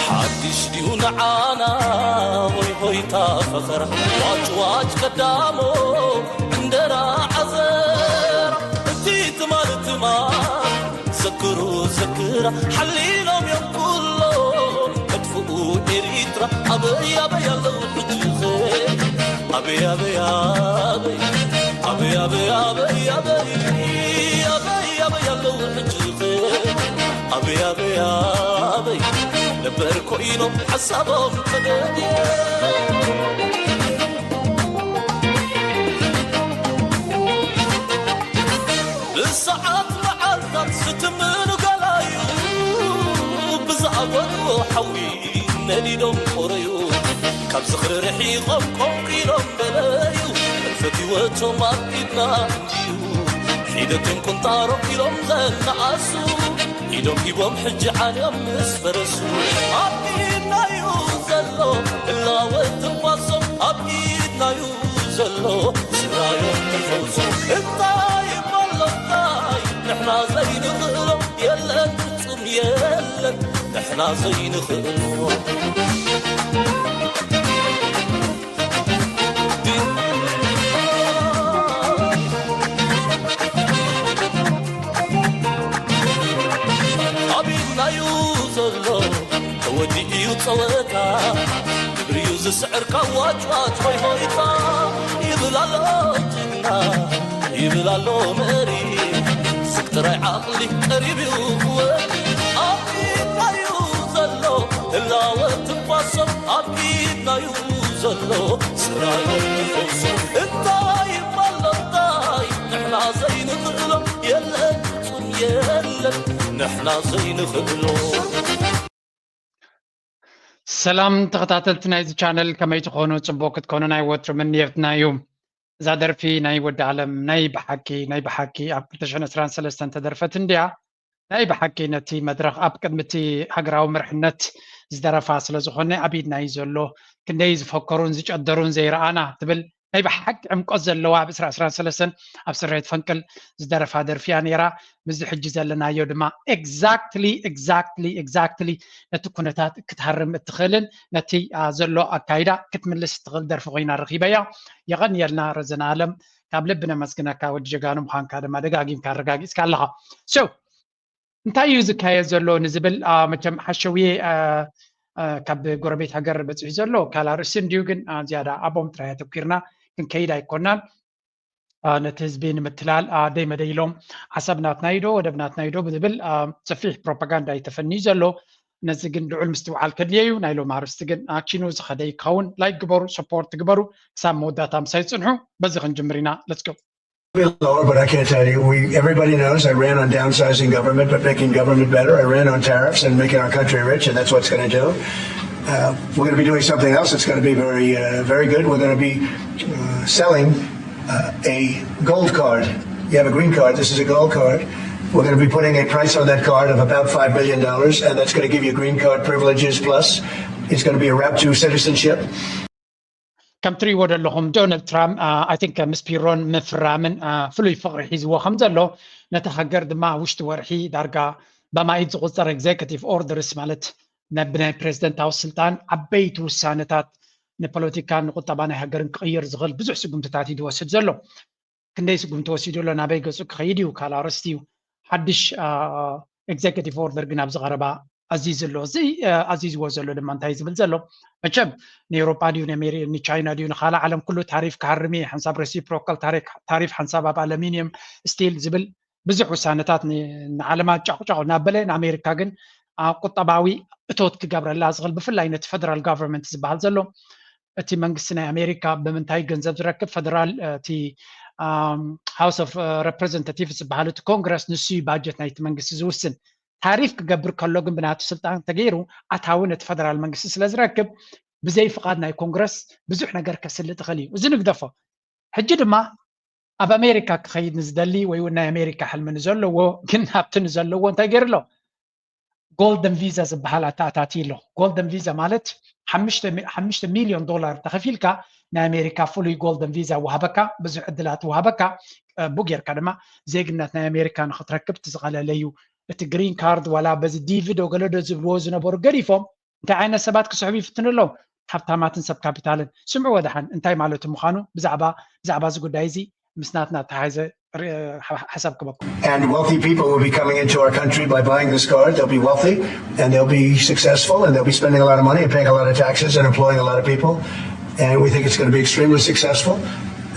ሓድሽ ድዩ ንዓና ወይ ሆይታ ፈኸራ? ዋጭ ዋጭ ቀዳሞ እንጀራ ዓዘራ፣ እቲ ትማል ትማል ዘክሩ ዘክራ፣ ሓሊኖም እዮም ኩሎ መጥፍኡ ኤሪትራ። ኣበይ ኣበይ ኣለዉ ሕጂ ኸ? ኣበይ ኣበይ ኣበይ ኣበይ ኣበይ ኣበይ ኣበይ ኣበይ ኣበይ ኣለዉ ሕጂ ኸ? ኣበይ ኣበይ ኣበይ ነበር ኮይኖም ሓሳቦም ተገድየ። ብሰዓት መዓልታት ዝትምኑ ገላዩ ብዝኣጎድዎ ሓዊ ነዲዶም ቆረዩ። ካብ ዝኽሪ ርሒቖም ቆንቂሎም በለዩ። ፈትወቶም ኣብ ኢድና እንድዩ ሒደቶም ቁንጣሮ ኢሎም ዘነኣሱ። ኢዶም ሂቦም ሕጂ ዓንዮም ምስ ፈረሱ። ኣብ ኢድናዩ ዘሎ ህላወ ትንፋሶም ኣብ ኢድናዩ ዘሎ ስራዮም ተፈውሶም። እንታይ እሞ ኣሎ እንታይ ንሕና ዘይንኽእሎ የለን ፍጹም የለን ንሕና ዘይንኽእሎ። ኣብ ኢድናዩ ዘሎ ተወዲኡ እዩ ጸወታ። ግብሪዩ ዝስዕር ካብ ዋጭዋጭ ሆይ ሆይታ። ይብል ኣሎ ጅግና፣ ይብል ኣሎ መሪ። ስቅ ጥራይ ዓቕሊ ቀሪብ እዩ ክወዲ። ኣብ ኢድናዩ ዘሎ ህላወ ትንፋሶም ኣብ ኢድናዩ ዘሎ ስራዮም ንፈውሶም። እንታይ እሞ ኣሎ እንታይ ንሕና ዘይንኽእሎ የለን ፍጹም የለን ንሕና ዘይንኽእሎ። ሰላም ተኸታተልቲ ናይዚ ቻነል፣ ከመይ ትኾኑ? ጽቡቕ ክትኮኑ ናይ ወትሩ ምንየትና እዩ። እዛ ደርፊ ናይ ወዲ ኣለም ናይ ብሓቂ ናይ ብሓቂ ኣብ ክልተ ሽሕን ዕስራን ሰለስተን ተደርፈት እንድያ። ናይ ብሓቂ ነቲ መድረኽ ኣብ ቅድሚ እቲ ሃገራዊ መርሕነት ዝደረፋ ስለ ዝኾነ ኣብ ኢድና እዩ ዘሎ። ክንደይ ዝፈከሩን ዝጨደሩን ዘይረኣና ትብል ናይ ብሓቂ ዕምቆት ዘለዋ ኣብ ዕስራ ዕስራን ሰለስተን ኣብ ስርየት ፈንቅል ዝደረፋ ደርፊ እያ ነይራ። ምስዚ ሕጂ ዘለናዮ ድማ exactly exactly exactly ነቲ ኩነታት ክትሃርም እትኽእልን ነቲ አ፣ ዘሎ ኣካይዳ ክትምልስ እትኽእል ደርፊ ኮይና ረኺበያ። የቐንየልና ረዘነ ኣለም፣ ካብ ልቢ ነመስግነካ። ወዲ ጀጋኑ ምዃንካ ድማ ደጋጊምካ ኣረጋጊጽካ ኣለኻ። So እንታይ እዩ ዝካየድ ዘሎ ንዝብል አ፣ መቸም ሓሸውየ አ፣ አ፣ ካብ ጎረቤት ሃገር በፂሑ ዘሎ ካልእ ኣርእስቲ እንድዩ፣ ግን አ፣ ዝያዳ ኣብኦም ጥራይ ኣተኲርና ክንከይድ ኣይኮናን። አ፣ ነቲ ህዝቢ ንምትላል አ፣ ደይ መደይ ኢሎም ዓሰብ ናትና እዩ ዶ ወደብ ናትና እዩ ዶ ብዝብል አ፣ ሰፊሕ ፕሮፓጋንዳ እዩ ተፈንዩ ዘሎ። ነዚ ግን ልዑል ምስትውዓል ከድልዮ እዩ። ናይ ሎም ኣርእስቲ ግን ኣክሽኑ ዝኸደ ይከውን። ላይክ ግበሩ፣ ሰፖርት ግበሩ። ክሳብ መወዳእታ ምሳይ ጽንሑ። በዚ ክንጅምር ኢና። Let's go. Be lower, but I can't tell you. We, everybody knows I ran on downsizing government, but making government better. I ran on tariffs and making our country rich, and that's what's going to do. Uh, we're going to be doing something else that's going to be very, uh, very good. We're going to be uh, selling uh, a gold card. You have a green card. This is a gold card. We're going to be putting a price on that card of about five billion dollars, and that's going to give you green card privileges. Plus, it's going to be a route to citizenship. ከም ትርእይዎ ዘለኹም ዶናልድ ትራምፕ ኣይ ቲንክ ምስ ፒሮን ምፍራምን አ፣ ፍሉይ ፍቕሪ ሒዝዎ ከም ዘሎ ነቲ ሃገር ድማ ውሽጢ ወርሒ ዳርጋ በማኢት ዝቑጸር ኤግዜኪቲቭ ኦርደርስ ማለት ነብ ናይ ፕሬዚደንታዊ ስልጣን ዓበይቲ ውሳነታት ንፖለቲካን ንቁጠባ ናይ ሃገርን ክቕይር ዝኽእል ብዙሕ ስጉምትታት እዩ ዝወስድ ዘሎ። ክንደይ ስጉምቲ ወሲዱ ኣሎ፣ ናበይ ገጹ ክኸይድ እዩ ካልእ ኣርእስቲ እዩ። ሓድሽ ኤግዜኪቲቭ ኦርደር ግን ኣብዚ ቀረባ ኣዚዙ ኣሎ። እዚ አ፣ ኣዚዝዎ ዘሎ ድማ እንታይ ዝብል ዘሎ መቸም ንኤውሮጳ ድዩ ንሜሪ- ንቻይና ድዩ ንኻልእ ዓለም ኩሉ ታሪፍ ክሃርም እየ ሓንሳብ ሬሲፕሮካል ታሪፍ ሓንሳብ ኣብ ኣለሚኒየም ስቲል ዝብል ብዙሕ ውሳነታት ን- ንዓለማት ጫቑጫቑ እናበለ ንኣሜሪካ ግን አ፣ ቁጠባዊ እቶት ክገብረላ ዝኽእል ብፍላይ ነቲ ፈደራል ጋቨርንመንት ዝበሃል ዘሎ እቲ መንግስቲ ናይ ኣሜሪካ ብምንታይ ገንዘብ ዝረክብ ፈደራል አ፣ እቲ ሃውስ ኦፍ ሬፕሬዘንታቲቭ ዝበሃል እቲ ኮንግረስ ንሱ እዩ ባጀት ናይቲ መንግስቲ ዝውስን። ታሪፍ ክገብር ከሎ ግን ብናቱ ስልጣን ተገይሩ ኣታዊ ነቲ ፈደራል መንግስቲ ስለ ዝረክብ ብዘይ ፍቓድ ናይ ኮንግረስ ብዙሕ ነገር ከስልጥ ይኽእል እዩ። እዚ ንግደፎ። ሕጂ ድማ ኣብ ኣሜሪካ ክኸይድ ንዝደሊ ወይ እውን ናይ ኣሜሪካ ሕልሚ ንዘለዎ ግን ሃብቲ ንዘለዎ እንታይ ገይሩ ኣሎ? ጎልደን ቪዛ ዝበሃል ኣተኣታትዩ ኣሎ። ጎልደን ቪዛ ማለት ሓሙሽተ ሚልዮን ዶላር ተኸፊልካ ናይ ኣሜሪካ ፍሉይ ጎልደን ቪዛ ይወሃበካ፣ ብዙሕ ዕድላት ይወሃበካ። ብኡ ጌርካ ድማ ዜግነት ናይ ኣሜሪካ ንክትረክብ እቲ ዝቐለለ እዩ። እቲ ግሪን ካርድ ዋላ በዚ ዲቪ ዶ ገለ ዶ ዝብልዎ ዝነበሩ ገዲፎም እንታይ ዓይነት ሰባት ክስሕቡ ይፍትኑ ኣለዉ? ሃብታማትን ሰብ ካፒታልን። ስምዕዎ ደሓን እንታይ ማለቱ ምዃኑ ብዛዕባ ብዛዕባ እዚ ጉዳይ እዚ ምስ ናትና ተሓይዘ ሓሳብ ክበኩም። And wealthy people will be coming into our country by buying this card. They'll be wealthy and they'll be successful and they'll be spending a lot of money and paying a lot of taxes and employing a lot of people. And we think it's going to be extremely successful.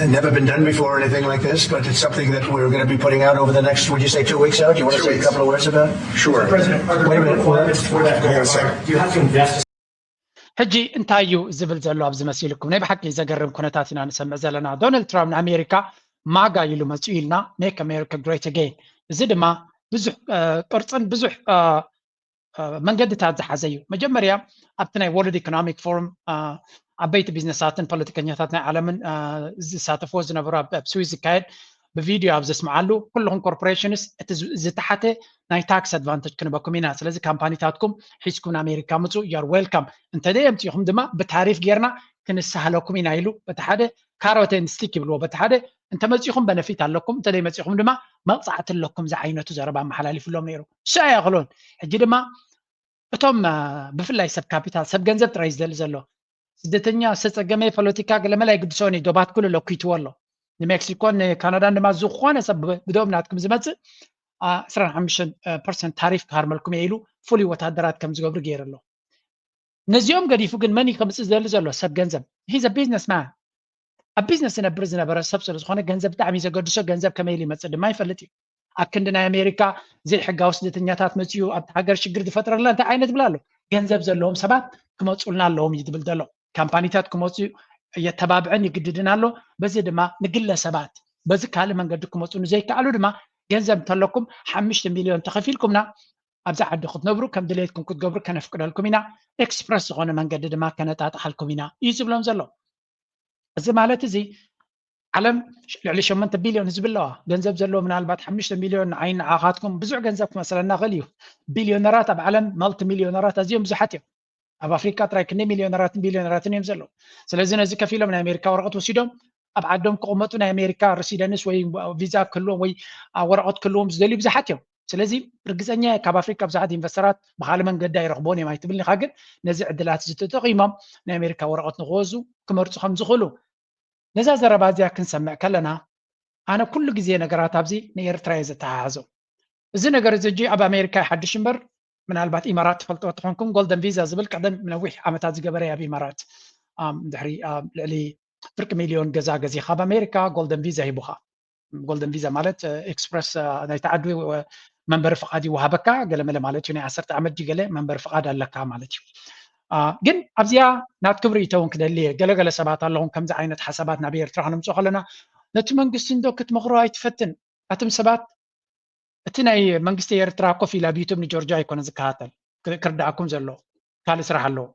And never been done before or anything like this, but it's something that we're going to be putting out over the next, would you say two weeks out? Do you want to say a couple of words about it? Sure. President, are there Wait a minute, requirements for that hang on a card? second. Do you have to invest ሕጂ እንታይ እዩ ዝብል ዘሎ ኣብዚ መሲልኩም? ናይ ብሓቂ ዘገርም ኩነታት ኢና ንሰምዕ ዘለና። ዶናልድ ትራምፕ ንኣሜሪካ ማጋ ኢሉ መፅኡ ኢልና፣ make America great again። እዚ ድማ ብዙሕ ቅርፅን ብዙሕ መንገድታት ዝሓዘ እዩ። መጀመርያ ኣብቲ ናይ World Economic Forum ዓበይቲ ቢዝነሳትን ፖለቲከኛታት ናይ ዓለምን ዝሳተፍዎ ዝነበሩ ኣብ ስዊዝ ዝካየድ ብቪድዮ ኣብ ዘስምዓሉ፣ ኩልኹም ኮርፖሬሽንስ እቲ ዝተሓተ ናይ ታክስ ኣድቫንቴጅ ክንበኩም ኢና። ስለዚ ካምፓኒታትኩም ሒዝኩም ንኣሜሪካ ምፁ፣ you're welcome። እንተደይ ኣምፂኹም ድማ ብታሪፍ ጌርና ክንሳሃለኩም ኢና ኢሉ በቲ ሓደ፣ ካሮት ኤንድ ስቲክ ይብልዎ በቲ ሓደ፣ እንተመፂኹም በነፊት ኣለኩም፣ እንተደይ መፂኹም ድማ መቕፃዕቲ ኣለኩም ዝዓይነቱ ዘረባ ኣመሓላሊፍሎም ነይሩ። እሱ ኣይኣኽሎን። ሕጂ ድማ እቶም ብፍላይ ሰብ ካፒታል ሰብ ገንዘብ ጥራይ ዝደሊ ዘሎ ስደተኛ ዝተፀገመ ፖለቲካ ገለመላ ይግድሶን እዩ። ዶባት ኩሉ ለኩይትዎ ኣሎ። ንሜክሲኮን ንካናዳን ድማ ዝኾነ ሰብ ብደም ናትኩም ዝመፅእ ዕስራን ሓሙሽተን ፐርሰንት ታሪፍ ክሃርመልኩም እየ ኢሉ ፍሉይ ወታደራት ከም ዝገብሩ ገይሩ ኣሎ። ነዚኦም ገዲፉ ግን መን እዩ ከምፅእ ዝደሊ ዘሎ? ሰብ ገንዘብ። He's a business man። ኣብ ቢዝነስ ዝነብር ዝነበረ ሰብ ስለ ዝኾነ ገንዘብ ብጣዕሚ ዘገድሶ፣ ገንዘብ ከመይ ኢሉ ይመፅእ ድማ ይፈልጥ እዩ። ኣብ ክንዲ ናይ ኣሜሪካ ዘይሕጋዊ ስደተኛታት መፅኡ ኣብቲ ሃገር ሽግር ዝፈጥረልና እንታይ ዓይነት ዝብል ኣሎ? ገንዘብ ዘለዎም ሰባት ክመፁልና ኣለዎም እዩ ዝብል ዘሎ። ካምፓኒታት ክመፁ የተባብዕን ይግድድን ኣሎ። በዚ ድማ ንግለሰባት በዚ ካልእ መንገዲ ክመፁ ንዘይከኣሉ ድማ ገንዘብ እንተለኩም ሓሙሽተ ሚልዮን ተኸፊልኩምና ኣብዚ ዓዲ ክትነብሩ ከም ድሌትኩም ክትገብሩ ከነፍቅደልኩም ኢና። ኤክስፕረስ ዝኾነ መንገዲ ድማ ከነጣጥሓልኩም ኢና እዩ ዝብሎም ዘሎ። እዚ ማለት እዚ ዓለም ልዕሊ ሸሞንተ ቢልዮን ህዝቢ ኣለዋ። ገንዘብ ዘለዎ ምናልባት ሓሙሽተ ሚልዮን ንዓይን ንዓኻትኩም ብዙሕ ገንዘብ ክመስለና ይኽእል እዩ። ቢልዮነራት ኣብ ዓለም ማልቲ ሚልዮነራት ኣዝዮም ብዙሓት እዮም። ኣብ ኣፍሪካ ጥራይ ክንደይ ሚልዮነራትን ቢልዮነራትን እዮም ዘለዉ። ስለዚ ነዚ ከፊሎም ናይ ኣሜሪካ ወረቐት ወሲዶም ኣብ ዓዶም ክቕመጡ ናይ ኣሜሪካ ሬሲደንስ ወይ ቪዛ ክህልዎም ወይ ወረቐት ክህልዎም ዝደልዩ ብዙሓት እዮም። ስለዚ ርግፀኛ እየ ካብ ኣፍሪካ ብዙሓት ኢንቨስተራት ብካልእ መንገዲ ኣይረኽብዎን እዮም ኣይትብልኒ ኢኻ፣ ግን ነዚ ዕድላት እዚ ተጠቒሞም ናይ ኣሜሪካ ወረቐት ንክወዙ ክመርፁ ከም ዝኽእሉ ነዛ ዘረባ እዚኣ ክንሰምዕ ከለና ኣነ ኩሉ ግዜ ነገራት ኣብዚ ንኤርትራ እየ ዘተሓሕዞ። እዚ ነገር እዚ ሕጂ ኣብ ኣሜሪካ ይሓድሽ እምበር ምናልባት ኢማራት ትፈልጥዎ ተኾንኩም ጎልደን ቪዛ ዝብል ቀደም ነዊሕ ዓመታት ዝገበረ ኣብ ኢማራት ድሕሪ ልዕሊ ፍርቂ ሚልዮን ገዛ ገዚኻ ኣብ ኣሜሪካ ጎልደን ቪዛ ሂቡኻ። ጎልደን ቪዛ ማለት ኤክስፕረስ ናይቲ ዓዲ መንበሪ ፍቓድ ይወሃበካ ገለመለ ማለት እዩ። ናይ ዓሰርተ ዓመት ድዩ ገለ መንበሪ ፍቓድ ኣለካ ማለት እዩ። ግን ኣብዚኣ ናትኩም ርእይቶ እውን ክደሊ እየ። ገለገለ ሰባት ኣለኹም ከምዚ ዓይነት ሓሳባት ናብ ኤርትራ ክነምፅኦ ከለና ነቲ መንግስቲ እንዶ ክትመኽሮ ኣይትፈትን። ኣቱም ሰባት እቲ ናይ መንግስቲ ኤርትራ ኮፍ ኢለ ኣብ ዩቱብ ንጆርጆ ኣይኮነ ዝከታተል ክርዳእኩም ዘሎ ካልእ ስራሕ ኣለዎ።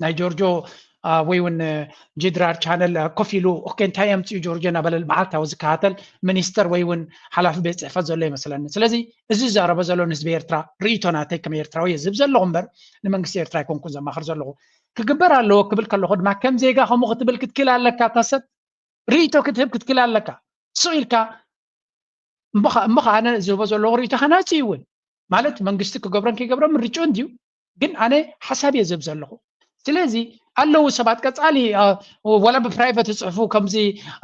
ናይ ጆርጆ ወይ እውን ጅድራር ቻነል ኮፍ ኢሉ ኦኬ እንታይ የምፅኡ ጆርጆ እናበለ መዓልታዊ ዝከታተል ሚኒስተር ወይ እውን ሓላፊ ቤት ፅሕፈት ዘሎ ይመስለኒ። ስለዚ እዚ ዝዛረቦ ዘሎ ንህዝቢ ኤርትራ ርእይቶ ናተይ ከም ኤርትራዊ እየ ዝህብ ዘለኹ እምበር ንመንግስቲ ኤርትራ ኣይኮንኩን ዘማኽር ዘለኹ። ክግበር ኣለዎ ክብል ከለኹ ድማ ከም ዜጋ ከምኡ ክትብል ክትክእል ኣለካ። እታ ሰብ ርእይቶ ክትህብ ክትክእል ኣለካ። ስቕ ኢልካ እሞ ኸ- እሞ ኸ ኣነ ዝህቦ ዘለኹ ርእይቶ ሃናፂ እውን ማለት መንግስቲ ክገብሮን ከይገብሮን ምርጭኡ እንድዩ። ግን ኣነ ሓሳብ እየ ዝህብ ዘለኹ። ስለዚ ኣለዉ ሰባት ቀፃሊ አ፣ ወላ ብፕራይቨት ይፅሕፉ ከምዚ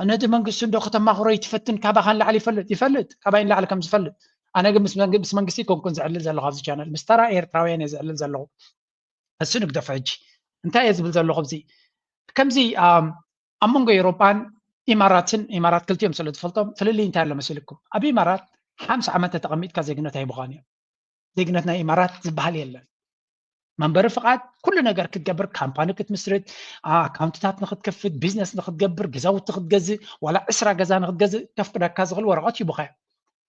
ነቲ መንግስቲ እንዶ ከተማኽሮ ይትፈትን ካባኻ ንላዕሊ ይፈልጥ ይፈልጥ ካባይ ንላዕሊ ከም ዝፈልጥ ኣነ ግን ምስ መንግ- ምስ መንግስቲ ኮንኩን ዝዕልል ዘለኹ ኣብዚ ቻነል ምስ ተራ ኤርትራውያን እየ ዝዕልል ዘለኹ። እሱ ንግደፎ ሕጂ እንታይ እየ ዝብል ዘለኹ ኣብዚ ከምዚ ኣም፣ ኣብ መንጎ ኤውሮጳን ኢማራትን ኢማራት ክልቲኦም ስለ ዝፈልጦም ፍልልይ እንታይ ኣሎ መሲልኩም ኣብ ኢማራት ሓምሳ ዓመት ተተቐሚጥካ ዜግነት ኣይብኻን እዮም። ዜግነት ናይ ኢማራት ዝበሃል የለን። መንበሪ ፍቓድ ኩሉ ነገር ክትገብር ካምፓኒ ክትምስርት ኣካውንትታት ንክትከፍት ቢዝነስ ንክትገብር ገዛውቲ ክትገዝእ ዋላ ዕስራ ገዛ ንክትገዝእ ከፍቅደካ ዝኽእል ወረቐት ሂቡኻ እዮም።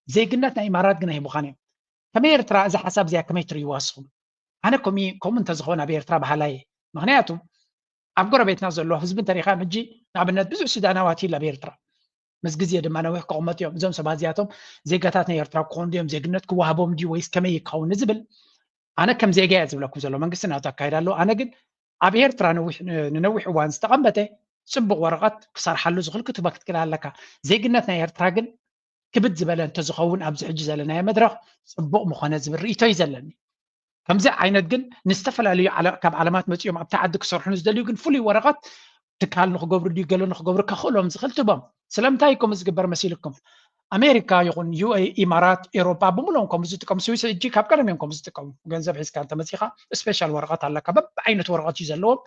ዜግነት ናይ ኢማራት ግን ኣይቡኻን እዮም። ከመይ ኤርትራ እዛ ሓሳብ እዚኣ ከመይ ትርእይዋ ንስኹም? ኣነ ከምኡ ከምኡ እንተዝኸውን ኣብ ኤርትራ በሃላይ እየ። ምኽንያቱ ኣብ ጎረቤትና ዘሎ ህዝቢ እንተሪእኻ ሕጂ ንኣብነት ብዙሕ ሱዳናዋት ይል ኣብ ኤርትራ ምስ ግዜ ድማ ነዊሕ ክቕመጡ እዮም። እዞም ሰባት እዚኣቶም ዜጋታት ናይ ኤርትራ ክኾኑ ድዮም? ዜግነት ክወሃቦም ድዩ ወይስ ከመይ ይከውን ንዝብል ኣነ ከም ዜጋ እየ ዝብለኩም ዘሎ፣ መንግስቲ ናቱ ኣካይዳ ኣለዎ። ኣነ ግን ኣብ ኤርትራ ንነዊሕ እዋን ዝተቐመጠ ጽቡቕ ወረቐት ክሰርሓሉ ዝኽእል ክትህቦ ክትክእል ኣለካ። ዜግነት ናይ ኤርትራ ግን ክብድ ዝበለ እንተዝኸውን ኣብዚ ሕጂ ዘለናዮ መድረኽ ጽቡቕ ምኾነ ዝብል ርእይቶ እዩ ዘለኒ። ከምዚ ዓይነት ግን ንዝተፈላለዩ ካብ ዓለማት መጺኦም ኣብቲ ዓዲ ክሰርሑ ንዝደልዩ ግን ፍሉይ ወረቐት ትካል ንክገብሩ ድዩ ገለ ንክገብሩ ከኽእሎም ዝኽእል ትቦም። ስለምንታይ እዩ ከምኡ ዝግበር መሲልኩም? ኣሜሪካ ይኹን ዩ ኢማራት ኤሮጳ ብምሉኦም ከምኡ ዝጥቀሙ፣ ስዊስ ሕጂ ካብ ቀደም እዮም ከምኡ ዝጥቀሙ። ገንዘብ ሒዝካ እንተመጺኻ ስፔሻል ወረቐት ኣለካ፣ በብዓይነት ወረቐት እዩ ዘለዎም።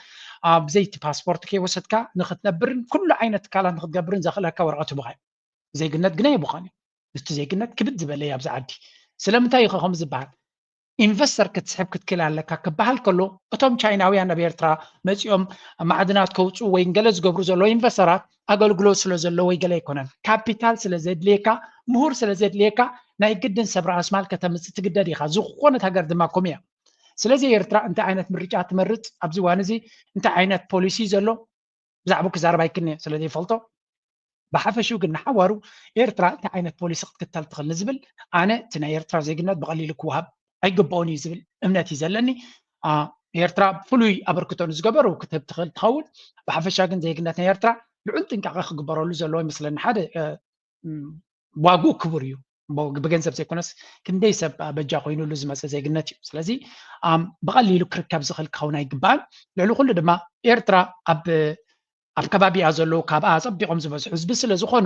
ኣብዘይቲ ፓስፖርት ከይወሰድካ ንክትነብርን ኩሉ ዓይነት ትካላት ንክትገብርን ዘኽእለካ ወረቐት ይቡኻ። ዜግነት ግን ኣይቡኻን እዩ። እቲ ዜግነት ክብድ ዝበለ እዩ ኣብዚ ዓዲ። ስለምንታይ እዩ ከምኡ ዝበሃል? ኢንቨስተር ክትስሕብ ክትክእል ኣለካ ክበሃል ከሎ እቶም ቻይናውያን ናብ ኤርትራ መፂኦም ማዕድናት ከውፅኡ ወይ ገለ ዝገብሩ ዘለዉ ኢንቨስተራት ኣገልግሎት ስለ ዘለዎ ወይ ገለ ኣይኮነን። ካፒታል ስለ ዘድልየካ፣ ምሁር ስለ ዘድልየካ ናይ ግድን ሰብ ራእስ ማል ከተምፅእ ትግደድ ኢኻ። ዝኾነት ሃገር ድማ ከምኡ እያ። ስለዚ ኤርትራ እንታይ ዓይነት ምርጫ ትመርፅ ኣብዚ እዋን እዚ እንታይ ዓይነት ፖሊሲ ዘሎ ብዛዕባኡ ክዛረብ ኣይክእልን እየ ስለ ዘይፈልጦ። ብሓፈሽኡ ግን ንሓዋሩ ኤርትራ እንታይ ዓይነት ፖሊሲ ክትክተል ትኽእል ንዝብል ኣነ እቲ ናይ ኤርትራ ዜግነት ብቐሊሉ ክወሃብ ኣይግብኦን እዩ ዝብል እምነት እዩ ዘለኒ። ኤርትራ ፍሉይ ኣበርክቶ ንዝገበሩ ክትህብ ትኽእል ትኸውን። ብሓፈሻ ግን ዜግነት ናይ ኤርትራ ልዑል ጥንቃቐ ክግበረሉ ዘለዎ ይመስለኒ። ሓደ ዋግኡ ክቡር እዩ። ብገንዘብ ዘይኮነስ ክንደይ ሰብ በጃ ኮይኑሉ ዝመፀ ዜግነት እዩ። ስለዚ ብቐሊሉ ክርከብ ዝኽእል ክኸውን ኣይግባእን። ልዕሊ ኩሉ ድማ ኤርትራ ኣብ ኣብ ከባቢኣ ዘለዉ ካብኣ ኣፀቢቖም ዝበዝሑ ህዝቢ ስለ ዝኾኑ፣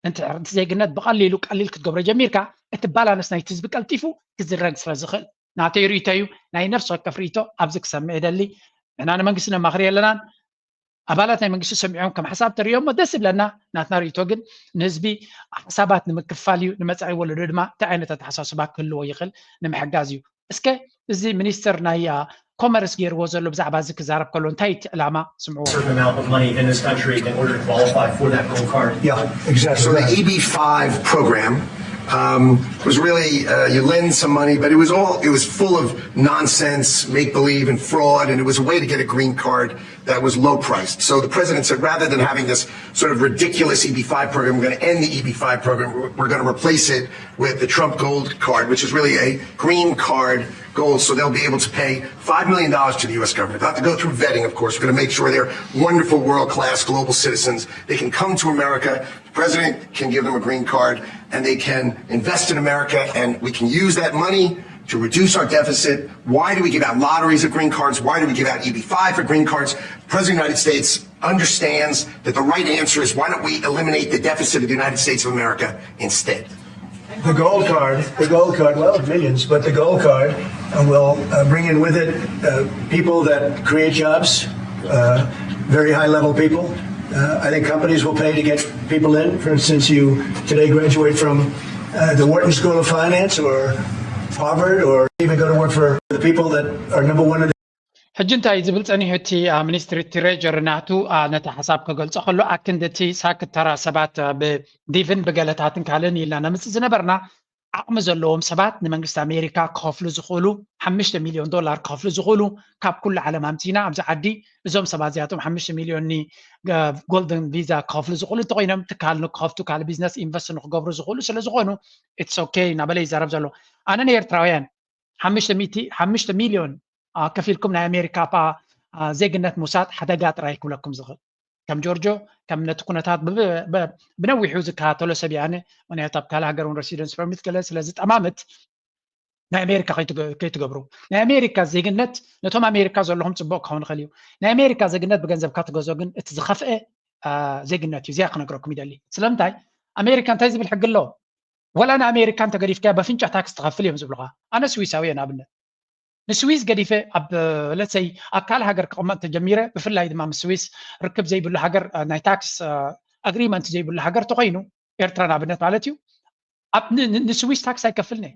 እንተ እቲ ዜግነት ብቐሊሉ ቀሊል ክትገብሮ ጀሚርካ፣ እቲ ባላንስ ናይቲ ህዝቢ ቀልጢፉ ክዝረግ ስለ ዝኽእል ናተይ ርእይቶ እዩ። ናይ ነፍሲ ወከፍ ርእይቶ ኣብዚ ክሰምዕ እደሊ። ንሕና ንመንግስቲ ነማኽር የለናን። ኣባላት ናይ መንግስቲ ሰሚዖም ከም ሓሳብ ተርእዮሞ ደስ ይብለና። ናትና ርእይቶ ግን ንህዝቢ ሓሳባት ንምክፋል እዩ። ንመጻኢ ወለዶ ድማ እንታይ ዓይነት ኣተሓሳስባ ክህልዎ ይኽእል ንምሕጋዝ እዩ። እስከ እዚ ሚኒስትር ናይ ኮመርስ ገይርዎ ዘሎ ብዛዕባ እዚ ክዛረብ ከሎ እንታይ እቲ ዕላማ ስምዕዎ። Certain amount of money in this country in order to qualify for that gold card. Yeah, exactly. So the right. E B five program um, was really uh, you lend some money, but it was all it was full of nonsense, make believe, and fraud, and it was a way to get a green card that was low priced. So the president said rather than having this sort of ridiculous E B five program, we're going to end the E B five program. We're, we're going to replace it with the Trump Gold Card, which is really a green card gold. So they'll be able to pay five million dollars to the U S government. They'll have to go through vetting, of course. We're going to make sure they're wonderful, world class, global citizens. They can come to America. The president can give them a green card and they can invest in America, and we can use that money to reduce our deficit. Why do we give out lotteries of green cards? Why do we give out E B five for green cards? The president of the United States understands that the right answer is why don't we eliminate the deficit of the United States of America instead? The gold card, the gold card, well, millions, but the gold card uh, will uh, bring in with it uh, people that create jobs, uh, very high level people. Uh, I think companies will pay to get people in. For instance, you today graduate from uh, the Wharton School of Finance or Harvard or even go to work for the people that are number one in the ሕጂ እንታይ ዝብል ጸኒሑ እቲ ሚኒስትሪ ትሬጀሪ ናቱ ነቲ ሓሳብ ክገልጾ ከሎ ኣክንዲ እቲ ሳክት ተራ ሰባት ብዲቭን ብገለታትን ካልእን ኢልና ነምጽእ ዝነበርና ዓቕሚ ዘለዎም ሰባት ንመንግስቲ ኣሜሪካ ክኸፍሉ ዝኽእሉ ሓሙሽተ ሚልዮን ዶላር ክኸፍሉ ዝኽእሉ ካብ ኩሉ ዓለም ኣምፂና ኣብዚ ዓዲ እዞም ሰባት እዚኣቶም ሓሙሽተ ሚልዮን ኒ ጎልደን ቪዛ ክኸፍሉ ዝኽእሉ እንተኮይኖም ትካል ንክኸፍቱ ካልእ ቢዝነስ ኢንቨስት ንክገብሩ ዝኽእሉ ስለ ዝኾኑ ኢትስ ኦኬ እናበለ ይዛረብ ዘሎ። ኣነ ንኤርትራውያን ሓሙሽተ ሚልዮን ከፊልኩም ናይ ኣሜሪካ ዜግነት ምውሳድ ሓደጋ ጥራይ ክብለኩም ዝኽእል ከም ጆርጆ ከም ነቲ ኩነታት ብነዊሑ ዝከታተሎ ሰብ ኣነ ምክንያቱ ኣብ ካልእ ሃገር እውን ረሲደንስ ፐርሚት ገለ ስለ ዝጠማምት ናይ ኣሜሪካ ከይትገብሩ ናይ ኣሜሪካ ዜግነት ነቶም ኣሜሪካ ዘለኹም ፅቡቅ ክኸውን ይኽእል እዩ ናይ ኣሜሪካ ዜግነት ብገንዘብካ ትገዞ ግን እቲ ዝኸፍአ ዜግነት እዩ እዚኣ ክነግረኩም ይደሊ ስለምንታይ ኣሜሪካ እንታይ ዝብል ሕጊ ኣሎ ወላ ንኣሜሪካ እንተገዲፍካያ በፍንጫ ታክስ ትኸፍል እዮም ዝብሉኻ ኣነ ስዊሳዊ እየ ንኣብነት ንስዊስ ገዲፈ ኣብ ለሰይ ኣብ ካልእ ሃገር ክቕመጥ ተጀሚረ ብፍላይ ድማ ምስ ስዊስ ርክብ ዘይብሉ ሃገር ናይ ታክስ ኣግሪመንት ዘይብሉ ሃገር ተኮይኑ ኤርትራ ንኣብነት ማለት እዩ ኣብ ንስዊስ ታክስ ኣይከፍልን እየ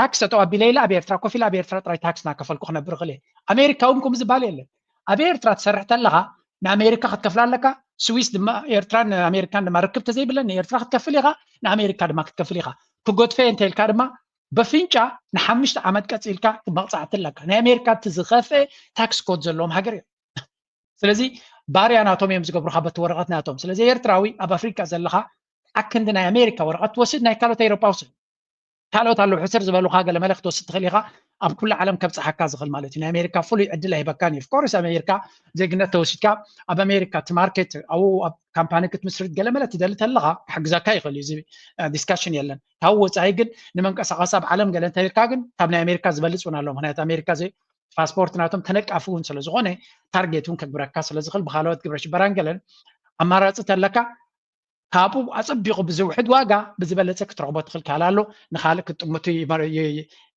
ታክስ ጠጠው ኣቢለ ኢለ ኣብ ኤርትራ ኮፍ ኢለ ኣብ ኤርትራ ጥራይ ታክስ እናከፈልኩ ክነብር እኽእል እየ ኣሜሪካ እውን ከምኡ ዝበሃል የለን ኣብ ኤርትራ ትሰርሕ ተለኻ ንኣሜሪካ ክትከፍል ኣለካ ስዊስ ድማ ኤርትራን ኣሜሪካን ድማ ርክብ ተዘይብለን ንኤርትራ ክትከፍል ኢኻ ንኣሜሪካ ድማ ክትከፍል ኢኻ ክጎድፈ እንተ ኢልካ ድማ በፍንጫ ንሓሙሽተ ዓመት ቀፂልካ መቕፃዕቲ ኣለካ ናይ ኣሜሪካ እቲ ዝኸፍአ ታክስ ኮድ ዘለዎም ሃገር እዮም ስለዚ ባርያ ናቶም እዮም ዝገብሩካ በቲ ወረቐት ናቶም ስለዚ ኤርትራዊ ኣብ ኣፍሪካ ዘለካ ኣክንዲ ናይ ኣሜሪካ ወረቐት ትወስድ ናይ ካልኦት ኤሮፓ ውስድ ካልኦት ኣለዉ ሕስር ዝበሉካ ገለ መለ ክትወስድ ትኽእል ኢኻ። ኣብ ኩሉ ዓለም ከብፅሓካ ዝኽእል ማለት እዩ። ናይ ኣሜሪካ ፍሉይ ዕድል ኣይበካን እዩ። ኦፍኮርስ ኣሜሪካ ዜግነት ተወሲድካ ኣብ ኣሜሪካ እቲ ማርኬት ኣብኡ ኣብ ካምፓኒ ክትምስርት ገለ መለ ትደሊ ተለኻ ክሕግዘካ ይኽእል እዩ። እዚ ዲስካሽን የለን። ካብ ወፃኢ ግን ንመንቀሳቐሲ ኣብ ዓለም ገለ እንተልካ ግን ካብ ናይ ኣሜሪካ ዝበልፅ እውን ኣሎ። ምክንያቱ ኣሜሪካ ፓስፖርት ናቶም ተነቃፊ እውን ስለዝኾነ ታርጌት እውን ከግብረካ ስለዝኽእል ብካልኦት ግብረ ሽበራን ገለን ኣማራፂ ተለካ ካብኡ ኣፀቢቑ ብዝውሕድ ዋጋ ብዝበለፀ ክትረኽቦ ትኽእል ካል ኣሎ። ንካልእ ክትጥምቱ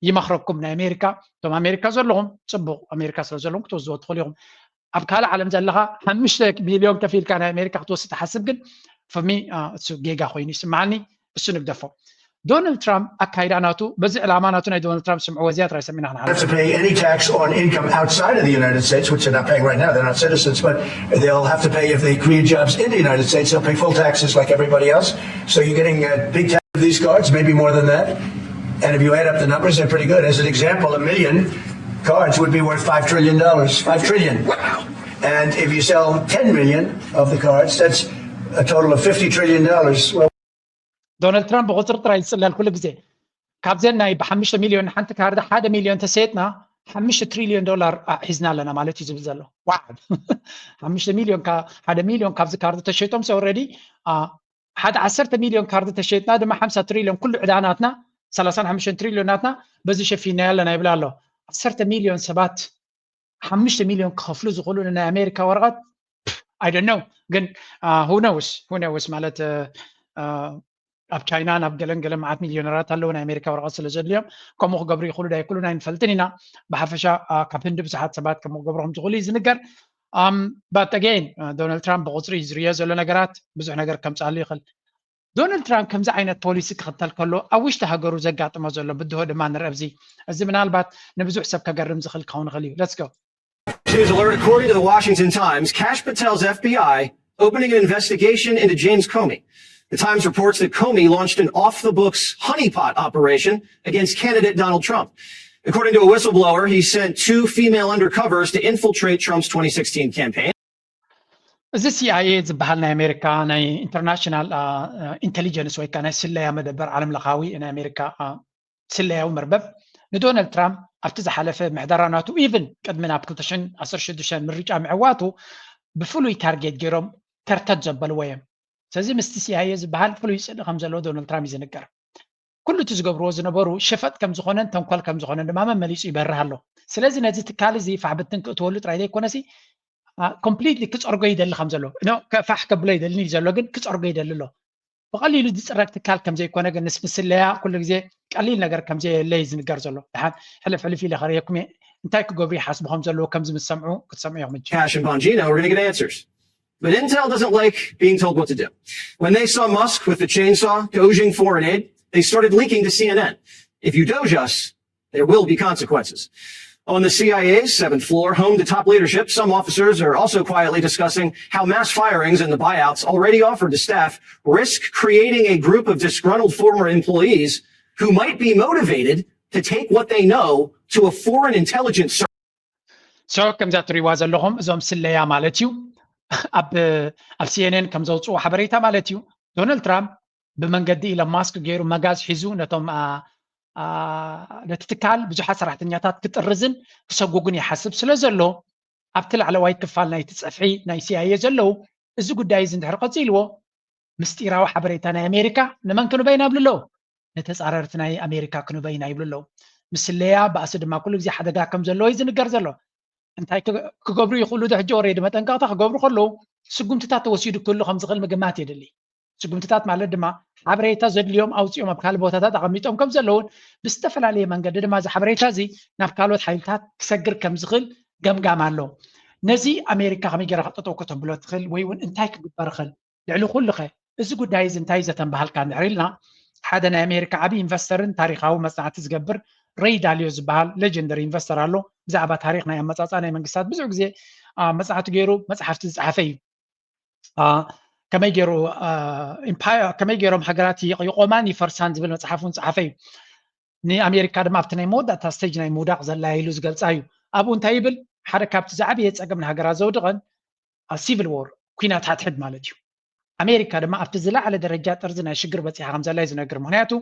ይመኽረኩም። ናይ ኣሜሪካ እቶም ኣሜሪካ ዘለኹም ፅቡቕ ኣሜሪካ ስለ ዘለኹም ክትወስድዎ ትኽእሉ ኢኹም። ኣብ ካልእ ዓለም ዘለኻ ሓሙሽተ ሚልዮን ከፊልካ ናይ ኣሜሪካ ክትወስድ ትሓስብ ግን ፍሚ እሱ ጌጋ ኮይኑ ይስምዓኒ። እሱ ንግደፎ። ዶናልድ ትራምፕ ኣካይዳ ናቱ በዚ ዕላማ ናቱ ናይ ዶናልድ ትራምፕ ስምዕዎ እዚኣ ጥራይ ሰሚና ክንሓልፍ have to pay any tax on income outside of the United States, which they're not paying right now. They're not citizens, but they'll have to pay if they create jobs in the United States. They'll pay full taxes like everybody else. So you're getting a big tax of these cards, maybe more than that. And if you add up the numbers, they're pretty good. As an example, a million cards would be worth five trillion dollars. Five trillion. Wow. And if you sell ten million of the cards, that's a total of fifty trillion dollars. Well, ዶናልድ ትራምፕ ብቁፅሪ ጥራይ ዝፅለል ኩሉ ግዜ ካብዘን ናይ ብሓሙሽተ ሚልዮን ሓንቲ ካርድ ሓደ ሚልዮን ተሰየጥና ሓሙሽተ ትሪልዮን ዶላር ሒዝና ኣለና ማለት እዩ ዝብል ዘሎ። ዋው ሓሙሽተ ሚልዮን ሓደ ሚልዮን ካብዚ ካርድ ተሸይጦም ሰ ኦልሬዲ ሓደ ዓሰርተ ሚልዮን ካርድ ተሸይጥና ድማ ሓምሳ ትሪልዮን ኩሉ ዕዳናትና ሰላሳን ሓሙሽተን ትሪልዮን ናትና በዚ ሸፊና ኣለና ይብል ኣሎ። ዓሰርተ ሚልዮን ሰባት ሓሙሽተ ሚልዮን ክኸፍሉ ዝኽእሉ ናይ ኣሜሪካ ወረቐት I don't know ግን who knows who knows ማለት ኣብ ቻይና ናብ ገለን ገለ መዓት ሚልዮነራት ኣለዉ ናይ ኣሜሪካ ወረቐት ስለ ዘድልዮም ከምኡ ክገብሩ ይኽእሉ ዳይክእሉን ኣይንፈልጥን ኢና። ብሓፈሻ ካብ ህንዲ ብዙሓት ሰባት ከምኡ ክገብሩ ከም ዝኽእሉ እዩ ዝንገር። But again ዶናልድ ትራምፕ ብቁፅሪ እዩ ዝርዮ ዘሎ ነገራት ብዙሕ ነገር ከምፅኣሉ ይኽእል። ዶናልድ ትራምፕ ከምዚ ዓይነት ፖሊሲ ክኽተል ከሎ ኣብ ውሽጢ ሃገሩ ዘጋጥሞ ዘሎ ብድሆ ድማ ንርኢ። ኣብዚ እዚ ምናልባት ንብዙሕ ሰብ ከገርም ዝኽእል ክኸውን ይኽእል እዩ። Let's go. News alert, according to the Washington Times, Kash Patel's F B I opening an investigation into James Comey. The Times reports that Comey launched an off the books honeypot operation against candidate Donald Trump. According to a whistleblower, he sent two female undercovers to infiltrate Trump's twenty sixteen campaign. እዚ C I A ዝበሃል ናይ ኣሜሪካ ናይ ኢንተርናሽናል ኢንቴሊጀንስ ወይ ከዓ ናይ ስለያ መደበር ዓለም ለኻዊ ናይ ኣሜሪካ ስለያዊ መርበብ ንዶናልድ ትራምፕ ኣብቲ ዝሓለፈ ምሕደራ ናቱ ኢቭን ቅድሚ ናብ ክልተ ሽሕን ዓሰርተ ሽዱሽተን ምርጫ ምዕዋቱ ብፍሉይ ታርጌት ገይሮም ተርተት ዘበልዎ እዮም። ስለዚ ምስቲ C I A ዝበሃል ፍሉይ ስእሊ ከም ዘለዎ ዶናልድ ትራምፕ እዩ ዝንገር። ኩሉ እቲ ዝገብርዎ ዝነበሩ ሸፈጥ ከም ዝኾነን ተንኮል ከም ዝኾነን ድማ መመሊሱ ይበርህ ኣሎ። ስለዚ ነዚ ትካል እዚ ፋሕ ብትን ክእትወሉ ጥራይ ዘይኮነሲ ኮምፕሊትሊ ክፀርጎ ይደሊ ከም ዘሎ ፋሕ ከብሎ ይደሊ ዘሎ ግን ክፀርጎ ይደሊ ኣሎ። ብቐሊሉ ዝፅረግ ትካል ከም ዘይኮነ ግን ምስ ምስለያ ኩሉ ግዜ ቀሊል ነገር ከም ዘየለ እዩ ዝንገር ዘሎ። ድሓን ሕልፍ ሕልፍ ኢለ ከርእየኩም እየ እንታይ ክገብሩ ይሓስቡ ከም ዘለዎ ከምዚ ምስ ሰምዑ ክትሰምዑ ኢኹም። Kash and Bongino are going to get answers. But Intel doesn't like being told what to do. When they saw Musk with the chainsaw gouging foreign aid, they started leaking to C N N. If you doge us, there will be consequences. On the C I A's seventh floor, home to top leadership, some officers are also quietly discussing how mass firings and the buyouts already offered to staff risk creating a group of disgruntled former employees who might be motivated to take what they know to a foreign intelligence service. So ከምዛ ትሪዋ ዘለኹም እዞም ስለያ ማለት እዩ ኣብ ኣብ C N N ከም ዘውፅኡ ሓበሬታ ማለት እዩ። ዶናልድ ትራምፕ ብመንገዲ ኢሎን ማስክ ገይሩ መጋዝ ሒዙ ነቶም ነቲ ትካል ብዙሓት ሰራሕተኛታት ክጥርዝን ክሰጉግን ይሓስብ ስለ ዘሎ ኣብቲ ላዕለዋይ ክፋል ናይቲ ፀፍሒ ናይ C I A ዘለዉ እዚ ጉዳይ እዚ እንድሕር ቀፂልዎ ምስጢራዊ ሓበሬታ ናይ ኣሜሪካ ንመን ክንበይን ኣብሉ ኣለዉ? ንተፃረርቲ ናይ ኣሜሪካ ክንበይን ኣይብሉ ኣለዉ። ምስለያ ባእሲ ድማ ኩሉ ግዜ ሓደጋ ከም ዘለዎ እዩ ዝንገር ዘሎ። እንታይ ክገብሩ ይኽእሉ ዶ ሕጂ ኦሬዲ መጠንቀቕታ ክገብሩ ከለዉ ስጉምትታት ተወሲዱ ክህሉ ከም ዝኽእል ምግማት የድሊ። ስጉምትታት ማለት ድማ ሓበሬታ ዘድልዮም ኣውፂኦም ኣብ ካልእ ቦታታት ኣቐሚጦም ከም ዘለውን ብዝተፈላለየ መንገዲ ድማ እዚ ሓበሬታ እዚ ናብ ካልኦት ሓይልታት ክሰግር ከም ዝኽእል ገምጋም ኣሎ። ነዚ ኣሜሪካ ከመይ ገይራ ክጠጠው ከተብሎ ትኽእል ወይ እውን እንታይ ክግበር ይኽእል? ልዕሊ ኩሉ ኸ እዚ ጉዳይ እዚ እንታይ ዘተንበሃልካ እንድሕር ኢልና ሓደ ናይ ኣሜሪካ ዓብዪ ኢንቨስተርን ታሪካዊ መፅናዕቲ ዝገብር ሬይ ዳልዮ ዝበሃል ሌጀንደሪ ኢንቨስተር ኣሎ። ብዛዕባ ታሪክ ናይ ኣመፃፃ ናይ መንግስታት ብዙሕ ግዜ መፅናዕቲ ገይሩ መፅሓፍቲ ዝፀሓፈ እዩ። ከመይ ገይሩ ኢምፓየር ከመይ ገይሮም ሃገራት ይቆማን ይፈርሳን ዝብል መፅሓፍ እውን ፀሓፈ እዩ። ንኣሜሪካ ድማ ኣብቲ ናይ መወዳእታ ስቴጅ ናይ ምውዳቕ ዘላ ኢሉ ዝገልፃ እዩ። ኣብኡ እንታይ ይብል? ሓደ ካብቲ ዝዓበየ ፀገም ንሃገራት ዘውድቐን ሲቪል ዎር ኩናት ሓድሕድ ማለት እዩ። ኣሜሪካ ድማ ኣብቲ ዝለዓለ ደረጃ ጥርዚ ናይ ሽግር በፂሓ ከም ዘላ እዩ ዝነግር። ምክንያቱ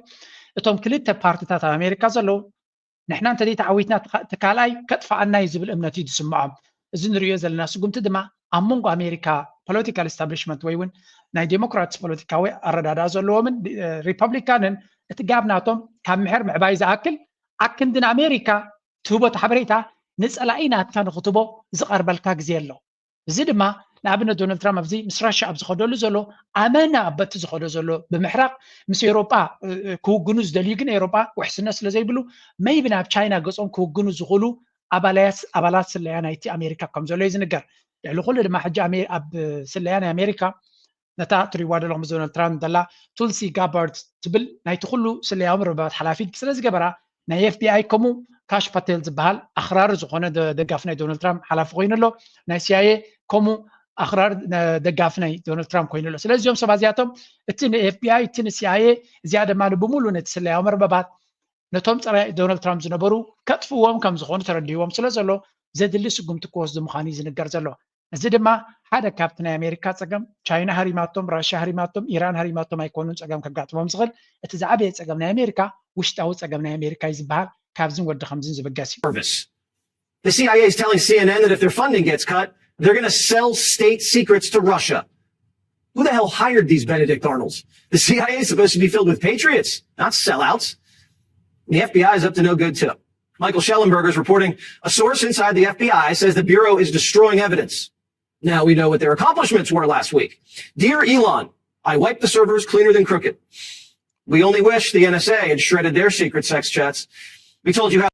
እቶም ክልተ ፓርትታት ኣብ ኣሜሪካ ዘለዉ ንሕና እንተዘይተዓዊትና እቲ ካልኣይ ከጥፍኣና እዩ ዝብል እምነት እዩ ዝስምዖም። እዚ ንሪኦ ዘለና ስጉምቲ ድማ ኣብ መንጎ ኣሜሪካ ፖለቲካል ስታብሊሽመንት ወይ እውን ናይ ዴሞክራትስ ፖለቲካዊ ኣረዳድኣ ዘለዎምን ሪፐብሊካንን እቲ ጋብ ናቶም ካብ ምሕር ምዕባይ ዝኣክል ኣክንዲ ንኣሜሪካ ትህቦ እቲ ሓበሬታ ንፀላኢ ናትካ ንክትቦ ዝቐርበልካ ግዜ ኣሎ። እዚ ድማ ንኣብነት ዶናልድ ትራምፕ ኣብዚ ምስ ራሻ ኣብ ዝኸደሉ ዘሎ ኣመና በቲ ዝኸዶ ዘሎ ብምሕራቕ ምስ ኤውሮጳ ክውግኑ ዝደልዩ ግን ኤውሮጳ ውሕስነት ስለ ዘይብሉ መይቢ ናብ ቻይና ገጾም ክውግኑ ዝኽእሉ ኣባላት ስለያ ናይቲ ኣሜሪካ ከም ዘሎ እዩ ዝንገር። ልዕሊ ኩሉ ድማ ሕጂ ኣብ ስለያ ናይ ኣሜሪካ ነታ ትሪዋ ዘለኹም ዶናልድ ትራምፕ ዘላ ቱልሲ ጋባርድ ትብል ናይቲ ኩሉ ስለያዊ መርበባት ሓላፊት ስለ ዝገበራ ናይ ኤፍቢኣይ ከምኡ ካሽ ፓቴል ዝበሃል ኣኽራሪ ዝኾነ ደጋፊ ናይ ዶናልድ ትራምፕ ሓላፊ ኮይኑ ኣሎ። ናይ ሲኣይኤ ከምኡ ኣኽራሪ ደጋፊ ናይ ዶናልድ ትራምፕ ኮይኑ ኣሎ። ስለዚ እዚኦም ሰባት እዚኣቶም እቲ ንኤፍቢኣይ እቲ ንሲኣይኤ እዚኣ ድማ ብሙሉ ነቲ ስለያዊ መርበባት ነቶም ፀረ ዶናልድ ትራምፕ ዝነበሩ ከጥፍዎም ከም ዝኾኑ ተረዲዎም ስለ ዘሎ ዘድሊ ስጉምቲ ክወስዱ ምዃኑ እዩ ዝንገር ዘሎ። እዚ ድማ ሓደ ካብቲ ናይ ኣሜሪካ ፀገም ቻይና ሃሪማቶም፣ ራሽያ ሃሪማቶም፣ ኢራን ሃሪማቶም ኣይኮኑን ፀገም ከጋጥሞም ዝኽእል። እቲ ዝዓበየ ፀገም ናይ ኣሜሪካ ውሽጣዊ ፀገም ናይ ኣሜሪካ እዩ ዝበሃል ካብዝን ወዲ ከምዝን ዝብገስ እዩ። The C I A is telling C N N that if their funding gets cut, they're going to sell state secrets to Russia. Who the hell hired these Benedict Arnolds? The C I A is supposed to be filled with patriots, not sellouts. The F B I is up to no good, too. Michael Shellenberger is reporting a source inside the F B I says the Bureau is destroying evidence. Now we know what their accomplishments were last week. Dear Elon, I wiped the servers cleaner than crooked. We only wish the N S A had shredded their secret sex chats. We told you how.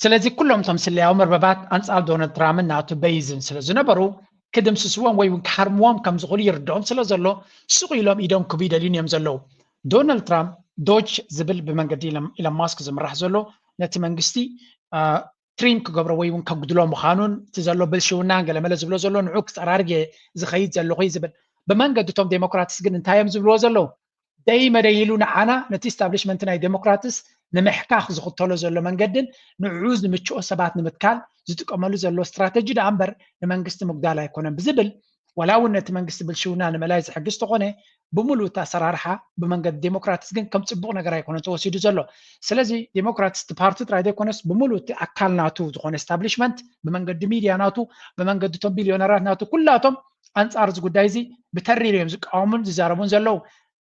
ስለዚ ኩሎም እቶም ስለያዊ መርበባት ኣንጻር ዶናልድ ትራምፕን ናቱ በይዝን ስለ ዝነበሩ ክድምስስዎም ወይ እውን ክሃርምዎም ከም ዝኽእሉ ይርድኦም ስለ ዘሎ ስቕ ኢሎም ኢዶም ክቡ ይደልዩን እዮም ዘለዉ። ዶናልድ ትራምፕ ዶጅ ዝብል ብመንገዲ ኢለን ማስክ ዝምራሕ ዘሎ ነቲ መንግስቲ ትሪም ክገብሮ ወይ እውን ከጉድሎ ምዃኑን እቲ ዘሎ ብልሽውናን ገለመለ ዝብሎ ዘሎ ንዑ ክፀራርግ ዝኸይድ ዘለኹ ዝብል ብመንገዲ እቶም ዴሞክራትስ ግን እንታይ እዮም ዝብልዎ ዘለዉ? ደይ መደይ ኢሉ ንዓና ነቲ ኢስታብሊሽመንት ናይ ዴሞክራትስ ንምሕካኽ ዝኽተሎ ዘሎ መንገድን ንዕኡ ዝምችኦ ሰባት ንምትካል ዝጥቀመሉ ዘሎ ስትራተጂ ደኣ እምበር ንመንግስቲ ምጉዳል ኣይኮነን ብዝብል ዋላ እውን ነቲ መንግስቲ ብልሽውና ንምእላይ ዝሕግዝ ተኾነ ብምሉእ እቲ ኣሰራርሓ ብመንገዲ ዴሞክራትስ ግን ከም ፅቡቕ ነገር ኣይኮነን ተወሲዱ ዘሎ። ስለዚ ዴሞክራትስ እቲ ፓርቲ ጥራይ ዘይኮነስ ብምሉእ እቲ ኣካል ናቱ ዝኾነ ኢስታብሊሽመንት ብመንገዲ ሚድያ ናቱ ብመንገዲ እቶም ቢልዮነራት ናቱ ኩላቶም ኣንፃር እዚ ጉዳይ እዚ ብተሪር እዮም ዝቃወሙን ዝዛረቡን ዘለዉ።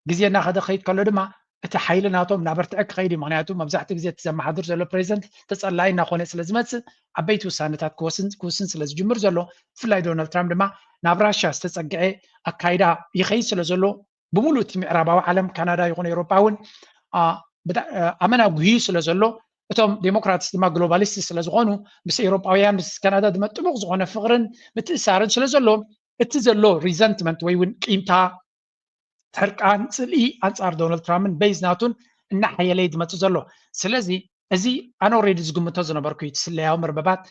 ግዜ እናኸደ ክኸይድ ከሎ ድማ እቲ ሓይሊ ናቶም እናበርትዐ ክኸይድ እዩ። ምክንያቱ መብዛሕትኡ ግዜ እቲ ዘመሓድር ዘሎ ፕሬዚደንት ተፀላኢ እናኾነ ስለ ዝመፅእ ዓበይቲ ውሳነታት ክወስን ክውስን ስለ ዝጅምር ዘሎ ብፍላይ ዶናልድ ትራምፕ ድማ ናብ ራሽያ ዝተፀግዐ ኣካይዳ ይኸይድ ስለ ዘሎ ብምሉእ እቲ ምዕራባዊ ዓለም ካናዳ ይኹን ኤውሮጳ እውን ኣመና ጉህዩ ስለ ዘሎ እቶም ዴሞክራትስ ድማ ግሎባሊስት ስለ ዝኾኑ ምስ ኤውሮጳውያን ምስ ካናዳ ድማ ጥቡቕ ዝኾነ ፍቕርን ምትእሳርን ስለ ዘለዎም እቲ ዘሎ ሪዘንትመንት ወይ እውን ቂምታ ሕርቃን ፅልኢ ኣንፃር ዶናልድ ትራምፕን በይዝ ናቱን እናሓየለ እዩ ዝመፅእ ዘሎ። ስለዚ እዚ ኣነ ኦሬዲ ዝግምቶ ዝነበርኩ እዩ እቲ ስለያዊ መርበባት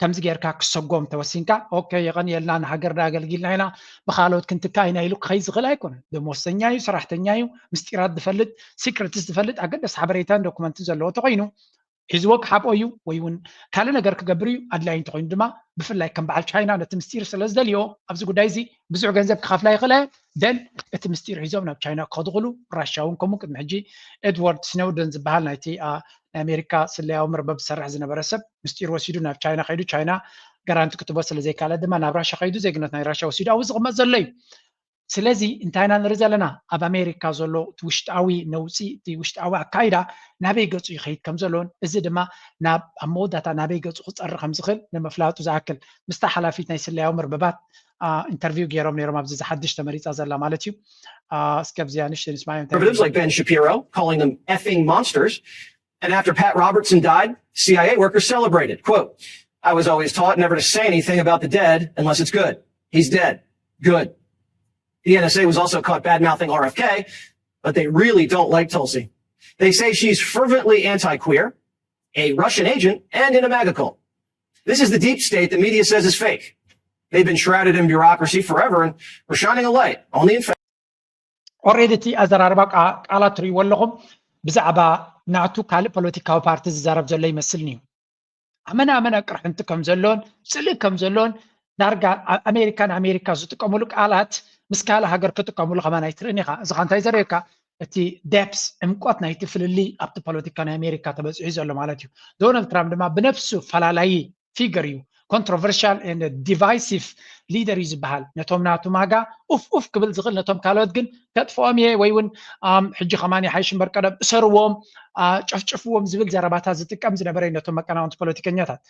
ከምዚ ጌርካ ክሰጎም ተወሲንካ ኦኬ የቐንየልና ንሃገርና ኣገልጊልና ኢና ብካልኦት ክንትካ ኢና ኢሉ ክኸይ ዝኽእል ኣይኮነን። ደሞዝተኛ እዩ፣ ሰራሕተኛ እዩ፣ ምስጢራት ዝፈልጥ ሲክረትስ ዝፈልጥ ኣገደስ ሓበሬታን ዶኩመንትን ዘለዎ ተኾይኑ ሒዝዎ ክሓብኦ እዩ ወይ እውን ካልእ ነገር ክገብር እዩ። ኣድላይ እንተኾይኑ ድማ ብፍላይ ከም በዓል ቻይና ነቲ ምስጢር ስለ ዝደልዮ ኣብዚ ጉዳይ እዚ ብዙሕ ገንዘብ ክኸፍላ ይኽእላ እየን። ደን እቲ ምስጢር ሒዞም ናብ ቻይና ክኸዱ ክእሉ ራሻ እውን ከምኡ ቅድሚ ሕጂ ኤድዋርድ ስኖውደን ዝበሃል ናይቲ ናይ ኣሜሪካ ስለያዊ መርበብ ዝሰርሕ ዝነበረ ሰብ ምስጢር ወሲዱ ናብ ቻይና ከይዱ ቻይና ጋራንቲ ክትቦ ስለ ዘይካለ ድማ ናብ ራሻ ከይዱ ዜግነት ናይ ራሻ ወሲዱ ኣብኡ ዝቕመጥ ዘሎ እዩ። ስለዚ እንታይ ኢና ንርኢ ዘለና ኣብ ኣሜሪካ ዘሎ እቲ ውሽጣዊ ነውፂ እቲ ውሽጣዊ ኣካይዳ ናበይ ገፁ ይኸይድ ከም ዘሎን እዚ ድማ ናብ ኣብ መወዳእታ ናበይ ገፁ ክፀሪ ከም ዝኽእል ንምፍላጡ ዝኣክል ምስታ ሓላፊት ናይ ስለያዊ መርበባት ኢንተርቪው ገይሮም ነይሮም ኣብዚ ዝሓድሽ ተመሪፃ ዘላ ማለት እዩ። እስከ ኣብዚኣ ንሽተ ንስማዮ እንታይ Conservatives like Ben Shapiro calling them effing monsters. And after Pat Robertson died, C I A workers celebrated. Quote, I was always taught never to say anything about the dead unless it's good. He's dead. Good. The N S A was also caught bad mouthing R F K, but they really don't like Tulsi. They say she's fervently anti queer, a Russian agent, and in a MAGA cult. This is the deep state the media says is fake. They've been shrouded in bureaucracy forever and we're shining a light on the infected. ኦሬዲ እቲ ኣዘራርባ ቃላት ትርእይዎ ኣለኹም ብዛዕባ ናቱ ካልእ ፖለቲካዊ ፓርቲ ዝዛረብ ዘሎ ይመስልኒ እዩ። ኣመና ኣመና ቅርሕንቲ ከም ዘሎን ስእሊ ከም ዘሎን ዳርጋ ኣሜሪካ ንኣሜሪካ ዝጥቀምሉ ቃላት ምስ ካልእ ሃገር ክጥቀምሉ ከማን ኣይትርእን ኢኻ። እዚ ኻ እንታይ ዘርእየካ እቲ depth፣ ዕምቆት ናይቲ ፍልልይ ኣብቲ ፖለቲካ ናይ ኣሜሪካ ተበፂሑ ዘሎ ማለት እዩ። ዶናልድ ትራምፕ ድማ ብነፍሱ ፈላላዪ figure እዩ። Controversial and divisive leader እዩ ዝበሃል። ነቶም ናቱ ማጋ ኡፍ ኡፍ ክብል ዝኽእል፣ ነቶም ካልኦት ግን ከጥፍኦም እየ ወይ እውን ሕጂ ከማን ይሓይሽ እምበር ቀደም እሰርዎም፣ ጨፍጭፍዎም ዝብል ዘረባታት ዝጥቀም ዝነበረ እዩ ነቶም መቀናወንቲ ፖለቲከኛታት።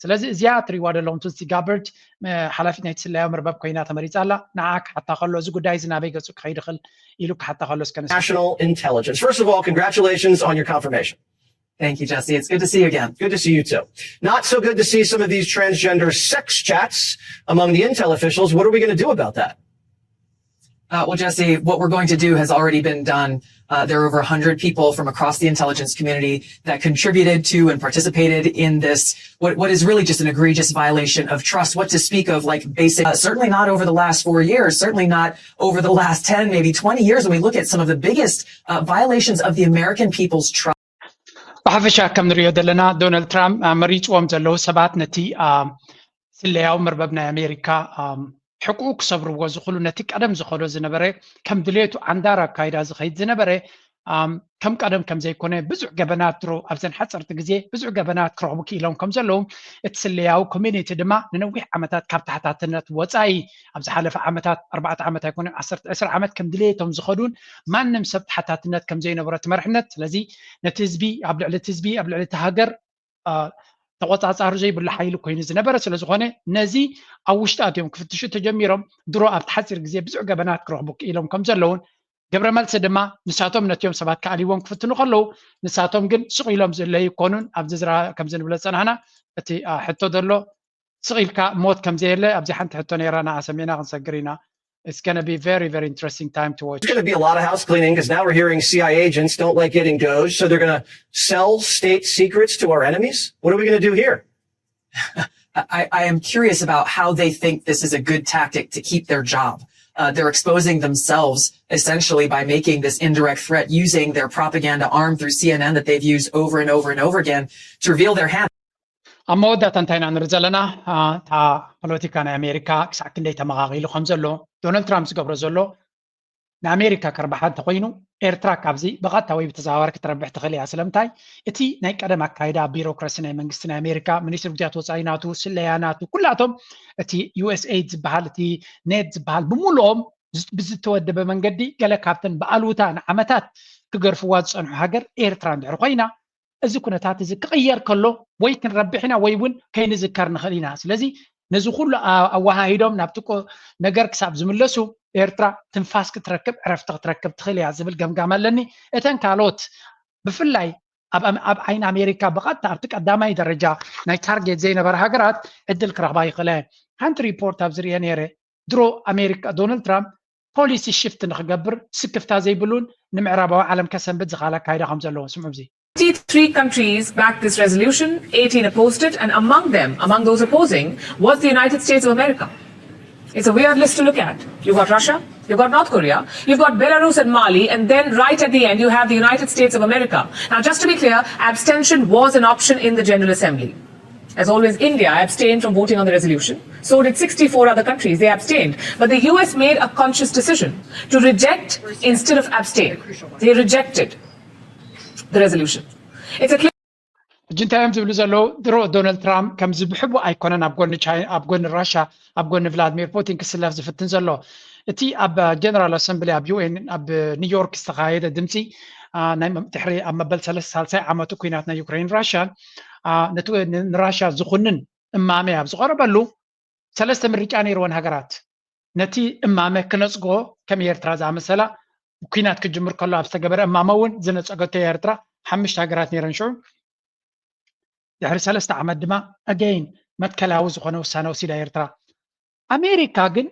ስለዚ እዚኣ ትሪዋ ዘለኹም ቱልሲ ጋበርድ ሓላፊት ናይቲ ስለያዊ መርበብ ኮይና ተመሪፃ ኣላ። ንዓ ክሓታ ከሎ እዚ ጉዳይ እዚ ናበይ ገፁ ክኸይድ ይኽእል ኢሉ ክሓታ ከሎ እስከ ንስማ። National Intelligence. First of all, congratulations on your confirmation. Thank you, Jesse. It's good to see you again. Good to see you too. Not so good to see some of these transgender sex chats among the intel officials. What are we going to do about that? Uh, well, Jesse, what we're going to do has already been done. Uh, there are over one hundred people from across the intelligence community that contributed to and participated in this, what, what is really just an egregious violation of trust. What to speak of, like, basic, uh, certainly not over the last four years, certainly not over the last ten, maybe twenty years. When we look at some of the biggest uh, violations of the American people's trust. ብሓፈሻ ከም ንሪኦ ዘለና ዶናልድ ትራምፕ መሪፅዎም ዘለዉ ሰባት ነቲ ስለያዊ መርበብ ናይ ኣሜሪካ ሕቁኡ ክሰብርዎ ዝኽእሉ፣ ነቲ ቀደም ዝኸዶ ዝነበረ ከም ድሌቱ ዓንዳር ኣካይዳ ዝኸይድ ዝነበረ ከም ቀደም ከም ዘይኮነ፣ ብዙሕ ገበናት ድሮ ኣብዘን ሓፀርቲ ግዜ ብዙሕ ገበናት ክረኽቡ ክኢሎም ከም ዘለዉ፣ እቲ ስለያዊ ኮሚኒቲ ድማ ንነዊሕ ዓመታት ካብ ተሓታትነት ወፃኢ ኣብ ዝሓለፈ ዓመታት ኣርባዕተ ዓመት ኣይኮነ ዓሰርተ ዕስራ ዓመት ከም ድሌቶም ዝኸዱን ማንም ሰብ ተሓታትነት ከም ዘይነበሮ እቲ መርሕነት። ስለዚ ነቲ ህዝቢ ኣብ ልዕሊ እቲ ህዝቢ ኣብ ልዕሊ እቲ ሃገር ተቆፃፃሪ ዘይብሉ ሓይሊ ኮይኑ ዝነበረ ስለዝኾነ ነዚ ኣብ ውሽጢ ኣትዮም ክፍትሹ ተጀሚሮም ድሮ ኣብቲ ሓፂር ግዜ ብዙሕ ገበናት ክረኽቡ ክኢሎም ከም ዘለውን ግብረ መልሲ ድማ ንሳቶም ነቲዮም ሰባት ክኣልይዎም ክፍትኑ ከለዉ ንሳቶም ግን ስቕ ኢሎም ዝእለዩ ይኮኑን ኣብዚ ዝራ ከምዚ ንብሎ ዝፀናሕና እቲ ሕቶ ዘሎ ስቕ ኢልካ ሞት ከም ዘየለ ኣብዚ ሓንቲ ሕቶ ነይራ ንኣ ሰሚዕና ክንሰግር ኢና። It's going to be very, very interesting time to watch. It's going to be a lot of house cleaning because now we're hearing C I A agents don't like getting Doge, so they're going to sell state secrets to our enemies. What are we going to do here? I, I am curious about how they think this is a good tactic to keep their job. Uh, they're exposing themselves essentially by making this indirect threat using their propaganda arm through C N N that they've used over and over and over again to reveal their hand. ኣብ መወዳእታ እንታይ ኢና ንርኢ ዘለና? እታ ፖለቲካ ናይ ኣሜሪካ ክሳዕ ክንደይ ተመቓቒሉ ከም ዘሎ፣ ዶናልድ ትራምፕ ዝገብሮ ዘሎ ንኣሜሪካ ክርብሓ እንተኮይኑ ኤርትራ ካብዚ ብቐጥታ ወይ ብተዘዋዋሪ ክትረብሕ ትኽእል እያ። ስለምንታይ? እቲ ናይ ቀደም ኣካይዳ ቢሮክራሲ ናይ መንግስቲ ናይ ኣሜሪካ፣ ሚኒስትሪ ጉዳያት ወፃኢ ናቱ፣ ስለያ ናቱ፣ ኩላቶም እቲ ዩ ኤስ ኤይድ ዝበሃል እቲ ኔድ ዝበሃል ብምሉኦም ብዝተወደበ መንገዲ ገለ ካብተን ብኣሉታ ንዓመታት ክገርፍዋ ዝፀንሑ ሃገር ኤርትራ እንድሕር ኮይና እዚ ኩነታት እዚ ክቕየር ከሎ ወይ ክንረብሕ ኢና ወይ እውን ከይንዝከር ንኽእል ኢና። ስለዚ ነዚ ኩሉ ኣወሃሂዶም ናብቲ ነገር ክሳብ ዝምለሱ ኤርትራ ትንፋስ ክትረክብ ዕረፍቲ ክትረክብ ትኽእል እያ ዝብል ገምጋም ኣለኒ። እተን ካልኦት ብፍላይ ኣብ ዓይኒ ኣሜሪካ ብቐጥታ ኣብቲ ቀዳማይ ደረጃ ናይ ታርጌት ዘይነበረ ሃገራት ዕድል ክረኽባ ይኽእለ። ሓንቲ ሪፖርት ኣብ ዝርአ ነይረ ድሮ ኣሜሪካ ዶናልድ ትራምፕ ፖሊሲ ሽፍት ንክገብር ስክፍታ ዘይብሉን ንምዕራባዊ ዓለም ከሰንብድ ዝኽእል ኣካይዳ ከም ዘለዎ ስምዑ። እዚ Twenty-three countries backed this resolution, eighteen opposed it, and among them, among those opposing, was the United States of America. It's a weird list to look at. You've got Russia, you've got North Korea, you've got Belarus and Mali, and then right at the end, you have the United States of America. Now, just to be clear, abstention was an option in the General Assembly. As always, India abstained from voting on the resolution. So did sixty-four other countries. They abstained. But the U S made a conscious decision to reject instead of abstain. They rejected the resolution. It's a clear ሕጂ እንታይ እዮም ዝብሉ ዘለዉ? ድሮ ዶናልድ ትራምፕ ከምዚ ብሕቡእ ኣይኮነን ኣብ ጎኒ ቻይና፣ ኣብ ጎኒ ራሻ፣ ኣብ ጎኒ ቭላድሚር ፑቲን ክስለፍ ዝፍትን ዘሎ። እቲ ኣብ ጀነራል ኣሰምብሊ ኣብ ዩ ኤን ኣብ ኒውዮርክ ዝተኻየደ ድምፂ ድሕሪ ኣብ መበል ሰለስተ ሳልሳይ ዓመቱ ኩናት ናይ ዩክሬን ራሻን ነቲ ንራሻ ዝኹንን እማመ ኣብ ዝቐረበሉ ሰለስተ ምርጫ ነይርወን ሃገራት ነቲ እማመ ክነፅጎ ከም ኤርትራ ዝኣመሰላ ኩናት ክጅምር ከሎ ኣብ ዝተገበረ እማመ እውን ዝነፀገቶ ኤርትራ ሓሙሽተ ሃገራት ነይረን ሽዑ ድሕሪ ሰለስተ ዓመት ድማ ኣገይን መትከላዊ ዝኾነ ውሳነ ወሲዳ ኤርትራ። ኣሜሪካ ግን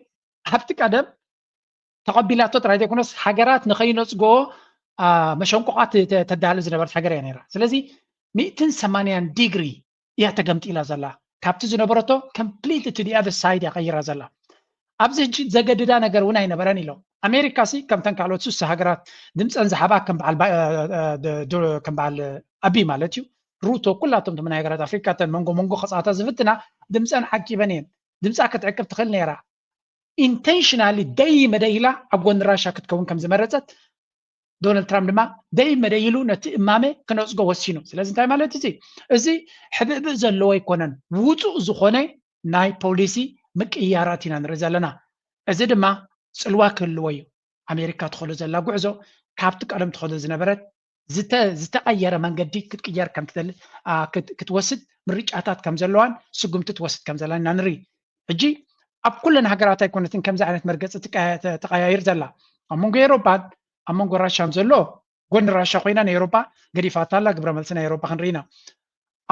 ኣብቲ ቀደም ተቐቢላቶ ጥራይ ዘይኮነስ ሃገራት ንኸይነፅጎ መሸንቆቓት ተዳሉ ዝነበረት ሃገር እያ ነይራ። ስለዚ ሚእትን ሰማንያን ዲግሪ እያ ተገምጢላ ዘላ። ካብቲ ዝነበረቶ complete to the other side እያ ቀይራ ዘላ። ኣብዚ ሕጂ ዘገድዳ ነገር እውን ኣይነበረን ኢሎም። ኣሜሪካ ሲ ከምተን ካልኦት ስሱ ሃገራት ድምፀን ዝሃባ ከም በዓል ኣቢ ማለት እዩ ሩቶ ኩላቶም ቶም ናይ ሃገራት ኣፍሪካ ተን መንጎ መንጎ ከፃታ ዝፍትና ድምፀን ዓቂበን እየን። ድምፃ ክትዕቅብ ትኽእል ነይራ። ኢንቴንሽናሊ ደይ መደይ ኢላ ኣብ ጎኒ ራሻ ክትከውን ከም ዝመረፀት ዶናልድ ትራምፕ ድማ ደይ መደይ ኢሉ ነቲ እማመ ክነፅጎ ወሲኑ። ስለዚ እንታይ ማለት እዚ እዚ ሕብእብእ ዘለዎ ኣይኮነን፣ ውፁእ ዝኾነ ናይ ፖሊሲ ምቅያራት ኢና ንርኢ ዘለና። እዚ ድማ ፅልዋ ክህልዎ እዩ። ኣሜሪካ ትኸዶ ዘላ ጉዕዞ ካብቲ ቀደም ትኸዶ ዝነበረት ዝተቐየረ መንገዲ ክትቅየር ከም ትደሊ ክትወስድ ምርጫታት ከም ዘለዋን ስጉምቲ ትወስድ ከም ዘላ ኢና ንርኢ። ሕጂ ኣብ ኩለን ሃገራት ኣይኮነትን ከምዚ ዓይነት መርገፂ ተቀያይር ዘላ። ኣብ መንጎ ኤሮፓን ኣብ መንጎ ራሻን ዘሎ ጎኒ ራሻ ኮይና ንኤሮፓ ገዲፋታ ኣላ። ግብረ መልሲ ናይ ኤሮፓ ክንርኢ ኢና።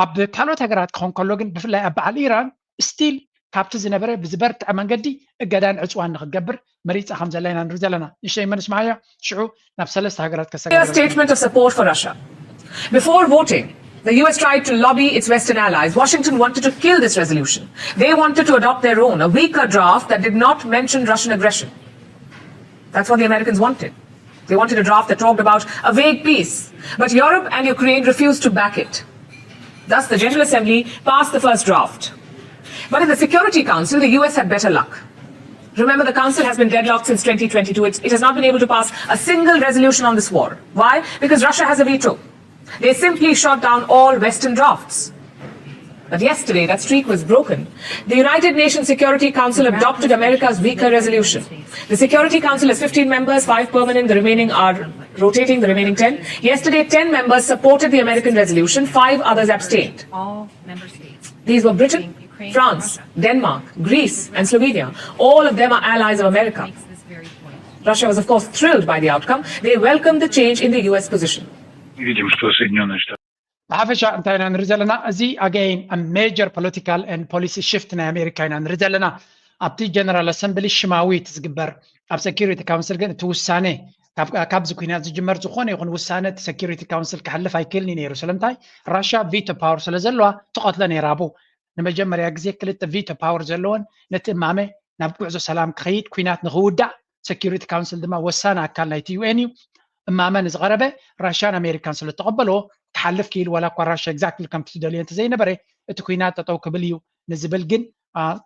ኣብ ካልኦት ሃገራት ክኾን ከሎ ግን ብፍላይ ኣብ በዓል ኢራን ስቲል ካብቲ ዝነበረ ብዝበርትዐ መንገዲ እገዳን ዕፅዋን ንክትገብር መሪፃ ከም ዘላ ኢና ንርኢ ዘለና። ንሽተይ መንስማያ ሽዑ ናብ ሰለስተ ሃገራት ከሰጋግረ statement of support for Russia. Before voting, the U S tried to lobby its Western allies. Washington wanted to kill this resolution. They wanted to adopt their own, a weaker draft that did not mention Russian aggression. That's what the Americans wanted. They wanted a draft that talked about a vague peace, but Europe and Ukraine refused to back it. Thus, the General Assembly passed the first draft. But in the Security Council, the U S had better luck. Remember, the Council has been deadlocked since twenty twenty-two. It, it has not been able to pass a single resolution on this war. Why? Because Russia has a veto. They simply shot down all Western drafts. But yesterday, that streak was broken. The United Nations Security Council adopted America's weaker resolution. The Security Council has fifteen members, five permanent, the remaining are rotating, the remaining ten. Yesterday, ten members supported the American resolution, five others abstained. These were Britain, France, Denmark, Greece, and Slovenia. All of them are allies of America. Russia was, of course, thrilled by the outcome. They welcomed the change in the U S position. Видим, что Соединенные Штаты ብሓፈሻ እንታይ ኢና ንርኢ ዘለና? እዚ ኣገይን ኣብ ሜጀር ፖለቲካል ን ፖሊሲ ሽፍት ናይ ኣሜሪካ ኢና ንርኢ ዘለና። ኣብቲ ጀነራል ኣሰምብሊ ሽማዊ እቲ ዝግበር፣ ኣብ ሴኪሪቲ ካውንስል ግን እቲ ውሳነ ካብዚ ኩናት ዝጅመር ዝኾነ ይኹን ውሳነ እቲ ሴኪሪቲ ካውንስል ክሓልፍ ኣይክእልን እዩ ነይሩ። ስለምንታይ? ራሻ ቪቶ ፓወር ስለ ዘለዋ ትቐትሎ ነይራ። ኣብኡ ንመጀመርያ ግዜ ክልተ ቪቶ ፓወር ዘለወን ነቲ እማመ ናብ ጉዕዞ ሰላም ክኸይድ፣ ኩናት ንኽውዳእ ሴኪሪቲ ካውንስል ድማ ወሳኒ ኣካል ናይቲ ዩ ኤን እዩ። እማመ ንዝቐረበ ራሽያን ኣሜሪካን ስለ ተቐበልዎ ክሓልፍ ክኢሉ፣ ዋላ እኳ ራሽያ ኤግዛክትሊ ከምቲ ትደልዮ እንተዘይነበረ እቲ ኩናት ጠጠው ክብል እዩ ንዝብል ግን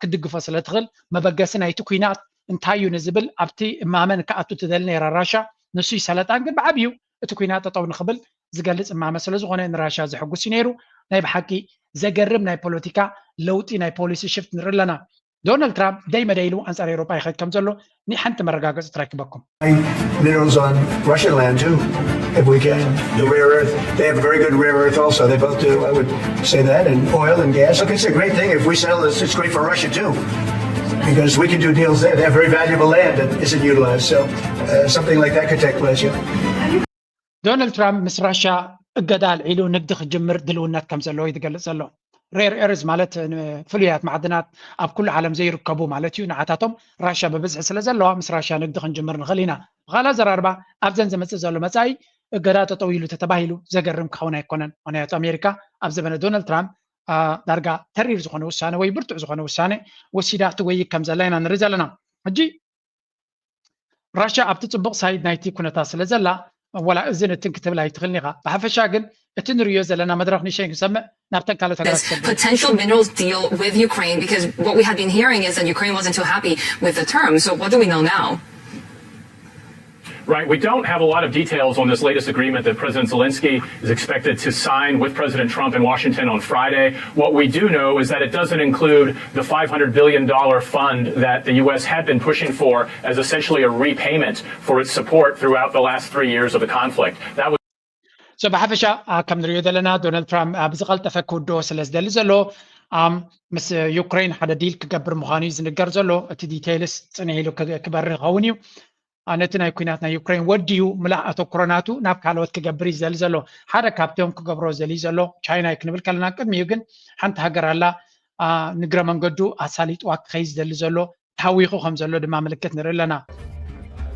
ክትድግፎ ስለ ትኽእል፣ መበገሲ ናይቲ ኩናት እንታይ እዩ ንዝብል ኣብቲ እማመ ንክኣቱ ትደሊ ነይራ ራሽያ። ንሱ እዩ ሰለጣን ግን ብዓብዩ እቲ ኩናት ጠጠው ንኽብል ዝገልፅ እማመ ስለ ዝኾነ ንራሽያ ዘሐጉስ እዩ ነይሩ። ናይ ብሓቂ ዘገርም ናይ ፖለቲካ ለውጢ ናይ ፖሊሲ ሽፍት ንርኢ ኣለና። ዶናልድ ትራምፕ ደይ መደይ ኢሉ ኣንጻር ኤውሮጳ ይኸይድ ከም ዘሎ ንሓንቲ መረጋገጺ ትረክበኩም። Minerals on Russian land too, if we can. The rare earth, they have very good rare earth also. They both do. I would say that, and oil and gas. Look, it's a great thing if we sell this. It's great for Russia too, because we can do deals there. They have very valuable land that isn't utilized. So uh, something like that could take place. Yeah. ዶናልድ ትራምፕ ምስ ራሽያ እገዳ ኣልዒሉ ንግዲ ክጅምር ድልውነት ከም ዘለዎ እዩ ዝገልጽ ዘሎ። ሬር ኤርዝ ማለት ፍሉያት ማዕድናት ኣብ ኩሉ ዓለም ዘይርከቡ ማለት እዩ። ንዓታቶም ራሽያ ብብዝሒ ስለ ዘለዋ ምስ ራሽያ ንግዲ ክንጅምር ንኽእል ኢና። ብኻልእ ኣዘራርባ ኣብዘን ዝመጽእ ዘሎ መጻኢ እገዳ ጠጠው ኢሉ ተተባሂሉ ዘገርም ክኸውን ኣይኮነን። ምኽንያቱ ኣሜሪካ ኣብ ዘበነ ዶናልድ ትራምፕ ዳርጋ ተሪር ዝኾነ ውሳነ ወይ ብርቱዕ ዝኾነ ውሳነ ወሲዳ ትወይግ ከም ዘላ ኢና ንርኢ ዘለና። ሕጂ ራሽያ ኣብቲ ጽቡቕ ሳይድ ናይቲ ኩነታት ስለ ዘላ ዋላ እዝን እትን ክትብል ኣይትኽእልን ኢኻ። ብሓፈሻ ግን እቲ ንርእዮ ዘለና መድረኽ ንሸይ ክሰምዕ ናብተን ካልኦት ሃገራት ክሰግር። Potential minerals deal with Ukraine, because what we had been hearing is that Ukraine wasn't too happy with the terms. So what do we know now? Right. We don't have a lot of details on this latest agreement that President Zelensky is expected to sign with President Trump in Washington on Friday. What we do know is that it doesn't include the five hundred billion dollar fund that the U S had been pushing for as essentially a repayment for its support throughout the last three years of the conflict. That was So ብሓፈሻ ከም ንሪኦ ዘለና ዶናልድ ትራምፕ ኣብ ዝቐልጠፈ ክውድኦ ስለ ዝደሊ ዘሎ ምስ ዩክሬን ሓደ ዲል ክገብር ምዃኑ እዩ ዝንገር ዘሎ። እቲ ዲቴይልስ ፅንሕ ኢሉ ክበርህ ይኸውን እዩ። ነቲ ናይ ኩናት ናይ ዩክሬን ወዲኡ ምላእ ኣተኩሮ ናቱ ናብ ካልኦት ክገብር እዩ ዝደሊ ዘሎ። ሓደ ካብቶም ክገብሮ ዝደሊ ዘሎ ቻይና እዩ ክንብል ከለና ቅድሚኡ ግን ሓንቲ ሃገር ኣላ ንግረ መንገዱ ኣሳሊጥዋ ክኸይድ ዝደሊ ዘሎ ተሃዊኹ ከም ዘሎ ድማ ምልክት ንርኢ ኣለና።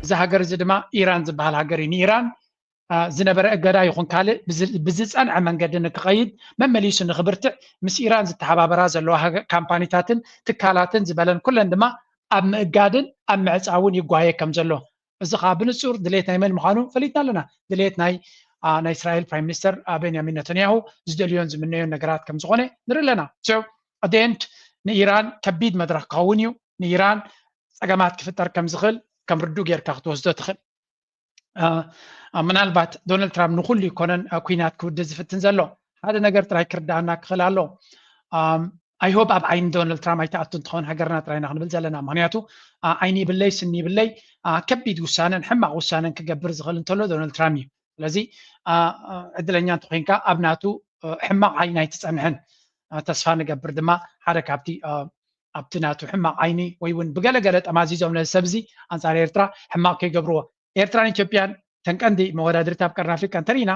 እዚ ሃገር እዚ ድማ ኢራን ዝበሃል ሃገር እዩ። ንኢራን ዝነበረ እገዳ ይኹን ካልእ ብዝፀንዐ መንገዲ ንክኸይድ መመሊሱ ንክብርትዕ ምስ ኢራን ዝተሓባበራ ዘለዋ ካምፓኒታትን ትካላትን ዝበለን ኩለን ድማ ኣብ ምእጋድን ኣብ ምዕፃውን ይጓየ ከም ዘሎ እዚ ከዓ ብንፁር ድሌት ናይ መን ምዃኑ ፈሊጥና ኣለና። ድሌት ናይ ናይ እስራኤል ፕራይም ሚኒስተር ቤንያሚን ነተንያሁ ዝደልዮን ዝምነዮን ነገራት ከም ዝኾነ ንርኢ ኣለና። So at the end ንኢራን ከቢድ መድረኽ ክኸውን እዩ። ንኢራን ፀገማት ክፍጠር ከም ዝኽእል ከም ርዱእ ጌርካ ክትወስዶ ትኽእል። ምናልባት ዶናልድ ትራምፕ ንኩሉ ይኮነን ኩናት ክውድእ ዝፍትን ዘሎ። ሓደ ነገር ጥራይ ክርዳኣና ክኽእል ኣሎ። ኣይሆብ ኣብ ዓይኒ ዶናልድ ትራምፕ ኣይተኣቱን ትኸውን ሃገርና ጥራይና ክንብል ዘለና። ምክንያቱ ዓይኒ ይብለይ ስኒ ይብለይ ከቢድ ውሳነን ሕማቕ ውሳነን ክገብር ዝኽእል እንተሎ ዶናልድ ትራምፕ እዩ። ስለዚ ዕድለኛ እንተኮይንካ ኣብ ናቱ ሕማቕ ዓይኒ ኣይትፀንሕን። ተስፋ ንገብር ድማ ሓደ ካብቲ ኣብቲ ናቱ ሕማቕ ዓይኒ ወይ እውን ብገለገለ ጠማዚዞም ነዚ ሰብ እዚ ኣንፃር ኤርትራ ሕማቕ ከይገብርዎ። ኤርትራን ኢትዮጵያን ተን ቀንዲ መወዳድርቲ ኣብ ቀርኒ ኣፍሪቃ እንተሪኢና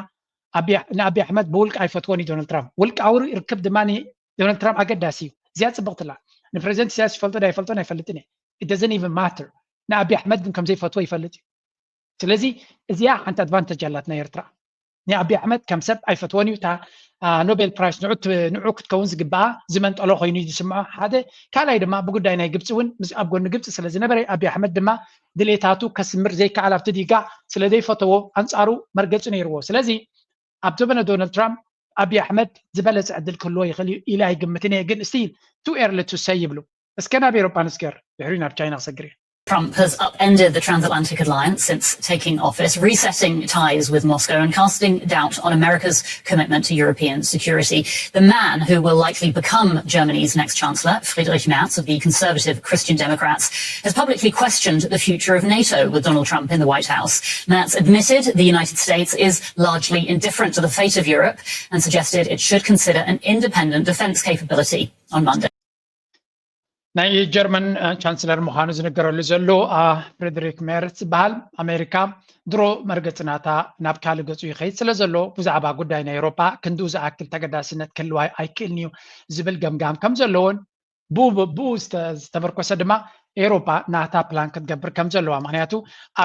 ንኣብይ ኣሕመድ ብውልቂ ኣይፈትዎን እዩ ዶናልድ ትራምፕ። ውልቃዊ ርክብ ድማ ንዶናልድ ትራምፕ ኣገዳሲ እዩ። እዚኣ ፅብቕትላ ንፕሬዚደንት ኢሳያስ ይፈልጦ ዳ ይፈልጦን ኣይፈልጥን እየ። It doesn't even matter። ንኣብይ ኣሕመድ ግን ከምዘይፈትዎ ይፈልጥ እዩ። ስለዚ እዚኣ ሓንቲ ኣድቫንተጅ ኣላት ናይ ኤርትራ። ንኣብይ ኣሕመድ ከም ሰብ ኣይፈትዎን እዩ። እታ ኖቤል ፕራይስ ንዑ ክትከውን ዝግባኣ ዝመንጠሎ ኮይኑ እዩ ዝስምዖ። ሓደ ካልኣይ ድማ ብጉዳይ ናይ ግብፂ እውን ኣብ ጎኒ ግብፂ ስለ ዝነበረ ኣብይ ኣሕመድ ድማ ድሌታቱ ከስምር ዘይከኣል ኣብቲ ዲጋ ስለ ዘይፈተዎ ኣንፃሩ መርገፂ ነይርዎ። ስለዚ ኣብ ዘበነ ዶናልድ ትራምፕ ኣብይ ኣሕመድ ዝበለፀ ዕድል ክህልዎ ይኽእል እዩ ኢለ ኣይግምትን እየ። ግን ስቲል ቱ ኤርሊ ቱ ሰይ ይብሉ። እስከ ናብ ኤሮጳ ንስገር፣ ድሕሪኡ ናብ ቻይና ክሰግር እየ። Trump has upended the transatlantic alliance since taking office, resetting ties with Moscow and casting doubt on America's commitment to European security. The man who will likely become Germany's next chancellor, Friedrich Merz of the conservative Christian Democrats, has publicly questioned the future of NATO with Donald Trump in the White House. Merz admitted the United States is largely indifferent to the fate of Europe and suggested it should consider an independent defense capability on Monday. ናይ ጀርመን ቻንስለር ምዃኑ ዝነገረሉ ዘሎ ፍሬድሪክ ሜርስ ዝበሃል ኣሜሪካ ድሮ መርገፂ ናታ ናብ ካልእ ገፁ ይኸይድ ስለ ዘሎ ብዛዕባ ጉዳይ ናይ ኤውሮጳ ክንድኡ ዝኣክል ተገዳስነት ክህልዋ ኣይክእልን እዩ ዝብል ገምጋም ከም ዘለዎን ብኡ ዝተመርኮሰ ድማ ኤውሮጳ ናታ ፕላን ክትገብር ከም ዘለዋ ምክንያቱ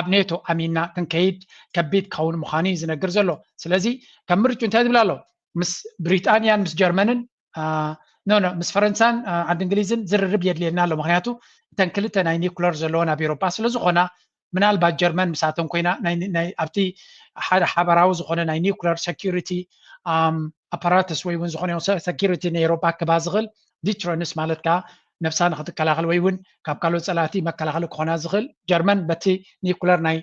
ኣብ ኔቶ ኣሚና ክንከይድ ከቢድ ክኸውን ምዃኑ እዩ ዝነግር ዘሎ። ስለዚ ከም ምርጩ እንታይ ዝብል ኣሎ? ምስ ብሪጣንያን ምስ ጀርመንን ኖ ኖ ምስ ፈረንሳን ዓዲ እንግሊዝን ዝርርብ የድልየና ኣሎ። ምክንያቱ እተን ክልተ ናይ ኒኩለር ዘለወን ኣብ ኤውሮጳ ስለዝኾና ምናልባት ጀርመን ምሳቶም ኮይና ኣብቲ ሓደ ሓበራዊ ዝኾነ ናይ ኒኩለር ሰኪሪቲ ኣፓራተስ ወይ እውን ዝኾነ ሰኪሪቲ ናይ ኤውሮጳ ክባ ዝኽእል ዲትረንስ ማለት ከዓ ነብሳ ንክትከላኸል ወይ እውን ካብ ካልኦት ፀላእቲ መከላኸሊ ክኾና ዝኽእል ጀርመን በቲ ኒኩለር ናይ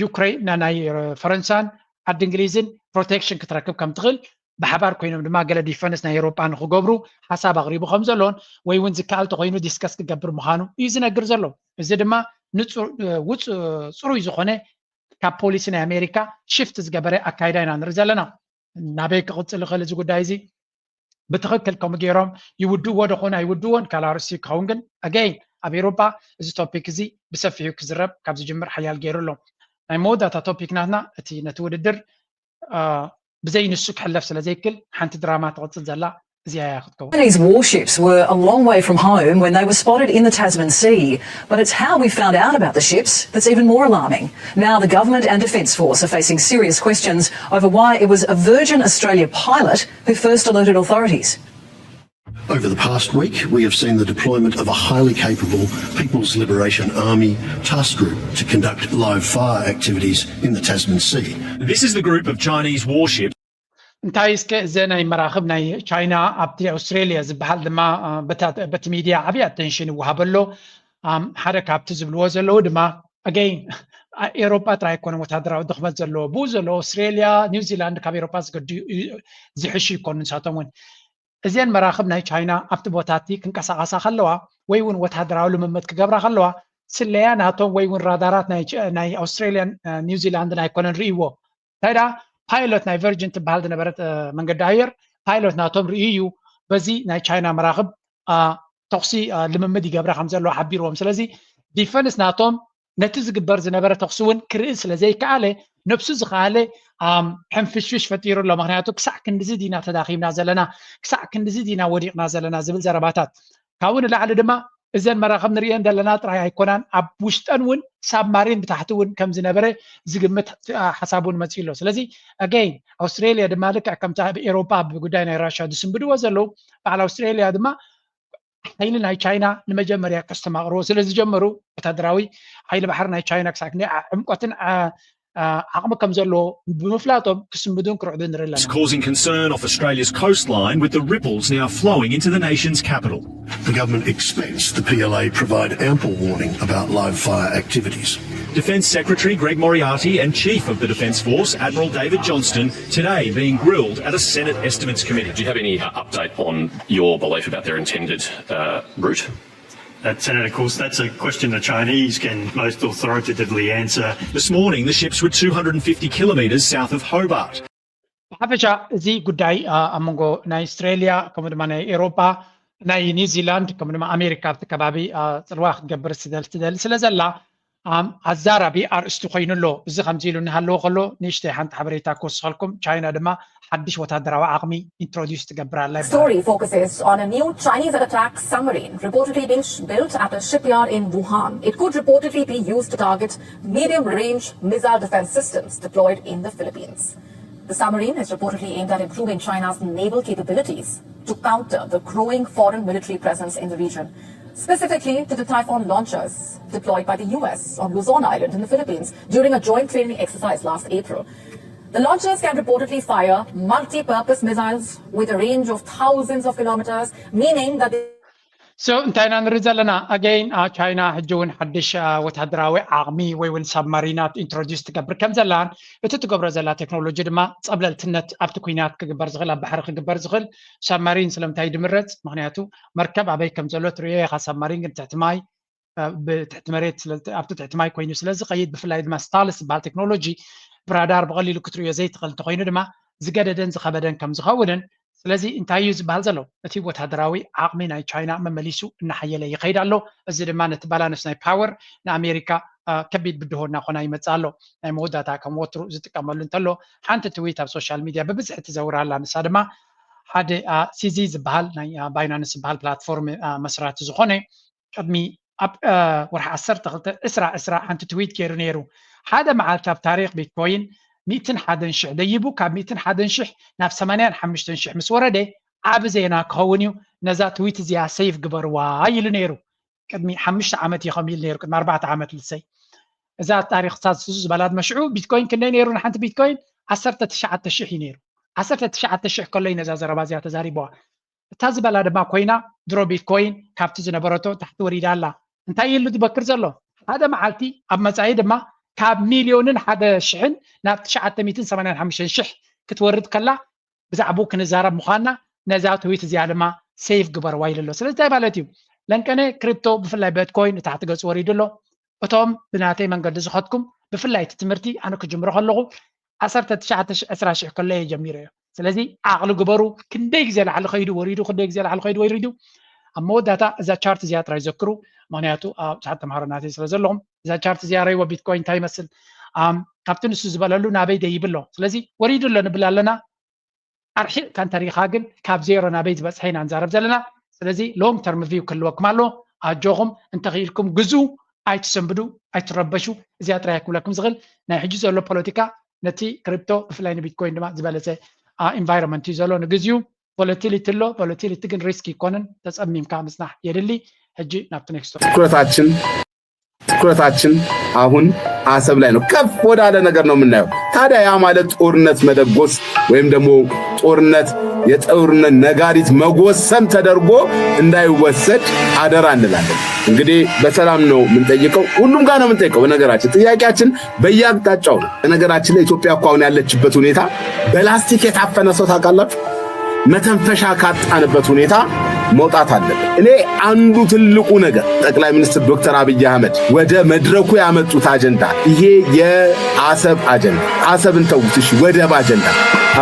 ዩክሬን ናይ ፈረንሳን ዓዲ እንግሊዝን ፕሮቴክሽን ክትረክብ ከም ትኽእል ብሓባር ኮይኖም ድማ ገለ ዲፈንስ ናይ ኤውሮጳ ንክገብሩ ሓሳብ ኣቕሪቡ ከም ዘሎን ወይ እውን ዝከኣል ተኮይኑ ዲስከስ ክገብር ምዃኑ እዩ ዝነግር ዘሎ። እዚ ድማ ውፅ ፅሩይ ዝኾነ ካብ ፖሊሲ ናይ ኣሜሪካ ሽፍት ዝገበረ ኣካይዳ ኢና ንርኢ ዘለና። ናበይ ክቕፅል ይኽእል እዚ ጉዳይ እዚ? ብትኽክል ከምኡ ገይሮም ይውድእዎ ዶ ኾን ኣይውድእዎን ካልእ ኣርእስቲ ክኸውን ግን ኣገይን ኣብ ኤውሮጳ እዚ ቶፒክ እዚ ብሰፊሑ ክዝረብ ካብ ዝጅምር ሓያል ገይሩ ኣሎ። ናይ መወዳእታ ቶፒክ ናትና እቲ ነቲ ውድድር ብዘይ ንሱ ክሕለፍ ስለ ዘይክል ሓንቲ ድራማ ትቕፅል ዘላ እዚኣ እያ ክትከውን። Japanese warships were a long way from home when they were spotted in the Tasman Sea. But it's how we found out about the ships that's even more alarming. Now the government and Defence Force are facing serious questions over why it was a Virgin Australia pilot who first alerted authorities. Over the past week, we have seen the deployment of a highly capable People's Liberation Army task group to conduct live fire activities in the Tasman Sea. This is the group of Chinese warships. እንታይ እስከ እዚ ናይ መራኽብ ናይ ቻይና ኣብቲ ኣውስትሬሊያ ዝበሃል ድማ በቲ ሚድያ ዓብዪ ኣቴንሽን ይወሃበሎ። ሓደ ካብቲ ዝብልዎ ዘለዉ ድማ ኣገይን ኤሮጳ ጥራይ ኣይኮነን ወታደራዊ ድኽመት ዘለዎ ብኡ ዘሎ ኣውስትሬሊያ ኒውዚላንድ ካብ ኤሮጳ ዝገዱ ዝሕሹ ይኮኑ ንሳቶም እውን እዚአን መራኽብ ናይ ቻይና ኣብቲ ቦታ እቲ ክንቀሳቐሳ ከለዋ ወይ እውን ወታደራዊ ልምምድ ክገብራ ከለዋ ስለያ ናቶም ወይ እውን ራዳራት ናይ ኣውስትራሊያን ኒውዚላንድን ኣይኮነን ርእይዎ። እንታይ ደኣ ፓይሎት ናይ ቨርጅን ትበሃል ዝነበረት መንገዲ ኣየር ፓይሎት ናቶም ርእዩ እዩ በዚ ናይ ቻይና መራኽብ ተኹሲ ልምምድ ይገብራ ከም ዘለዋ ሓቢርዎም። ስለዚ ዲፈንስ ናቶም ነቲ ዝግበር ዝነበረ ተኹሲ እውን ክርኢ ስለ ዘይከኣለ ነብሱ ዝኸኣለ ሕንፍሽፍሽ ፈጢሩ ኣሎ። ምክንያቱ ክሳዕ ክንድዚ ዲና ተዳኺምና ዘለና፣ ክሳዕ ክንድዚ ዲና ወዲቕና ዘለና ዝብል ዘረባታት። ካብኡ ንላዕሊ ድማ እዘን መራኽብ ንርእየን ዘለና ጥራይ ኣይኮናን፣ ኣብ ውሽጠን እውን ሳብማሪን ብታሕቲ እውን ከም ዝነበረ ዝግምት ሓሳብ እውን መፂኡ ኣሎ። ስለዚ ኣገይን ኣውስትሬልያ ድማ ልክዕ ከምቲ ኣብ ኤሮፓ ብጉዳይ ናይ ራሽያ ዝስንብድዎ ዘለዉ በዓል ኣውስትሬልያ ድማ ሓይሊ ናይ ቻይና ንመጀመርያ ከስተማቕርዎ ስለ ዝጀመሩ ወታደራዊ ሓይሊ ባሕሪ ናይ ቻይና ክሳዕ ክንደይ ዕምቆትን ዓቕሚ ከም ዘለዎ ብምፍላጦም ክስንብዱን ክርዕዱ ንርኢ ኣለና። Causing concern off Australia's coastline with the ripples now flowing into the nation's capital. The government expects the P L A provide ample warning about live fire activities. Defence Secretary Greg Moriarty and Chief of the Defence Force Admiral David Johnston today being grilled at a Senate Estimates Committee. Do you have any uh, update on your belief about their intended uh, route? That, Senator Course, that's a question the Chinese can most authoritatively answer. This morning, the ships were two hundred and fifty kilometres south of Hobart. ብሓፈሻ እዚ ጉዳይ ኣብ መንጎ ናይ ኣስትራልያ ከምኡ ድማ ናይ ኤሮጳ ናይ ኒውዚላንድ ከምኡ ድማ ኣሜሪካ ኣብቲ ከባቢ ፅልዋ ክትገብር ስደል ስደል ስለ ዘላ ኣዛራቢ ኣርእስቲ ኮይኑ ኣሎ። እዚ ከምዚ ኢሉ እናሃለዎ ከሎ ንእሽተይ ሓንቲ ሓበሬታ ክወስኸልኩም። ቻይና ድማ ሓድሽ ወታደራዊ ዓቕሚ ኢንትሮዲስ ትገብር ኣላ ይበሃል። Story focuses on a new Chinese attack submarine reportedly being sh- built at a shipyard in Wuhan. It could reportedly be used to target medium range missile defense systems deployed in the Philippines. The submarine is reportedly aimed at improving China's naval capabilities to counter the growing foreign military presence in the region, specifically to the Typhoon launchers deployed by the U S on Luzon Island in the Philippines during a joint training exercise last April. The launchers can reportedly fire multi purpose missiles with a range of thousands of kilometers, meaning that they So እንታይ ኢና ንርኢ ዘለና? ኣገይን ቻይና ሕጂ እውን ሓድሽ ወታደራዊ ዓቕሚ ወይ እውን ሳብማሪናት ኢንትሮዲስ ትገብር ከም ዘላን እቲ ትገብሮ ዘላ ቴክኖሎጂ ድማ ፀብለልትነት ኣብቲ ኩናት ክግበር ዝኽእል ኣብ ባሕሪ ክግበር ዝኽእል ሳብማሪን ስለምንታይ ድምረፅ? ምክንያቱ መርከብ ኣበይ ከም ዘሎ ትሪኦ ኢኻ። ሳብማሪን ግን ትሕቲ ማይ ብትሕቲ መሬት ኣብቲ ትሕቲ ማይ ኮይኑ ስለ ዝኸይድ ብፍላይ ድማ ስታልስ ዝበሃል ቴክኖሎጂ ብራዳር ብቐሊሉ ክትሪኦ ዘይትኽእል እንተኮይኑ ድማ ዝገደደን ዝኸበደን ከም ዝኸውንን ስለዚ እንታይ እዩ ዝበሃል ዘሎ? እቲ ወታደራዊ ዓቕሚ ናይ ቻይና መመሊሱ እናሓየለ ይኸይድ ኣሎ። እዚ ድማ ነቲ ባላንስ ናይ ፓወር ንኣሜሪካ ከቢድ ብድሆ እናኾና ይመፅእ ኣሎ። ናይ መወዳእታ ከም ወትሩ ዝጥቀመሉ እንተሎ ሓንቲ ትዊት ኣብ ሶሻል ሚድያ ብብዝሒ ትዘውር ኣላ። ንሳ ድማ ሓደ ሲዚ ዝበሃል ናይ ባይናንስ ዝበሃል ፕላትፎርም መስራቲ ዝኾነ ቅድሚ ኣብ ወርሒ ዓሰርተ ክልተ ዕስራ ዕስራ ሓንቲ ትዊት ገይሩ ነይሩ። ሓደ መዓልቲ ኣብ ታሪክ ቢትኮይን ሚእትን ሓደን ሽሕ ደይቡ ካብ ሚእትን ሓደን ሽሕ ናብ ሰማንያን ሓሙሽተን ሽሕ ምስ ወረደ ዓቢ ዜና ክኸውን እዩ። ነዛ ትዊት እዚኣ ሰይቭ ግበርዋ ኢሉ ነይሩ። ቅድሚ ሓሙሽተ ዓመት እዩ ከም ኢሉ ነይሩ ቅድሚ ኣርባዕተ ዓመት ልሰይ እዛ ታሪክ ሳዝሱ ዝበላ ድማ ሽዑ ቢትኮይን ክንደይ ነይሩ ንሓንቲ ቢትኮይን ዓሰርተ ትሽዓተ ሽሕ እዩ ነይሩ። ዓሰርተ ትሽዓተ ሽሕ ከሎ እዩ ነዛ ዘረባ እዚኣ ተዛሪበዋ። እታ ዝበላ ድማ ኮይና ድሮ ቢትኮይን ካብቲ ዝነበረቶ ታሕቲ ወሪዳ ኣላ። እንታይ ኢሉ ዝበክር ዘሎ ሓደ መዓልቲ ኣብ መፃኢ ድማ ካብ ሚልዮንን ሓደ ሽሕን ናብ ትሽዓተ ሚእትን ሰማንያን ሓሙሽተን ሽሕ ክትወርድ ከላ ብዛዕባኡ ክንዛረብ ምዃንና ነዛ ትዊት እዚኣ ድማ ሴቭ ግበርዋ ኢሉ ኣሎ። ስለዚ እንታይ ማለት እዩ? ለንቀነ ክሪፕቶ ብፍላይ ቤትኮይን ንታሕቲ ገፁ ወሪዱ ኣሎ። እቶም ብናተይ መንገዲ ዝኸድኩም ብፍላይ እቲ ትምህርቲ ኣነ ክጅምሮ ከለኹ ዓሰርተ ትሽዓተ ዕስራ ሽሕ ከሎ እየ ጀሚረ እዮ። ስለዚ ዓቕሊ ግበሩ። ክንደይ ግዜ ላዕሊ ከይዱ ወሪዱ፣ ክንደይ ግዜ ላዕሊ ከይዱ ወሪዱ። ኣብ መወዳእታ እዛ ቻርት እዚኣ ጥራይ ዘክሩ፣ ምክንያቱ ኣብ ብዙሓት ተምሃሮ ናተይ ስለ ዘለኹም እዛ ቻርት እዚኣ ረይዎ ቢትኮይን እንታይ ይመስል ካብቲ ንሱ ዝበለሉ ናበይ ደይብ ኣሎ። ስለዚ ወሪዱ ኣሎ ንብል ኣለና። ኣርሒቕካ እንተሪኢኻ ግን ካብ ዜሮ ናበይ ዝበፅሐ ኢና ንዛረብ ዘለና። ስለዚ ሎንግ ተርም ቪው ክህልወኩም ኣለዎ። ኣጆኹም እንተኽኢልኩም ግዙ፣ ኣይትሰንብዱ፣ ኣይትረበሹ። እዚኣ ጥራይ ክብለኩም ዝኽእል ናይ ሕጂ ዘሎ ፖለቲካ ነቲ ክሪፕቶ ብፍላይ ንቢትኮይን ድማ ዝበለፀ ኢንቫይሮንመንት እዩ ዘሎ። ንግዚኡ ቮለቲሊቲ ኣሎ። ቮለቲሊቲ ግን ሪስክ ይኮንን፣ ተፀሚምካ ምፅናሕ የድሊ። ሕጂ ናብቲ ኔክስት ትኩረታችን ትኩረታችን አሁን አሰብ ላይ ነው። ከፍ ወዳለ ነገር ነው የምናየው። ታዲያ ያ ማለት ጦርነት መደጎስ ወይም ደግሞ ጦርነት የጦርነት ነጋሪት መጎሰም ተደርጎ እንዳይወሰድ አደራ እንላለን። እንግዲህ በሰላም ነው የምንጠይቀው፣ ሁሉም ጋር ነው የምንጠይቀው። በነገራችን ጥያቄያችን በየአቅጣጫው ነው። በነገራችን ላይ ኢትዮጵያ እኮ አሁን ያለችበት ሁኔታ በላስቲክ የታፈነ ሰው ታውቃላችሁ? መተንፈሻ ካጣንበት ሁኔታ መውጣት አለበት። እኔ አንዱ ትልቁ ነገር ጠቅላይ ሚኒስትር ዶክተር አብይ አህመድ ወደ መድረኩ ያመጡት አጀንዳ ይሄ የአሰብ አጀንዳ፣ አሰብን ተውት እሺ፣ ወደብ አጀንዳ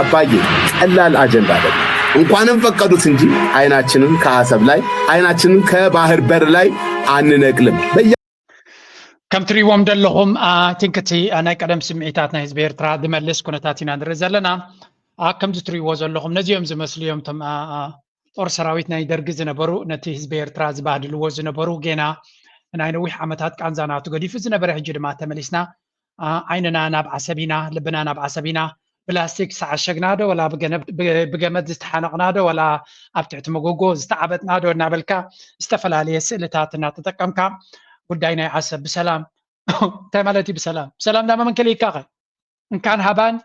አባዬ ቀላል አጀንዳ አይደለም። እንኳንም ፈቀዱት እንጂ አይናችንን ከአሰብ ላይ አይናችንን ከባህር በር ላይ አንነቅልም። በየ ከም ትሪእዎም ዘለኹም ቲንክ እቲ ናይ ቀደም ስምዒታት ናይ ህዝቢ ኤርትራ ዝመልስ ኩነታት ኢና ንርኢ ዘለና። ከምዚ ትሪእዎ ዘለኹም ነዚኦም ዝመስሉ እዮም እቶም ጦር ሰራዊት ናይ ደርጊ ዝነበሩ ነቲ ህዝቢ ኤርትራ ዝባህድልዎ ዝነበሩ ጌና ናይ ነዊሕ ዓመታት ቃንዛ ናቱ ገዲፉ ዝነበረ ሕጂ ድማ ተመሊስና ዓይንና ናብ ዓሰብ ኢና ልብና ናብ ዓሰብ ኢና ብላስቲክ ዝተዓሸግና ዶ ወላ ብገመድ ዝተሓነቕና ዶ ወላ ኣብ ትሕቲ መጎጎ ዝተዓበጥና ዶ እናበልካ ዝተፈላለየ ስእልታት እናተጠቀምካ ጉዳይ ናይ ዓሰብ ብሰላም እንታይ ማለት እዩ ብሰላም ብሰላም ዳማ መን ከልኢካ ኸ እንካን ሃባን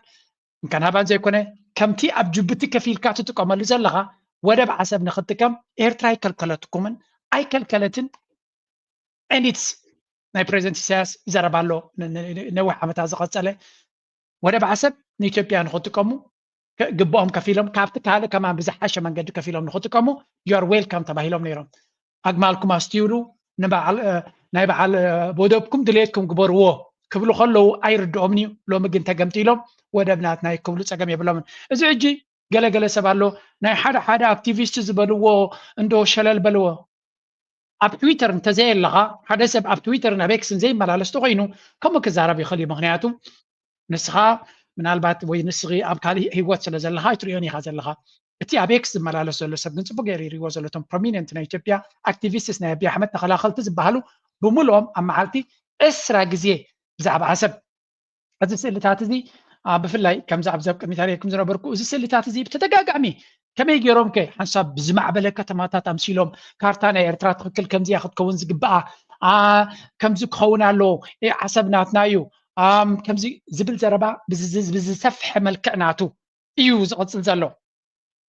እንካን ሃባን ዘይኮነ ከምቲ ኣብ ጅቡቲ ከፊልካ ትጥቀመሉ ዘለኻ ወደብ ዓሰብ ንክትጥቀም ኤርትራ ኣይከልከለትኩምን ኣይከልከለትን and it's ናይ ፕሬዚደንት ኢሳያስ ዘረባ ኣሎ። ነዊሕ ዓመታት ዝቐፀለ ወደብ ዓሰብ ንኢትዮጵያ ንክጥቀሙ ግብኦም ከፊሎም ካብቲ ካልእ ከማን ብዝሓሸ መንገዲ ከፊሎም ንክጥቀሙ you're welcome ተባሂሎም ነይሮም። ኣግማልኩም ኣስትዩሉ፣ ናይ በዓል ወደብኩም ድሌትኩም ግበርዎ ክብሉ ከለዉ ኣይርድኦምን እዩ። ሎሚ ግን ተገምጢሎም ወደብ ናትና እዩ ክብሉ ፀገም የብሎምን። እዚ ሕጂ ገለገለ ሰብ ኣሎ ናይ ሓደ ሓደ ኣክቲቪስት ዝበልዎ እንዶ ሸለል በልዎ። ኣብ ትዊተር እንተዘየለኻ፣ ሓደ ሰብ ኣብ ትዊተርን ኣብ ኤክስን ዘይመላለስ ተኮይኑ ከምኡ ክዛረብ ይኽእል እዩ። ምክንያቱ ንስኻ ምናልባት ወይ ንስኺ ኣብ ካልእ ህይወት ስለ ዘለኻ ኣይትሪኦን ኢኻ ዘለኻ። እቲ ኣብ ኤክስ ዝመላለስ ዘሎ ሰብ ግን ፅቡቅ ገይሩ ይሪዎ ዘሎ። እቶም ፕሮሚነንት ናይ ኢትዮጵያ ኣክቲቪስትስ ናይ ኣቢይ ኣሕመድ ተኸላኸልቲ ዝበሃሉ ብምልኦም ኣብ መዓልቲ ዕስራ ግዜ ብዛዕባ ዓሰብ እዚ ስእልታት እዚ ብፍላይ ከምዚ ኣብዚ ኣብ ቅድሚት ኣርእየኩም ዝነበርኩ እዚ ስእልታት እዚ ብተደጋጋሚ ከመይ ገይሮም ከ ሓንሳብ ብዝማዕበለ ከተማታት ኣምሲሎም ካርታ ናይ ኤርትራ ትኽክል ከምዚያ ክትከውን ዝግብኣ ከምዚ ክኸውን ኣለዎ ዓሰብ ናትና እዩ ከምዚ ዝብል ዘረባ ብዝሰፍሐ መልክዕ ናቱ እዩ ዝቕፅል ዘሎ።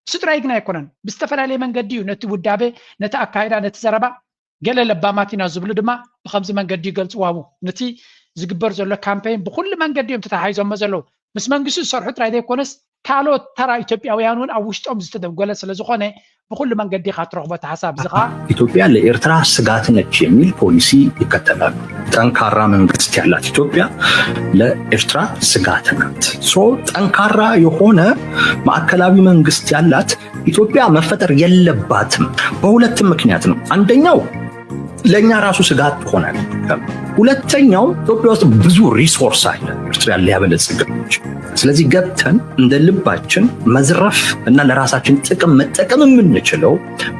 እሱ ጥራይ ግን ኣይኮነን። ብዝተፈላለየ መንገዲ እዩ ነቲ ውዳበ፣ ነቲ ኣካይዳ፣ ነቲ ዘረባ ገለ ለባማት ኢና ዝብሉ ድማ ብከምዚ መንገዲ ይገልፅዋ። ነቲ ዝግበር ዘሎ ካምፔይን ብኩሉ መንገዲ እዮም ተተሓሒዞሞ ዘለዉ። ምስ መንግስቲ ዝሰርሑ ጥራይ ዘይኮነስ ካልኦት ተራ ኢትዮጵያውያን እውን ኣብ ውሽጦም ዝተደጎለ ስለ ዝኾነ ብኩሉ መንገዲ ኢኻ ትረኽቦ እቲ ሓሳብ እዚ ከዓ ኢትዮጵያ ለኤርትራ ስጋት ነች የሚል ፖሊሲ ይከተላሉ። ጠንካራ መንግስት ያላት ኢትዮጵያ ለኤርትራ ስጋት ናት። ሶ ጠንካራ የሆነ ማዕከላዊ መንግስት ያላት ኢትዮጵያ መፈጠር የለባትም። በሁለት ምክንያት ነው። አንደኛው ለእኛ ራሱ ስጋት ትሆናል። ሁለተኛው ኢትዮጵያ ውስጥ ብዙ ሪሶርስ አለ ኤርትራ ሊያበለጽግ። ስለዚህ ገብተን እንደ ልባችን መዝረፍ እና ለራሳችን ጥቅም መጠቀም የምንችለው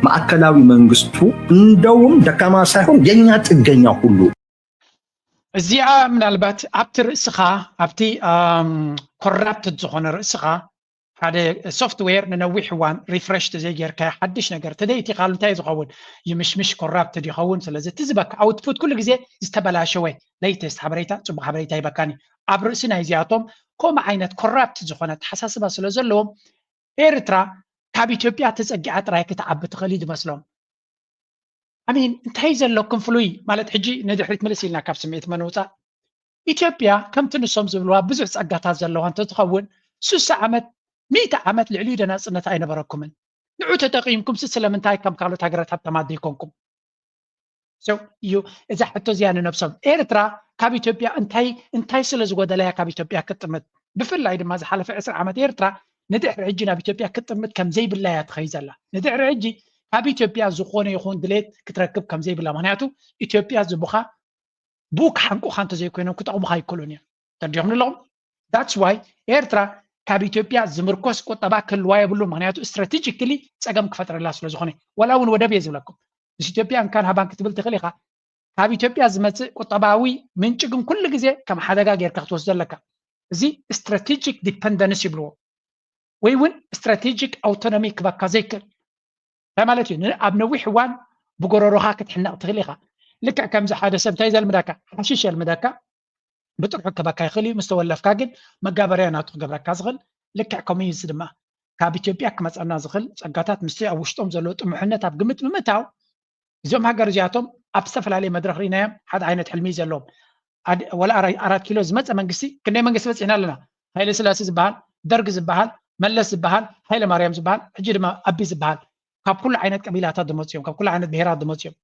ማዕከላዊ መንግስቱ እንደውም ደካማ ሳይሆን የኛ ጥገኛ ሁሉ እዚኣ ምናልባት ኣብቲ ርእስኻ ኣብቲ ኮራፕትድ ዝኾነ ርእስኻ ሓደ ሶፍትዌር ንነዊሕ እዋን ሪፍረሽ ተዘይጌርካዮ ሓድሽ ነገር ተደይቲኻሉ እንታይ ዝኸውን ይምሽምሽ ኮራፕትድ ይኸውን። ስለዚ እቲ ዝበካ ኣውትፑት ኩሉ ግዜ ዝተበላሸወ ሌተስት ሓበሬታ ፅቡቅ ሓበሬታ ይበካኒ። ኣብ ርእሲ ናይዚኣቶም ከምኡ ዓይነት ኮራፕት ዝኾነ ኣተሓሳስባ ስለ ዘለዎም ኤርትራ ካብ ኢትዮጵያ ተፀጊዓ ጥራይ ክትዓቢ ትኽእል እዩ ዝመስሎም። ኣሚን እንታይ ዘለኩም ፍሉይ ማለት ሕጂ ንድሕሪት ምልስ ኢልና ካብ ስምዒት መንውፃእ ኢትዮጵያ ከምቲ ንሶም ዝብልዋ ብዙሕ ፀጋታት ዘለዋ እንተትኸውን ስሳ ዓመት ሚእቲ ዓመት ልዕሊኡ ደናፅነት ኣይነበረኩምን። ንዑ ተጠቂምኩም ስ ስለምንታይ ከም ካልኦት ሃገራት ሃብታማት ዘይኮንኩም? እዩ እዛ ሕቶ እዚኣ ንነብሶም ኤርትራ ካብ ኢትዮጵያ እንታይ እንታይ ስለ ዝጎደለያ ካብ ኢትዮጵያ ክትጥምት ብፍላይ ድማ ዝሓለፈ ዕስራ ዓመት ኤርትራ ንድሕሪ ሕጂ ናብ ኢትዮጵያ ክትጥምት ከም ዘይብላ እያ ትኸይ ዘላ። ንድሕሪ ሕጂ ካብ ኢትዮጵያ ዝኾነ ይኹን ድሌት ክትረክብ ከም ዘይብላ ምክንያቱ ኢትዮጵያ ዝቡኻ ብኡ ክሓንቁኻ እንተዘይኮይኖም ክጠቕሙኻ ኣይክእሉን እዮም። ተረዲኹም ኣለኹም? That's why ኤርትራ ካብ ኢትዮጵያ ዝምርኮስ ቁጠባ ክህልዋ የብሉ። ምክንያቱ ስትራቴጂክሊ ፀገም ክፈጥረላ ስለ ዝኾነ ዋላ እውን ወደብ እየ ዝብለኩም ምስ ኢትዮጵያ እንካን ሃባን ክትብል ትኽእል ኢኻ። ካብ ኢትዮጵያ ዝመፅእ ቁጠባዊ ምንጪ ግን ኩሉ ግዜ ከም ሓደጋ ጌርካ ክትወስዶ ኣለካ። እዚ ስትራቴጂክ ዲፐንደንስ ይብልዎ ወይ እውን ስትራቴጂክ ኣውቶኖሚ ክበካ ዘይክእል እንታይ ማለት እዩ? ኣብ ነዊሕ እዋን ብጎረሮኻ ክትሕነቕ ትኽእል ኢኻ። ልክዕ ከምዚ ሓደ ሰብ እንታይ ዘልምደካ ሓሽሽ የልምደካ ብጥርሑ ክበካ ይኽእል እዩ። ምስ ተወለፍካ ግን መጋበርያ ናቱ ክገብረካ ዝኽእል ልክዕ ኮሚኒስት ድማ ካብ ኢትዮጵያ ክመፀና ዝኽእል ፀጋታት ምስቲ ኣብ ውሽጦም ዘሎ ጥሙሕነት ኣብ ግምት ብምእታው እዚኦም ሃገር እዚኣቶም ኣብ ዝተፈላለየ መድረክ ርኢናዮም ሓደ ዓይነት ሕልሚ ዘለዎም ወላ ኣራት ኪሎ ዝመፀ መንግስቲ ክንደይ መንግስቲ በፂሕና ኣለና። ሃይለ ስላሴ ዝበሃል ደርግ ዝበሃል መለስ ዝበሃል ሃይለ ማርያም ዝበሃል ሕጂ ድማ ኣቢ ዝበሃል ካብ ኩሉ ዓይነት ቀቢላታት ዝመፁ እዮም ካብ ኩሉ ዓይነት ብሄራት ዝመፁ እዮም።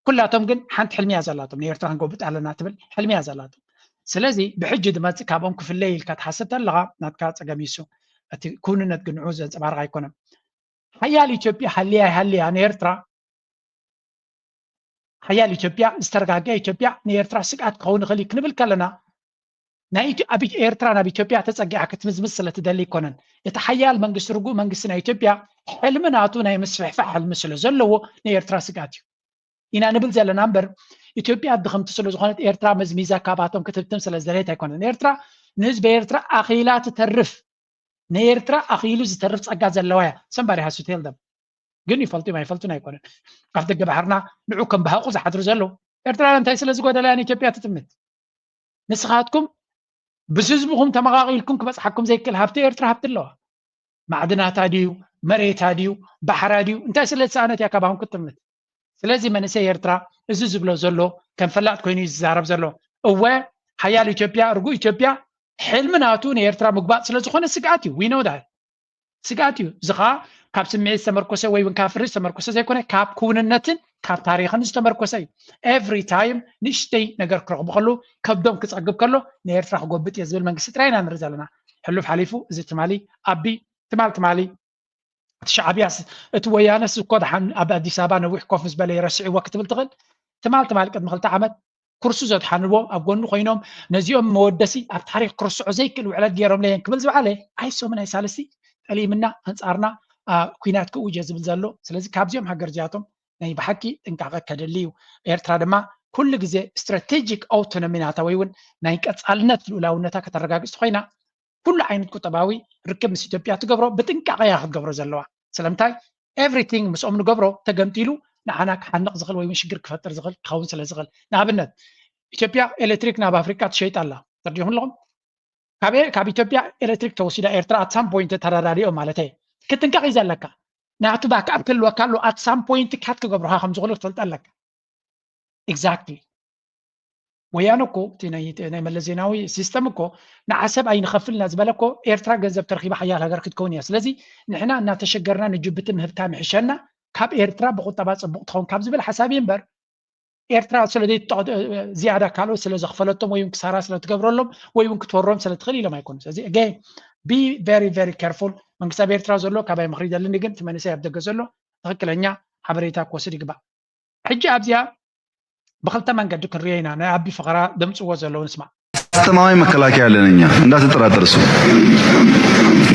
ኩላቶም ግን ሓንቲ ሕልሚ እያ ዘላቶም ንኤርትራ ክንጎብጥ ኣለና ትብል ሕልሚ እያ ዘላቶም። ስለዚ ብሕጂ ዝመፅእ ካብኦም ክፍለይ ኢልካ ትሓስብ ተለኻ ናትካ ፀገም ይሱ እቲ ክውንነት ግን ንዑ ዘንፀባርቕ ኣይኮነን። ሓያል ኢትዮጵያ ሃልያ ይሃልያ ንኤርትራ ሓያል ኢትዮጵያ ዝተረጋግአ ኢትዮጵያ ንኤርትራ ስግኣት ክኸውን ይኽእል እዩ ክንብል ከለና ናይ ኢትዮ- ኣብ ኢትዮ- ኤርትራ ናብ ኢትዮጵያ ተጸጊዓ ክትምዝምዝ ስለ ትደሊ ኣይኮነን። እቲ ሓያል መንግስቲ ርጉእ መንግስቲ ናይ ኢትዮጵያ ሕልሚ ናቱ ናይ ምስፍሕፋሕ ሕልሚ ስለ ዘለዎ ንኤርትራ ስግኣት እዩ ኢና ንብል ዘለና እምበር ኢትዮጵያ ድኽምቲ ስለ ዝኾነት ኤርትራ መዝሚዛ ካባቶም ክትህብትም ስለ ዝደለየት ኣይኮነን። ኤርትራ ንህዝቢ ኤርትራ ኣኺላ ትተርፍ ንኤርትራ ኣኺሉ ዝተርፍ ጸጋ ዘለዋ እያ። Somebody has to tell them። ግን ይፈልጡ እዮም ኣይፈልጡን ኣይኮነን። ኣፍ ደገ ባሕርና ንዑ ከም ብሃቁ ዝሓድሩ ዘለዉ ኤርትራውያን እንታይ ስለ ዝጎደላ እያ ንኢትዮጵያ ትጥምት? ንስኻትኩም ምስ ህዝብኹም ተመቓቒልኩም ክበጽሓኩም ዘይክእል ሃብቲ ኤርትራ ሃብቲ ኣለዋ። ማዕድናታ ድዩ መሬታ ድዩ ባሕራ ድዩ እንታይ ስለ ዝሰኣነት እያ ካባኹም ክትጥምት? ስለዚ መንእሰይ ኤርትራ እዚ ዝብሎ ዘሎ ከም ፈላጥ ኮይኑ እዩ ዝዛረብ ዘሎ። እወ ሓያል ኢትዮጵያ፣ ርጉእ ኢትዮጵያ፣ ሕልሚ ናቱ ንኤርትራ ምግባጥ ስለ ዝኾነ ስግኣት እዩ። We know that። ስግኣት እዩ። እዚ ኸዓ ካብ ስምዒት ዝተመርኮሰ ወይ እውን ካብ ፍርድ ዝተመርኮሰ ዘይኮነ፣ ካብ ክውንነትን ካብ ታሪኽን ዝተመርኮሰ እዩ። Every time ንእሽተይ ነገር ክረኽቡ ከለዉ፣ ከብዶም ክጸግብ ከሎ፣ ንኤርትራ ክጎብጥ እየ ዝብል መንግስቲ ጥራይ ኢና ንርኢ ዘለና። ሕሉፍ ሓሊፉ፣ እዚ ትማሊ ኣቢ፣ ትማል ትማሊ እቲ ሻዕብያስ፣ እቲ ወያነስ እኮ ደሓን ኣብ ኣዲስ ኣበባ ነዊሕ ኮፍ ምስ በለ ረሲዕዎ ክትብል ትኽእል። ትማል ትማል ቅድሚ ክልተ ዓመት ኩርሱ ዘድሓንዎ ኣብ ጎኑ ኮይኖም፣ ነዚኦም መወደሲ ኣብ ታሪኽ ክርስዖ ዘይክእል ውዕለት ገይሮምለየን ክብል ዝበዓለ፣ ኣይሶምን ኣይሳልስቲ ጠሊምና፣ ኣንጻርና ኩናት ክእውጅ እየ ዝብል ዘሎ። ስለዚ ካብዚኦም ሃገር እዚኣቶም ናይ ብሓቂ ጥንቃቐ ከድሊ እዩ። ኤርትራ ድማ ኩሉ ግዜ ስትራቴጂክ ኣውቶኖሚ ናታ ወይ እውን ናይ ቀጻልነት ልኡላውነታ ከተረጋግጽ ኮይና፣ ኩሉ ዓይነት ቁጠባዊ ርክብ ምስ ኢትዮጵያ ትገብሮ ብጥንቃቐ እያ ክትገብሮ ዘለዋ። ስለምንታይ? Everything ምስኦም ንገብሮ ተገምጢሉ ንዓና ክሓንቕ ዝኽእል ወይ እውን ሽግር ክፈጥር ዝኽእል ክኸውን ስለ ዝኽእል። ንኣብነት፣ ኢትዮጵያ ኤሌክትሪክ ናብ ኣፍሪቃ ትሸይጥ ኣላ። ተርዲኹም ኣለኹም? ካብ ኤ- ካብ ኢትዮጵያ ኤሌክትሪክ ተወሲዳ ኤርትራ፣ at some point ተረዳዲኦ ማለት እየ። ክትጥንቀቕ እዩ ዘለካ። ናቱ ባክኣፕ ክህልወካ ኣሎ። At some point ካት ክገብሩኻ ከም ዝኽእሉ ክትፈልጥ ኣለካ። Exactly። ወያነ እኮ እቲ ናይ ናይ መለስ ዜናዊ ሲስተም እኮ፣ ንዓሰብ ኣይንኸፍልና ዝበለ እኮ፣ ኤርትራ ገንዘብ ተረኺባ ሓያል ሃገር ክትከውን እያ። ስለዚ ንሕና እናተሸገርና ንጅቡቲ ምህብታ ምሕሸና፣ ካብ ኤርትራ ብቁጠባ ጽቡቕ ትኸውን ካብ ዝብል ሓሳብ እዩ እምበር፣ ኤርትራ ስለ ዘይትጠቕ- ዝያዳ ካልኦት ስለ ዘኽፈለቶም ወይ እውን ክሳራ ስለ ትገብረሎም ወይ እውን ክትወሮም ስለ ትኽእል ኢሎም ኣይኮኑን። ስለዚ again, be very very careful። መንግስቲ ኣብ ኤርትራ ዘሎ ካባይ ምኽሪ ይደልኒ፣ ግን እቲ መንእሰይ ኣብ ደገ ዘሎ ትኽክለኛ ሓበሬታ ክወስድ ይግባእ። ሕጂ ኣብዚኣ ብኽልተ መንገዲ ክንሪኦ ኢና። ናይ ኣቢ ፈኸራ ደምፅዎ ዘለዉ ንስማዕ። አስተማማኝ መከላከያ አለን እኛ፣ እንዳትጠራጠር። እሱ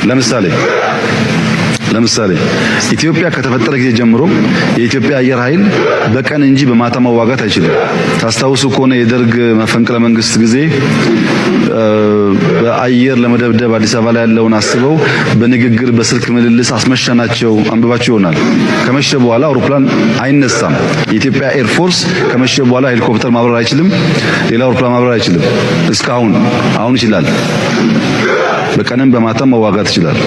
ለምሳሌ ለምሳሌ ኢትዮጵያ ከተፈጠረ ጊዜ ጀምሮ የኢትዮጵያ አየር ኃይል በቀን እንጂ በማታ መዋጋት አይችልም። ታስታውሱ ከሆነ የደርግ መፈንቅለ መንግስት ጊዜ በአየር ለመደብደብ አዲስ አበባ ላይ ያለውን አስበው በንግግር በስልክ ምልልስ አስመሸናቸው። አንብባችሁ ይሆናል። ከመሸ በኋላ አውሮፕላን አይነሳም። የኢትዮጵያ ኤር ፎርስ ከመሸ በኋላ ሄሊኮፕተር ማብረር አይችልም። ሌላ አውሮፕላን ማብረር አይችልም። እስካሁን አሁን ይችላል። በቀንም በማታም መዋጋት ይችላል።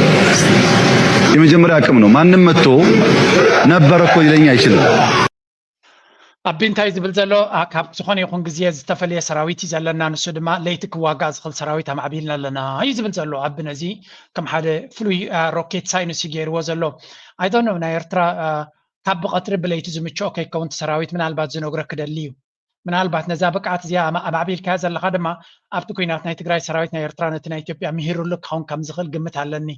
የመጀመሪያ አቅም ነው። ማንም መጥቶ ነበረ እኮ ሊለኝ አይችልም። ኣቢ እንታይ ዝብል ዘሎ? ካብ ዝኾነ ይኹን ግዜ ዝተፈለየ ሰራዊት እዩ ዘለና፣ ንሱ ድማ ለይቲ ክዋጋእ ዝኽእል ሰራዊት ኣማዕቢልና ኣለና እዩ ዝብል ዘሎ። ኣቢ ነዚ ከም ሓደ ፍሉይ ሮኬት ሳይንስ እዩ ገይርዎ ዘሎ። I don't know፣ ናይ ኤርትራ ካብ ብቐትሪ ብለይቲ ዝምችኦ ከይከውን እቲ ሰራዊት ምናልባት ዝነግሮ ክደሊ እዩ። ምናልባት ነዛ ብቅዓት እዚኣ ኣማዕቢልካያ ዘለኻ ድማ ኣብቲ ኲናት ናይ ትግራይ ሰራዊት ናይ ኤርትራ ነቲ ናይ ኢትዮጵያ ምሂሩሉ ክኸውን ከም ዝኽእል ግምት ኣለኒ።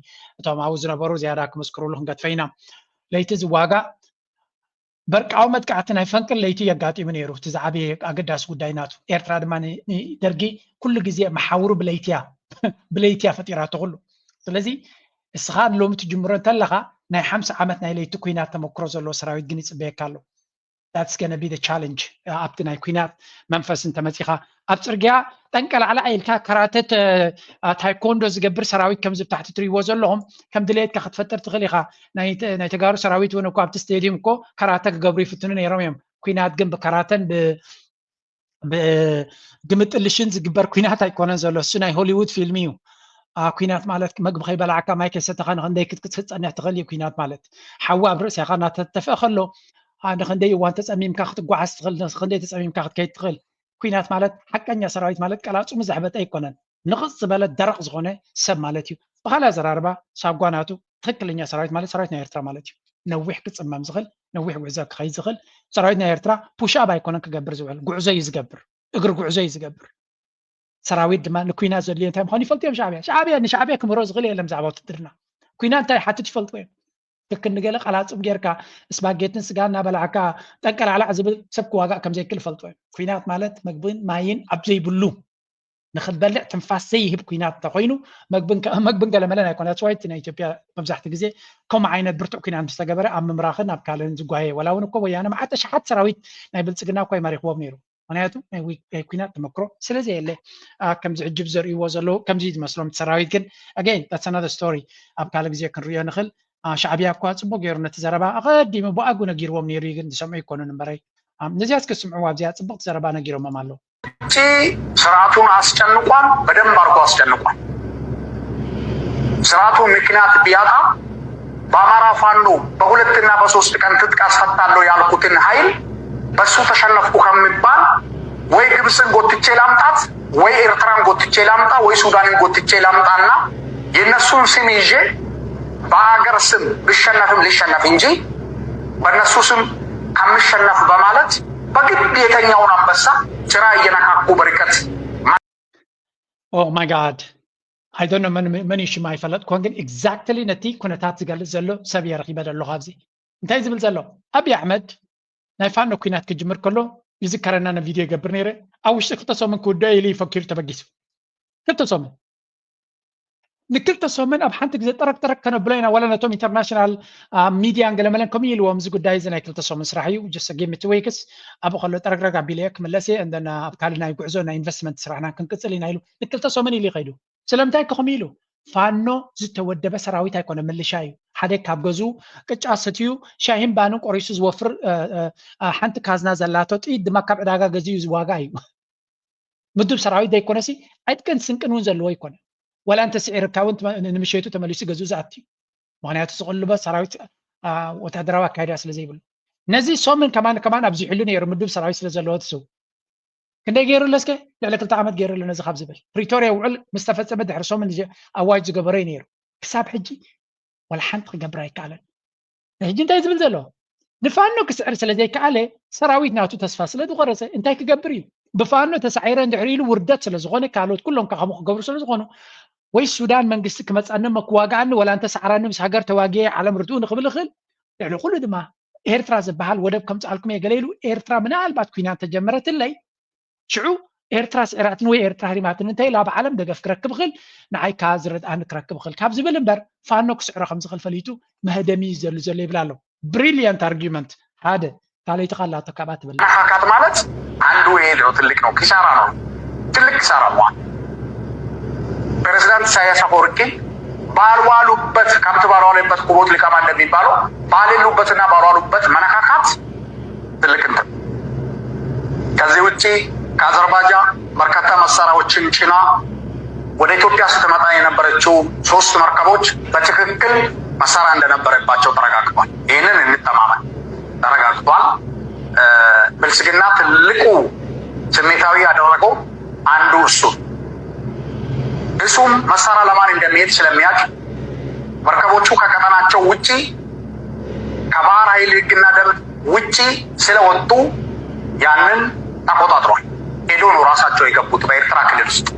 እቶም ኣብኡ ዝነበሩ ዝያዳ ክምስክሩሉ ክንገድፈ ኢና። ለይቲ ዝዋጋእ በርቃዊ መጥቃዕቲ ናይ ፈንቅል ለይቲ እዩ ኣጋጢሙ ነይሩ። እቲ ዝዓበየ ኣገዳሲ ጉዳይ ናቱ። ኤርትራ ድማ ንደርጊ ኩሉ ግዜ መሓውሩ ብለይቲ እያ ብለይቲ እያ ፈጢራቶ ኩሉ። ስለዚ እስኻ ሎሚ ትጅምሮ እንተለኻ ናይ ሓምሳ ዓመት ናይ ለይቲ ኲናት ተመክሮ ዘለዎ ሰራዊት ግን ይፅበየካ ኣሎ። That's gonna be the challenge። ኣብቲ ናይ ኲናት መንፈስ እንተመፂኻ ኣብ ፅርግያ ጠንቀላዕላዕ ኢልካ ካራተ፣ ታይኮንዶ ዝገብር ሰራዊት ከምዚ ብታሕቲ ትሪእዎ ዘለኹም ከም ድሌትካ ክትፈጥር ትኽእል ኢኻ። ናይ ተጋሩ ሰራዊት እውን እኮ ኣብቲ ስቴድዩም እኮ ካራተ ክገብሩ ይፍትኑ ነይሮም እዮም። ኲናት ግን ብካራተን ብግምጥልሽን ዝግበር ኲናት ኣይኮነን ዘሎ። እሱ ናይ ሆሊውድ ፊልም እዩ። ኲናት ማለት መግቢ ከይበላዕካ ማይ ከይሰተኻ ንክንደይ ክትክትክት ፀንሕ ትኽእል እዩ። ኲናት ማለት ሓዊ ኣብ ርእሲኻ እናተተፍአ ከሎ ንክንደይ እዋን ተፀሚምካ ክትጓዓዝ ትኽእል፣ ንክንደይ ተፀሚምካ ክትከይድ ትኽእል። ኲናት ማለት ሓቀኛ ሰራዊት ማለት ቀላፅሙ ዘሕበጠ ኣይኮነን። ንቕፅ ዝበለ ደረቕ ዝኾነ ሰብ ማለት እዩ። ብካልእ ኣዘራርባ ሳጓ ናቱ ትኽክለኛ ሰራዊት ማለት ሰራዊት ናይ ኤርትራ ማለት እዩ። ነዊሕ ክፅመም ዝኽእል፣ ነዊሕ ጉዕዞ ክኸይድ ዝኽእል ሰራዊት ናይ ኤርትራ ፑሽ ኣፕ ኣይኮነን ክገብር ዝውዕል፣ ጉዕዞ እዩ ዝገብር፣ እግሪ ጉዕዞ እዩ ዝገብር። ሰራዊት ድማ ንኲናት ዘድልዮ እንታይ ምዃኑ ይፈልጡ እዮም ሻዕብያ። ሻዕብያ ንሻዕብያ ክምህሮ ዝኽእል የለን ብዛዕባ ውትድርና። ኲናት እንታይ ይሓትት ይፈልጡ እዮም። ልክ ንገለ ቀላፅም ጌርካ ስፓጌትን ስጋ እናበላዕካ ጠንቀላዕላዕ ዝብል ሰብ ክዋጋእ ከም ዘይክእል ይፈልጡ እዮም። ኲናት ማለት መግብን ማይን ኣብ ዘይብሉ ንክትበልዕ ትንፋስ ዘይህብ ኲናት እንተኮይኑ መግብን ገለመለን ኣይኮነ። That's why እቲ ናይ ኢትዮጵያ መብዛሕቲ ግዜ ከምኡ ዓይነት ብርቱዕ ኲናት ምስ ተገበረ ኣብ ምምራኽን ኣብ ካልእን ዝጓየ፣ ወላ እውን እኮ ወያነ መዓት ኣሽሓት ሰራዊት ናይ ብልፅግና እኮ ይማሪኽዎም ነይሩ። ምክንያቱ ናይ ኲናት ተመክሮ ስለ ዘየለ ከምዚ ሕጂ ዘርእይዎ ዘለዉ ከምዚ ዝመስሎም ሰራዊት ግን again that's another story። ኣብ ካልእ ግዜ ክንርእዮ ንኽእል። ሻዕብያ እኳ ፅቡቅ ገይሩ ነቲ ዘረባ ኣቐዲሙ ብኣጉ ነጊርዎም ነይሩ እዩ፣ ግን ዝሰምዑ ይኮኑን እምበረይ። ነዚኣ እስኪ ስምዕዋ፣ ኣብዚኣ ፅብቅቲ ዘረባ ነጊሮሞም ኣለዉ። ስርዓቱን አስጨንቋል፣ በደንብ አድርጎ አስጨንቋል። ስርዓቱ ምክንያት ቢያጣ በአማራ ፋኖ በሁለትና በሶስት ቀን ትጥቅ አስፈታለሁ ያልኩትን ኃይል በሱ ተሸነፍኩ ከሚባል ወይ ግብፅን ጎትቼ ላምጣት፣ ወይ ኤርትራን ጎትቼ ላምጣ፣ ወይ ሱዳንን ጎትቼ ላምጣና የእነሱን ስም ይዤ በሀገር ስም ብሸነፍም ልሸነፍ እንጂ በእነሱ ስም ከምሸነፍ በማለት በግድ የተኛውን አንበሳ ጭራ እየነካኩ በርቀት Oh my God. I don't know መን መን እዩ ሽማ ኣይፈለጥኩን፣ ግን exactly ነቲ ኩነታት ዝገልጽ ዘሎ ሰብ እየ ረኺበ ዘለኹ ኣብዚ። እንታይ ዝብል ዘሎ? ኣብይ ኣሕመድ ናይ ፋኖ ኩናት ክጅምር ከሎ ይዝከረና፣ ነ ቪድዮ ይገብር ነይረ። ኣብ ውሽጢ ክልተ ሰሙን ክውድኦ ኢሉ እዩ ፈኪሩ ተበጊሱ። ክልተ ሰሙን ንክልተ ሰሙን ኣብ ሓንቲ ግዜ ጠረቅ ጠረቅ ከነብሎ ኢና። ዋላ ነቶም ኢንተርናሽናል ሚድያን ገለመለን ከምኡ ኢልዎም፣ እዚ ጉዳይ እዚ ናይ ክልተ ሰሙን ስራሕ እዩ፣ just give me two weeks፣ ኣብኡ ከሎ ጠረግረግ ኣቢለዮ ክምለስ እየ፣ and then ኣብ ካልእ ናይ ጉዕዞ ናይ ኢንቨስትመንት ስራሕና ክንቅፅል ኢና ኢሉ ንክልተ ሰሙን ኢሉ ይኸይዱ። ስለምንታይ ከምኡ ኢሉ? ፋኖ ዝተወደበ ሰራዊት ኣይኮነ፣ ምልሻ እዩ። ሓደ ካብ ገዝኡ ቅጫ ሰትዩ ሻሂን ባንን ቆሪሱ ዝወፍር፣ ሓንቲ ካዝና ዘላቶ ጥይት ድማ ካብ ዕዳጋ ገዚኡ ዝዋጋ እዩ። ምዱብ ሰራዊት ዘይኮነሲ ዕጥቅን ስንቅን እውን ዘለዎ ኣይኮነ። ዋላ እንተስዒርካ እውን ንምሸቱ ተመሊሱ ገዝኡ ዝኣቲ እዩ። ምክንያቱ ዝቕልቦ ሰራዊት ወታደራዊ ኣካይዳ ስለ ዘይብሉ፣ ነዚ ሶምን ከማን ከማን ኣብዚሕሉ ነይሩ፣ ምዱብ ሰራዊት ስለ ዘለዎ ትስው። ክንደይ ገይሩ ኣሎ እስከ? ልዕሊ ክልተ ዓመት ገይሩ ኣሎ ነዚ ካብ ዝብል። ፕሪቶርያ ውዕል ምስ ተፈጸመ ድሕሪ ሶምን ኣዋጅ ዝገበሮ እዩ ነይሩ። ክሳብ ሕጂ ዋላ ሓንቲ ክገብር ኣይከኣለን። ሕጂ እንታይ ዝብል ዘሎ? ንፋኖ ክስዕር ስለ ዘይከኣለ ሰራዊት ናቱ ተስፋ ስለ ዝቆረጸ እንታይ ክገብር እዩ? ብፋኖ ተሳዒረ እንድሕር ኢሉ ውርደት ስለ ዝኾነ፣ ካልኦት ኩሎም ከ ከምኡ ክገብሩ ስለ ዝኾኑ፣ ወይ ሱዳን መንግስቲ ክመጻኒ እሞ ክዋግኣኒ፣ ወላ እንተ ሰዓራኒ ምስ ሃገር ተዋጊኤ ዓለም ርድኡ ንክብል እኽእል። ልዕሊ ኩሉ ድማ ኤርትራ ዝበሃል ወደብ ከምጽኣልኩም እየ ገለ ኢሉ፣ ኤርትራ ምናልባት ኩናት ተጀመረትለይ ሽዑ ኤርትራ ስዒራትኒ ወይ ኤርትራ ህሪማትኒ እንተ ኢላ ኣብ ዓለም ደገፍ ክረክብ እኽእል፣ ንዓይ ከኣ ዝረድኣኒ ክረክብ እኽእል ካብ ዝብል እምበር ፋኖ ክስዕሮ ከም ዝኽእል ፈሊጡ መህደሚ እዩ ዘሉ ዘሎ ይብል ኣሎ። ብሪልያንት ኣርጊመንት ሓደ ካልኣይቲ ካላቶ ካብኣ ትብል። መነካካት ማለት አንዱ ይሄ ነው፣ ትልቅ ነው፣ ኪሳራ ነው፣ ትልቅ ኪሳራ ነው። ፕሬዚዳንት ኢሳያስ አፈወርቂ ባልዋሉበት፣ ካብቲ ባልዋሉበት ኩቦት ሊቀማ እንደሚባለው ባሌሉበትና ባልዋሉበት መነካካት ትልቅ እንትን። ከዚህ ውጪ ከአዘርባጃን በርካታ መሳሪያዎችን ጭና ወደ ኢትዮጵያ ስትመጣ የነበረችው ሶስት መርከቦች በትክክል መሳሪያ እንደነበረባቸው ተረጋግጧል። ይህንን እንተማመን ተረጋግጧል። ብልጽግና ትልቁ ስሜታዊ ያደረገው አንዱ እሱ እሱም መሳሪያ ለማን እንደሚሄድ ስለሚያውቅ መርከቦቹ ከቀጠናቸው ውጪ ከባህር ኃይል ህግና ደንብ ውጪ ስለወጡ ያንን ተቆጣጥሯል። ሄዶ ነው ራሳቸው የገቡት በኤርትራ ክልል ውስጥ።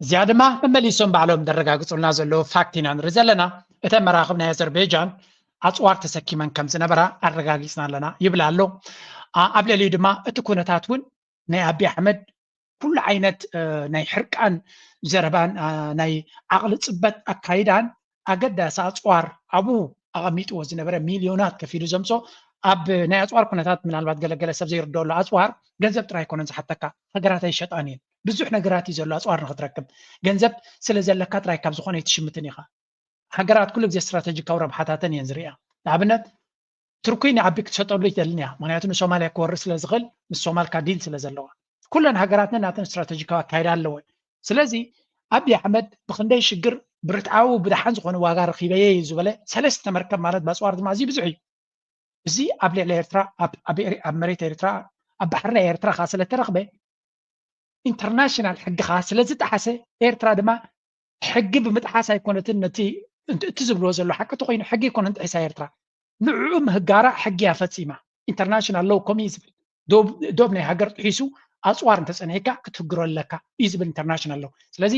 እዚኣ ድማ መመሊሶም ባዕሎም ዘረጋግጹልና ዘለዉ ፋክት ኢና ንርኢ ዘለና። እተን መራኽብ ናይ ኣዘርቤጃን ኣጽዋር ተሰኪመን ከም ዝነበራ ኣረጋጊጽና ኣለና ይብል ኣሎ። ኣብ ልዕሊኡ ድማ እቲ ኩነታት እውን ናይ ኣቢ ኣሕመድ ኩሉ ዓይነት ናይ ሕርቃን ዘረባን ናይ ዓቕሊ ጽበት ኣካይዳን ኣገዳሲ ኣጽዋር ኣብኡ ኣቐሚጥዎ ዝነበረ ሚልዮናት ከፊሉ ዘምጾ ኣብ ናይ ኣጽዋር ኩነታት ምናልባት ገለገለ ሰብ ዘይርድኦ ኣሎ። ኣጽዋር ገንዘብ ጥራይ ኣይኮነን ዝሓተካ፣ ሃገራት ኣይሸጣን እየን። ብዙሕ ነገራት እዩ ዘሎ ኣጽዋር ንክትረክብ። ገንዘብ ስለ ዘለካ ጥራይ ካብ ዝኾነ ኣይትሽምትን ኢኻ። ሃገራት ኩሉ ግዜ ስትራተጂካዊ ረብሓታተን እየን ዝርእያ። ንኣብነት ቱርኪ ንኣቢ ክትሸጠሉ ይደልን እያ፣ ምክንያቱ ንሶማልያ ክወርድ ስለ ዝኽእል ምስ ሶማልካ ዲል ስለ ዘለዋ። ኩለን ሃገራትና ናተን ስትራተጂካዊ ኣካይዳ ኣለወን። ስለዚ ኣቢ ኣሕመድ ብክንደይ ሽግር ብርትዓዊ ብደሓን ዝኾነ ዋጋ ረኺበየ እዩ ዝበለ ሰለስተ መርከብ ማለት ብኣፅዋር ድማ ኣዝዩ ብዙሕ እዩ። እዚ ኣብ ልዕሊ ኤርትራ ኣብ መሬት ኤርትራ ኣብ ባሕሪ ናይ ኤርትራ ከዓ ስለተረኽበ ኢንተርናሽናል ሕጊ ከዓ ስለዝጠሓሰ ኤርትራ ድማ ሕጊ ብምጥሓስ ኣይኮነትን ነቲ እቲ ዝብልዎ ዘሎ ሓቂ ተኮይኑ ሕጊ ኣይኮነን ጥሒሳ ኤርትራ ንዕኡ ምህጋራ ሕጊ እያ ፈፂማ። ኢንተርናሽናል ሎው ከምኡ እዩ ዝብል። ዶብ ናይ ሃገር ጥሒሱ ኣፅዋር እንተፀኒሕካ ክትህግሮ ኣለካ እዩ ዝብል ኢንተርናሽናል ሎው። ስለዚ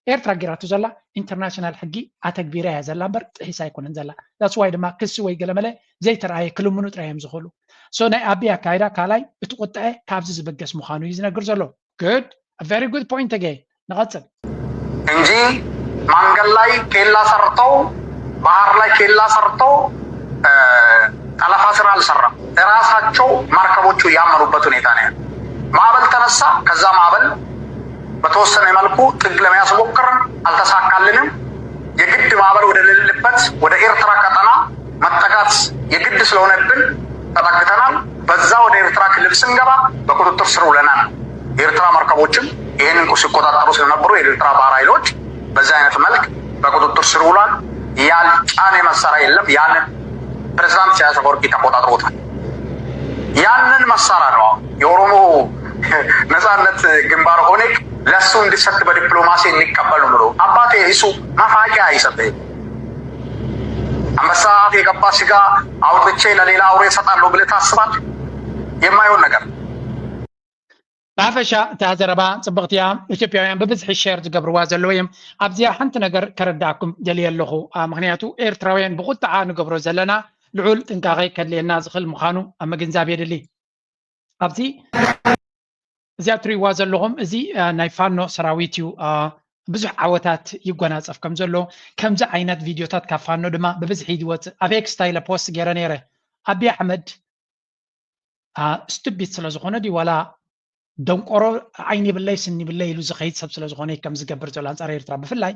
ኤርትራ ጌራቶ ዘላ ኢንተርናሽናል ሕጊ ኣተግቢራ እያ ዘላ እምበር ጥሒሳ ኣይኮነን ዘላ። That's why ድማ ክሲ ወይ ገለመለ ዘይተረኣየ ክልምኑ ጥራይ እዮም ዝኽእሉ። So ናይ ኣቢ ኣካይዳ ካልኣይ እቲ ቁጥዐ ካብዚ ዝበገስ ምዃኑ እዩ ዝነግር ዘሎ። Good, very good point again። ንቐጽል። እንጂ ማንገድ ላይ ኬላ ሰርተው ባህር ላይ ኬላ ሰርተው ጠለፋ ስራ አልሰራም። የራሳቸው መርከቦቹ ያመኑበት ሁኔታ ነው። ማዕበል ተነሳ። ከዛ ማዕበል በተወሰነ መልኩ ጥግ ለመያዝ ሞከርን፣ አልተሳካልንም። የግድ ማዕበል ወደ ሌለበት ወደ ኤርትራ ቀጠና መጠጋት የግድ ስለሆነብን ተጠግተናል። በዛ ወደ ኤርትራ ክልል ስንገባ በቁጥጥር ስር ውለናል። የኤርትራ መርከቦችም ይህንን ሲቆጣጠሩ ስለነበሩ የኤርትራ ባህር ኃይሎች በዚህ አይነት መልክ በቁጥጥር ስር ውሏል። ያልጫነ መሳሪያ የለም። ያንን ፕሬዝዳንት ኢሳያስ አፈወርቂ ተቆጣጥሮታል። ያንን መሳሪያ ነው የኦሮሞ ነጻነት ግንባር ኦነግ ለሱ እንዲሰጥ በዲፕሎማሲ እንቀበል ነው ብሎ አባቴ እሱ ማፋቂያ አይሰጥህም። አንበሳ አፍ የገባ ስጋ አውጥቼ ለሌላ አውሬ እሰጣለሁ ብለህ ታስባለህ? የማይሆን ነገር። ብሓፈሻ እታ ዘረባ ጽብቕቲ እያ። ኢትዮጵያውያን ብብዝሒ ሸር ዝገብርዋ ዘለዉ እዮም። ኣብዚኣ ሓንቲ ነገር ከረዳእኩም ደልየ ኣለኹ። ምክንያቱ ኤርትራውያን ብቁጥዓ ንገብሮ ዘለና ልዑል ጥንቃቐ ከድልየና ዝኽእል ምዃኑ ኣብ ምግንዛብ የድሊ። ኣብዚ እዚኣ ትሪእዋ ዘለኹም እዚ ናይ ፋኖ ሰራዊት እዩ። ብዙሕ ዓወታት ይጎናጸፍ ከም ዘሎ ከምዚ ዓይነት ቪድዮታት ካብ ፋኖ ድማ ብብዝሒ ይወፅእ። ኣብ ኤክስ ታይለ ፖስት ገይረ ነይረ። ኣብይ ኣሕመድ ስቱፒድ ስለ ዝኾነ ድዩ ዋላ ደንቆሮ ዓይኒ ይብለይ ስኒ ይብለይ ኢሉ ዝኸይድ ሰብ ስለ ዝኾነ ከም ዝገብር ዘሎ ኣንጻር ኤርትራ። ብፍላይ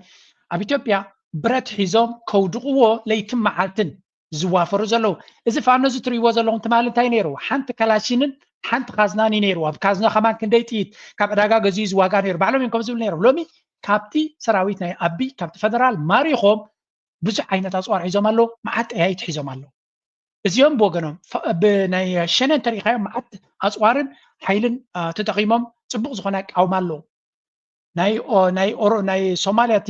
ኣብ ኢትዮጵያ ብረት ሒዞም ከውድቕዎ ለይትን መዓልትን ዝዋፈሩ ዘለዉ። እዚ ፋኖ እዚ ትርእይዎ ዘለኹም ትማሊ እንታይ ነይሩ? ሓንቲ ካላሽንን ሓንቲ ካዝናን እዩ ነይሩ። ኣብ ካዝና ከማን ክንደይ ጥይት ካብ ዕዳጋ ገዚኡ ዝዋጋ ነይሩ። ባዕሎም እዮም ከም ዝብል ነይሮም። ሎሚ ካብቲ ሰራዊት ናይ ኣቢ ካብቲ ፈደራል ማሪኾም ብዙሕ ዓይነት ኣፅዋር ሒዞም ኣለዉ። መዓት ጠያይት ሒዞም ኣለዉ። እዚኦም ብወገኖም ብናይ ሸነ እንተሪኢኻዮም መዓት ኣፅዋርን ሓይልን ተጠቒሞም ፅቡቕ ዝኾነ ኣቃውማ ኣለዉ። ናይ ኦሮ ናይ ሶማልያ እቲ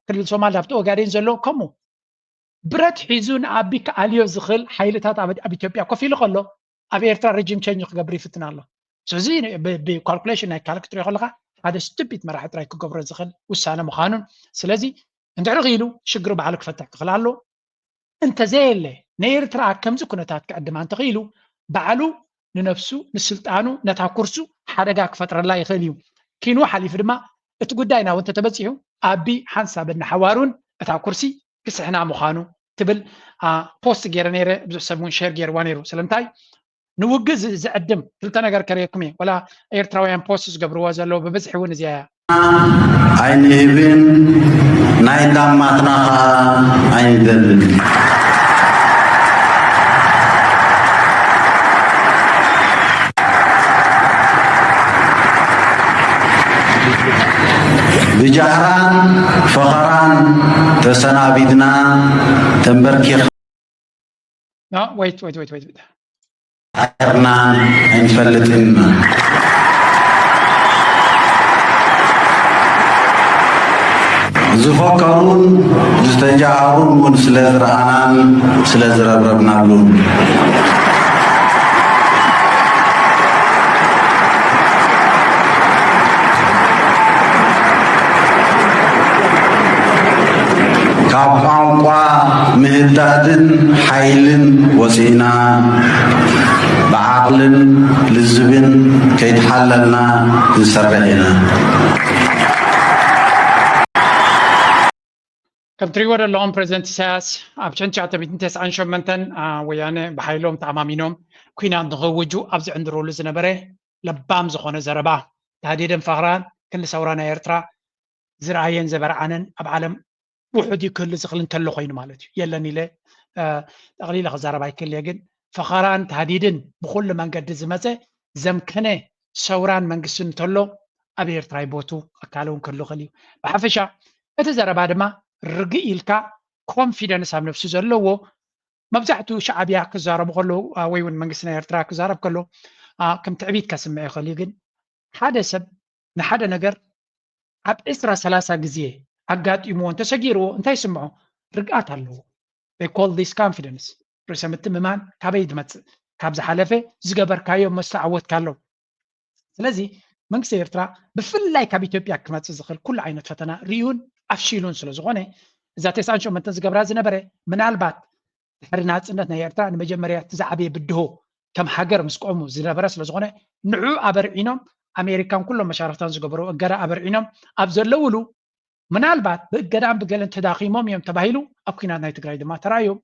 ክልል ሶማልያ ኣብቲ ኦጋዴን ዘሎ ከምኡ ብረት ሒዙ ንኣቢ ክኣልዮ ዝኽእል ሓይልታት ኣብ ኢትዮጵያ ኮፍ ኢሉ ከሎ ኣብ ኤርትራ ረጅም ቸንጅ ክገብር ይፍትን ኣሎ። ስለዚ ብካልኩሌሽን ናይ ካልክ ትሪኦ ከለካ ሓደ ስቱፒድ መራሒ ጥራይ ክገብሮ ዝኽእል ውሳነ ምዃኑን ስለዚ እንድሕሪ ክኢሉ ሽግሩ ባዕሉ ክፈትሕ ክኽእል ኣሎ። እንተዘየለ ንኤርትራ ከምዚ ኩነታት ክዕድማ እንተኽኢሉ ባዕሉ ንነብሱ ንስልጣኑ ነታ ኩርሱ ሓደጋ ክፈጥረላ ይኽእል እዩ። ኪንኡ ሓሊፉ ድማ እቲ ጉዳይ ናብኡ እንተተበፂሑ ኣቢ ሓንሳብ እናሓዋሩን እታ ኩርሲ ክስሕና ምዃኑ ትብል ፖስት ገይረ ነይረ። ብዙሕ ሰብ እውን ሼር ገይርዋ ነይሩ። ስለምንታይ ንውግእ ዝዕድም ክልተ ነገር ከርእየኩም እየ። ወላ ኤርትራውያን ፖስት ዝገብርዎ ዘለዉ ብብዝሒ እውን እዚኣ እያ። ኣይንህብን ናይ ዳማትና ከዓ ኣይንደልን። ብጃህራን ፈኸራን ተሰናቢትና ተንበርኪኻ No, wait, wait, wait, wait. ኣይርና ኣይንፈልጥን ኢና። ዝፈከሩን ዝተጃሃሩን እውን ስለ ዝረኣናን ስለ ዝረብረብናሉን። ካብ ቋንቋ ምህዳድን ሓይልን ወፂእና ብዓቕልን ልዝብን ከይተሓለልና ክንሰርሕ ኢና። ከም ትሪእዎ ዘለኹም ፕሬዚደንት ኢሳያስ ኣብ ሸን ትሽዓተ ሚእትን ተስዓን ሸሞንተን ወያነ ብሓይሎም ተኣማሚኖም ኲናት ንኽውጁ ኣብ ዝዕንድርሉ ዝነበረ ለባም ዝኾነ ዘረባ ታህዲድን ፈኸራን ክንዲ ሰውራ ናይ ኤርትራ ዝረኣየን ዘበርዓነን ኣብ ዓለም ውሑድ እዩ ክህሉ ዝኽእል እንተሎ ኮይኑ ማለት እዩ። የለን ኢለ ጠቕሊለ ክዛረብ ኣይክእል እየ። ግን ፈኸራን ታህዲድን ብኹሉ መንገዲ ዝመፀ ዘምከነ ሰውራን መንግስትን እንተሎ ኣብ ኤርትራ ይቦቱ ኣካል እውን ክህሉ ይኽእል እዩ። ብሓፈሻ እቲ ዘረባ ድማ ርግእ ኢልካ ኮንፊደንስ ኣብ ነብሱ ዘለዎ መብዛሕትኡ ሻዕብያ ክዛረቡ ከለዉ ወይ እውን መንግስቲ ናይ ኤርትራ ክዛረብ ከሎ ከም ትዕቢት ከስምዕ ይኽእል እዩ። ግን ሓደ ሰብ ንሓደ ነገር ኣብ ዕስራ ሰላሳ ግዜ ኣጋጢምዎ እንተሰጊርዎ እንታይ ይስምዖ? ርግኣት ኣለዎ። They call this confidence። ርእሰ ምትምማን ካበይ ዝመፅእ? ካብ ዝሓለፈ ዝገበርካዮ መስተዓወትካ ኣሎ። ስለዚ መንግስቲ ኤርትራ ብፍላይ ካብ ኢትዮጵያ ክመፅእ ዝኽእል ኩሉ ዓይነት ፈተና ርእዩን ኣፍሺሉን ስለ ዝኾነ እዛ ተስዓን ሸሞንተን ዝገብራ ዝነበረ ምናልባት ድሕሪ ናፅነት ናይ ኤርትራ ንመጀመርያ እቲ ዝዓበየ ብድሆ ከም ሃገር ምስ ቆሙ ዝነበረ ስለ ዝኾነ ንዑ ኣበርዒኖም ኣሜሪካን ኩሎም መሻርክታን ዝገበርዎ እገዳ ኣበርዒኖም ኣብ ዘለውሉ ምናልባት ብእገዳን ብገለን ተዳኺሞም እዮም ተባሂሉ ኣብ ኲናት ናይ ትግራይ ድማ ተራእዮም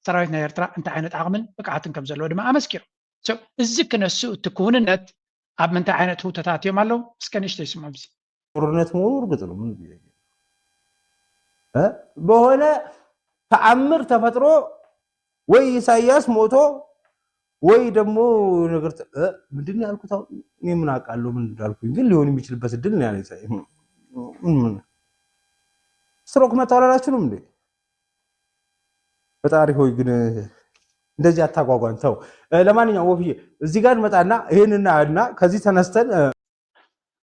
ሰራዊት ናይ ኤርትራ እንታይ ዓይነት ዓቕምን ብቅዓትን ከም ዘለዎ ድማ ኣመስኪሩ። እዚ ክነሱ እቲ ክውንነት ኣብ ምንታይ ዓይነት ህውተታት እዮም ኣለዉ እስከ ንእሽተይ ስምዑ ብዚ ጦርነት መሆኑ እርግጥ ነው። ምን ብዬ እ በሆነ ተአምር ተፈጥሮ ወይ ኢሳያስ ሞቶ ወይ ደግሞ ነገር ተ- እ ምንድን ነው ያልኩት? አሁን እኔ ምን አውቃለሁ ምን እንዳልኩኝ፣ ግን ሊሆን የሚችልበት እድል ነው ያለኝ። ሳይ ምን ምን ስትሮክ መጥቷል አላችሁንም እንዴ? ፈጣሪ ሆይ ግን እንደዚህ አታጓጓን ተው። ለማንኛውም ወፍዬ እዚህ ጋር መጣና ይህንና እና ከዚህ ተነስተን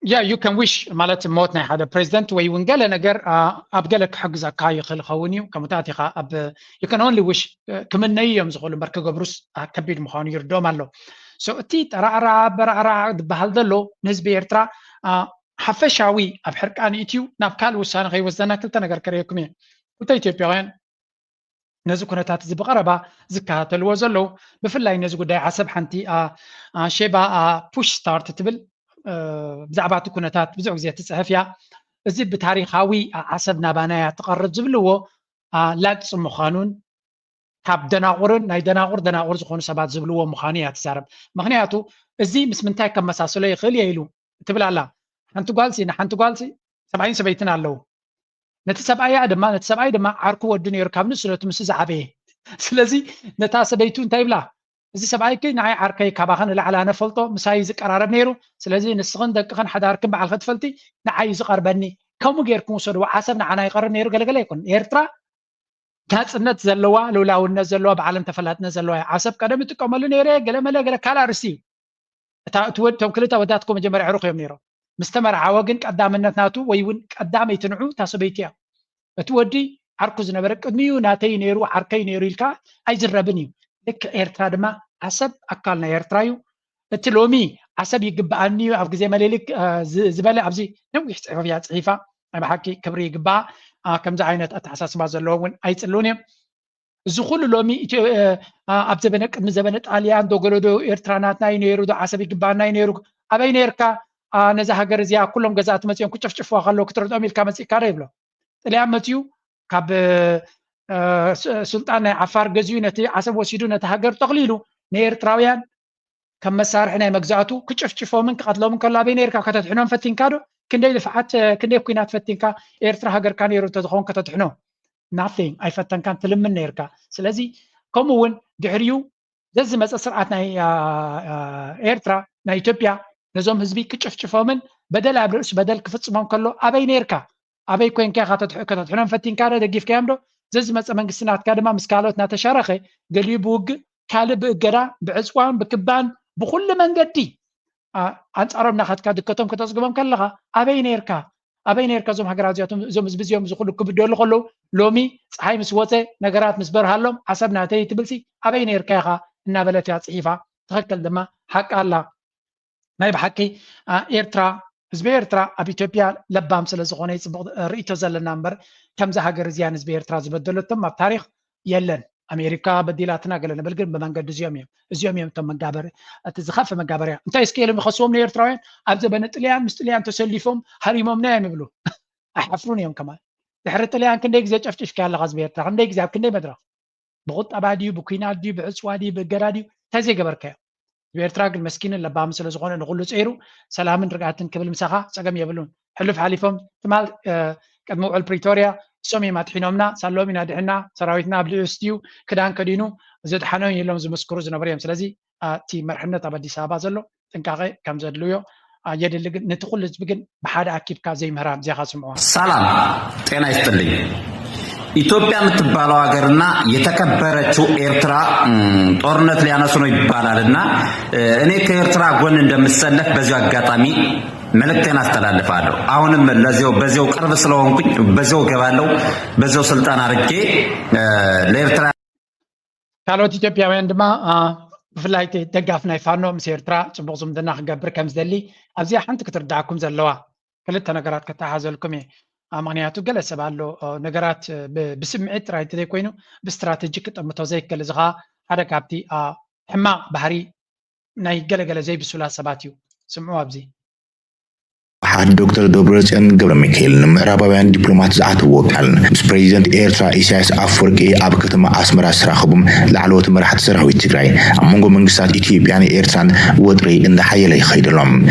yeah you can wish ማለት ሞት ናይ ሓደ ፕሬዚደንት ወይ እውን ገለ ነገር ኣብ ገለ ክሕግዘካ ይኽእል ይኸውን እዩ። ከምኡታት ኢኻ ኣብ you can only wish ክምነዩ እዮም ዝኽእሉ እምበር ክገብሩስ ከቢድ ምዃኑ ይርድኦም ኣሎ። So እቲ ጠራዕራ በራዕራ ዝበሃል ዘሎ ንህዝቢ ኤርትራ ሓፈሻዊ ኣብ ሕርቃን ኢትዩ ናብ ካልእ ውሳነ ከይወስደና ክልተ ነገር ከርእየኩም እየ። ክልተ ኢትዮጵያውያን ነዚ ኩነታት እዚ ብቐረባ ዝከታተልዎ ዘለዉ ብፍላይ ነዚ ጉዳይ ዓሰብ ሓንቲ ሼባ ፑሽ ስታርት ትብል ብዛዕባ እቲ ኩነታት ብዙሕ ግዜ ትፅሕፍ እያ። እዚ ብታሪካዊ ዓሰብ ናባና እያ ትቐርብ ዝብልዎ ላግፂ ምዃኑን ካብ ደናቑርን ናይ ደናቑር ደናቑር ዝኾኑ ሰባት ዝብልዎ ምዃኑ እያ ትዛረብ። ምክንያቱ እዚ ምስ ምንታይ ከመሳስሎ ይኽእል እየ ኢሉ ትብል ኣላ። ሓንቲ ጓልሲ ንሓንቲ ጓልሲ ሰብኣይን ሰበይትን ኣለዉ። ነቲ ሰብኣያ ድማ ነቲ ሰብኣይ ድማ ዓርኩ ወዲ ነይሩ ካብ ንእስነቱ ምስ ዝዓበየ ስለዚ ነታ ሰበይቱ እንታይ ይብላ እዚ ሰብኣይኪ ንዓይ ዓርከይ ካባኸ ንላዕሊ ኣነ ፈልጦ ምሳይ ዝቀራረብ ነይሩ ስለዚ ንስኽን ደቅኽን ሓዳርክን በዓልኸ ትፈልጢ ንዓይ እዩ ዝቐርበኒ ከምኡ ጌርኩም ውሰድዎ ዓሰብ ንዓና ይቐርብ ነይሩ ገለገለ ኣይኮን ኤርትራ ናፅነት ዘለዋ ልውላውነት ዘለዋ ብዓለም ተፈላጥነት ዘለዋ ዓሰብ ቀደም ይጥቀመሉ ነይረ ገለመለ ገለ ካልእ ኣርእስቲ እዩ እታ እቲ ወድ እቶም ክልተ ወዳት እኮ መጀመርያ ዕሩኽ እዮም ነይሮም። ምስ ተመርዓወ ግን ቀዳምነት ናቱ ወይ እውን ቀዳመይቲ ንዑ እታ ሰበይቲ እያ። እቲ ወዲ ዓርኩ ዝነበረ ቅድሚኡ ናተይ ነይሩ ዓርከይ ነይሩ ኢልካ ኣይዝረብን እዩ። ልክዕ ኤርትራ ድማ ዓሰብ ኣካል ናይ ኤርትራ እዩ። እቲ ሎሚ ዓሰብ ይግብኣኒ እዩ ኣብ ግዜ መሌሊክ ዝበለ ኣብዚ ነዊሕ ፅሑፍ እያ ፅሒፋ። ናይ ብሓቂ ክብሪ ይግብኣ። ከምዚ ዓይነት ኣተሓሳስባ ዘለዎም እውን ኣይፅልኡን እዮም። እዚ ኩሉ ሎሚ ኣብ ዘበነ ቅድሚ ዘበነ ጣልያን ዶ ገለዶ ኤርትራ ናትና እዩ ነይሩ ዶ ዓሰብ ይግባና እዩ ነይሩ ኣበይ ነርካ ነዛ ሃገር እዚኣ ኩሎም ገዛእቲ መፅኦም ክጨፍጭፍዋ ከለዉ ክትርድኦም ኢልካ መፂእካ ዶ ይብሎ ጥልያን መፅኡ ካብ ሱልጣን ናይ ዓፋር ገዚኡ ነቲ ዓሰብ ወሲዱ ነቲ ሃገር ጠቕሊሉ ንኤርትራውያን ከም መሳርሒ ናይ መግዛእቱ ክጭፍጭፎምን ክቐትሎምን ከሎ ኣበይ ነርካ ከተድሕኖም ፈቲንካ ዶ ክንደይ ልፍዓት ክንደይ ኩናት ፈቲንካ ኤርትራ ሃገርካ ነይሩ እንተዝኸውን ከተድሕኖ nothing ኣይፈተንካን ትልምን ነርካ ስለዚ ከምኡ እውን ድሕሪኡ ዘዝመፀ ስርዓት ናይ ኤርትራ ናይ ኢትዮጵያ ነዞም ህዝቢ ክጭፍጭፎምን በደል ኣብ ርእሲ በደል ክፍፅሞም ከሎ ኣበይ ነርካ ኣበይ ኮይንካ ኢኻ ከተድሕኖም ፈቲንካ ዶ ደጊፍካዮም ዶ ዘዝመፀ መንግስቲ ናትካ ድማ ምስ ካልኦት እናተሻረኸ ገሊኡ ብውግእ ካልእ ብእገዳ ብዕፅዋን ብክባን ብኩሉ መንገዲ ኣንፃሮም ናኻትካ ድከቶም ከተፅግቦም ከለኻ ኣበይ ነርካ ኣበይ ነርካ እዞም ሃገራት እዚኣቶም እዞም ህዝቢ እዚኦም እዚ ኩሉ ክብደሉ ከለዉ ሎሚ ፀሓይ ምስ ወፀ ነገራት ምስ በርሃሎም ዓሰብ ናተይ ትብልሲ ኣበይ ነርካ ኢኻ እናበለት እያ ፅሒፋ ትኽክል ድማ ሓቂ ኣላ ናይ ብሓቂ ኤርትራ ህዝቢ ኤርትራ ኣብ ኢትዮጵያ ለባም ስለ ዝኾነ ይፅቡቕ ርእቶ ዘለና እምበር ከምዚ ሃገር እዚኣ ንህዝቢ ኤርትራ ዝበደለቶም ኣብ ታሪክ የለን ኣሜሪካ በዲላትና ገለ ንብል ግን ብመንገዲ እዚኦም እዮም እዚኦም እዮም እቶም መጋበሪ እቲ ዝኸፍእ መጋበርያ እንታይ እስኪ ኢሎም ይኸስዎም ንኤርትራውያን ኣብ ዘበነ ጥልያን ምስ ጥልያን ተሰሊፎም ሃሪሞምና እዮም ይብሉ ኣይሓፍሩን እዮም ከማን ድሕሪ ጥልያን ክንደይ ግዜ ጨፍጭፍካ ኣለኻ ህዝቢ ኤርትራ ክንደይ ግዜ ኣብ ክንደይ መድረኽ ብቁጠባ ድዩ ብኩናት ድዩ ብዕፅዋ ድዩ ብእገዳ ድዩ እንታይ ዘይገበርካዮ ህዝቢ ኤርትራ ግን መስኪንን ለባምን ስለዝኾነ ንኩሉ ፀይሩ ሰላምን ርግኣትን ክብል ምሳኻ ፀገም የብሉን ሕሉፍ ሓሊፎም ትማል ቅድሚ ውዕል ፕሪቶርያ እሶም እዮም ኣድሒኖምና ሳሎም ኢና ድሕና ሰራዊትና ኣብ ልኡስ ድዩ ክዳን ከዲኑ ዘድሓኖም ኢሎም ዝምስክሩ ዝነበሩ እዮም ስለዚ እቲ መርሕነት ኣብ ኣዲስ ኣበባ ዘሎ ጥንቃቐ ከም ዘድልዮ የድሊ ግን ነቲ ኩሉ ህዝቢ ግን ብሓደ ኣኪብካ ዘይምህራም እዚኻ ስምዖ ሰላም ጤና ይስጥልኝ ኢትዮጵያ የምትባለው ሀገርና የተከበረችው ኤርትራ ጦርነት ሊያነሱ ነው ይባላል እና እኔ ከኤርትራ ጎን እንደምሰለፍ በዚሁ አጋጣሚ መልእክቴን አስተላልፋለሁ። አሁንም ለዚው በዚው ቅርብ ስለሆንኩኝ በዚው ገባለው በዚው ስልጣን አርጌ ለኤርትራ ካልኦት ኢትዮጵያውያን ድማ ብፍላይ ደጋፍ ናይ ፋኖ ምስ ኤርትራ ፅቡቅ ዝምድና ክገብር ከም ዝደሊ ኣብዚኣ ሓንቲ ክትርዳእኩም ዘለዋ ክልተ ነገራት ከተሓዘልኩም እየ ምክንያቱ ገለ ሰብ ኣሎ ነገራት ብስምዒት ጥራይ እንተዘይኮይኑ ብስትራተጂ ክጠምቶ ዘይክእል እዚ ከዓ ሓደ ካብቲ ሕማቅ ባህሪ ናይ ገለገለ ዘይብሱላት ሰባት እዩ ስምዑ ኣብዚ ሓደ ዶክተር ደብረፅዮን ገብረ ሚካኤል ንምዕራባውያን ዲፕሎማት ዝኣተዎ ቃል ምስ ፕሬዚደንት ኤርትራ ኢሳያስ ኣፈወርቂ ኣብ ከተማ ኣስመራ ዝተራኸቡም ላዕለዎት መራሕቲ ሰራዊት ትግራይ ኣብ መንጎ መንግስታት ኢትዮጵያን ኤርትራን ወጥሪ እንዳሓየለ ይኸይድ ኣሎ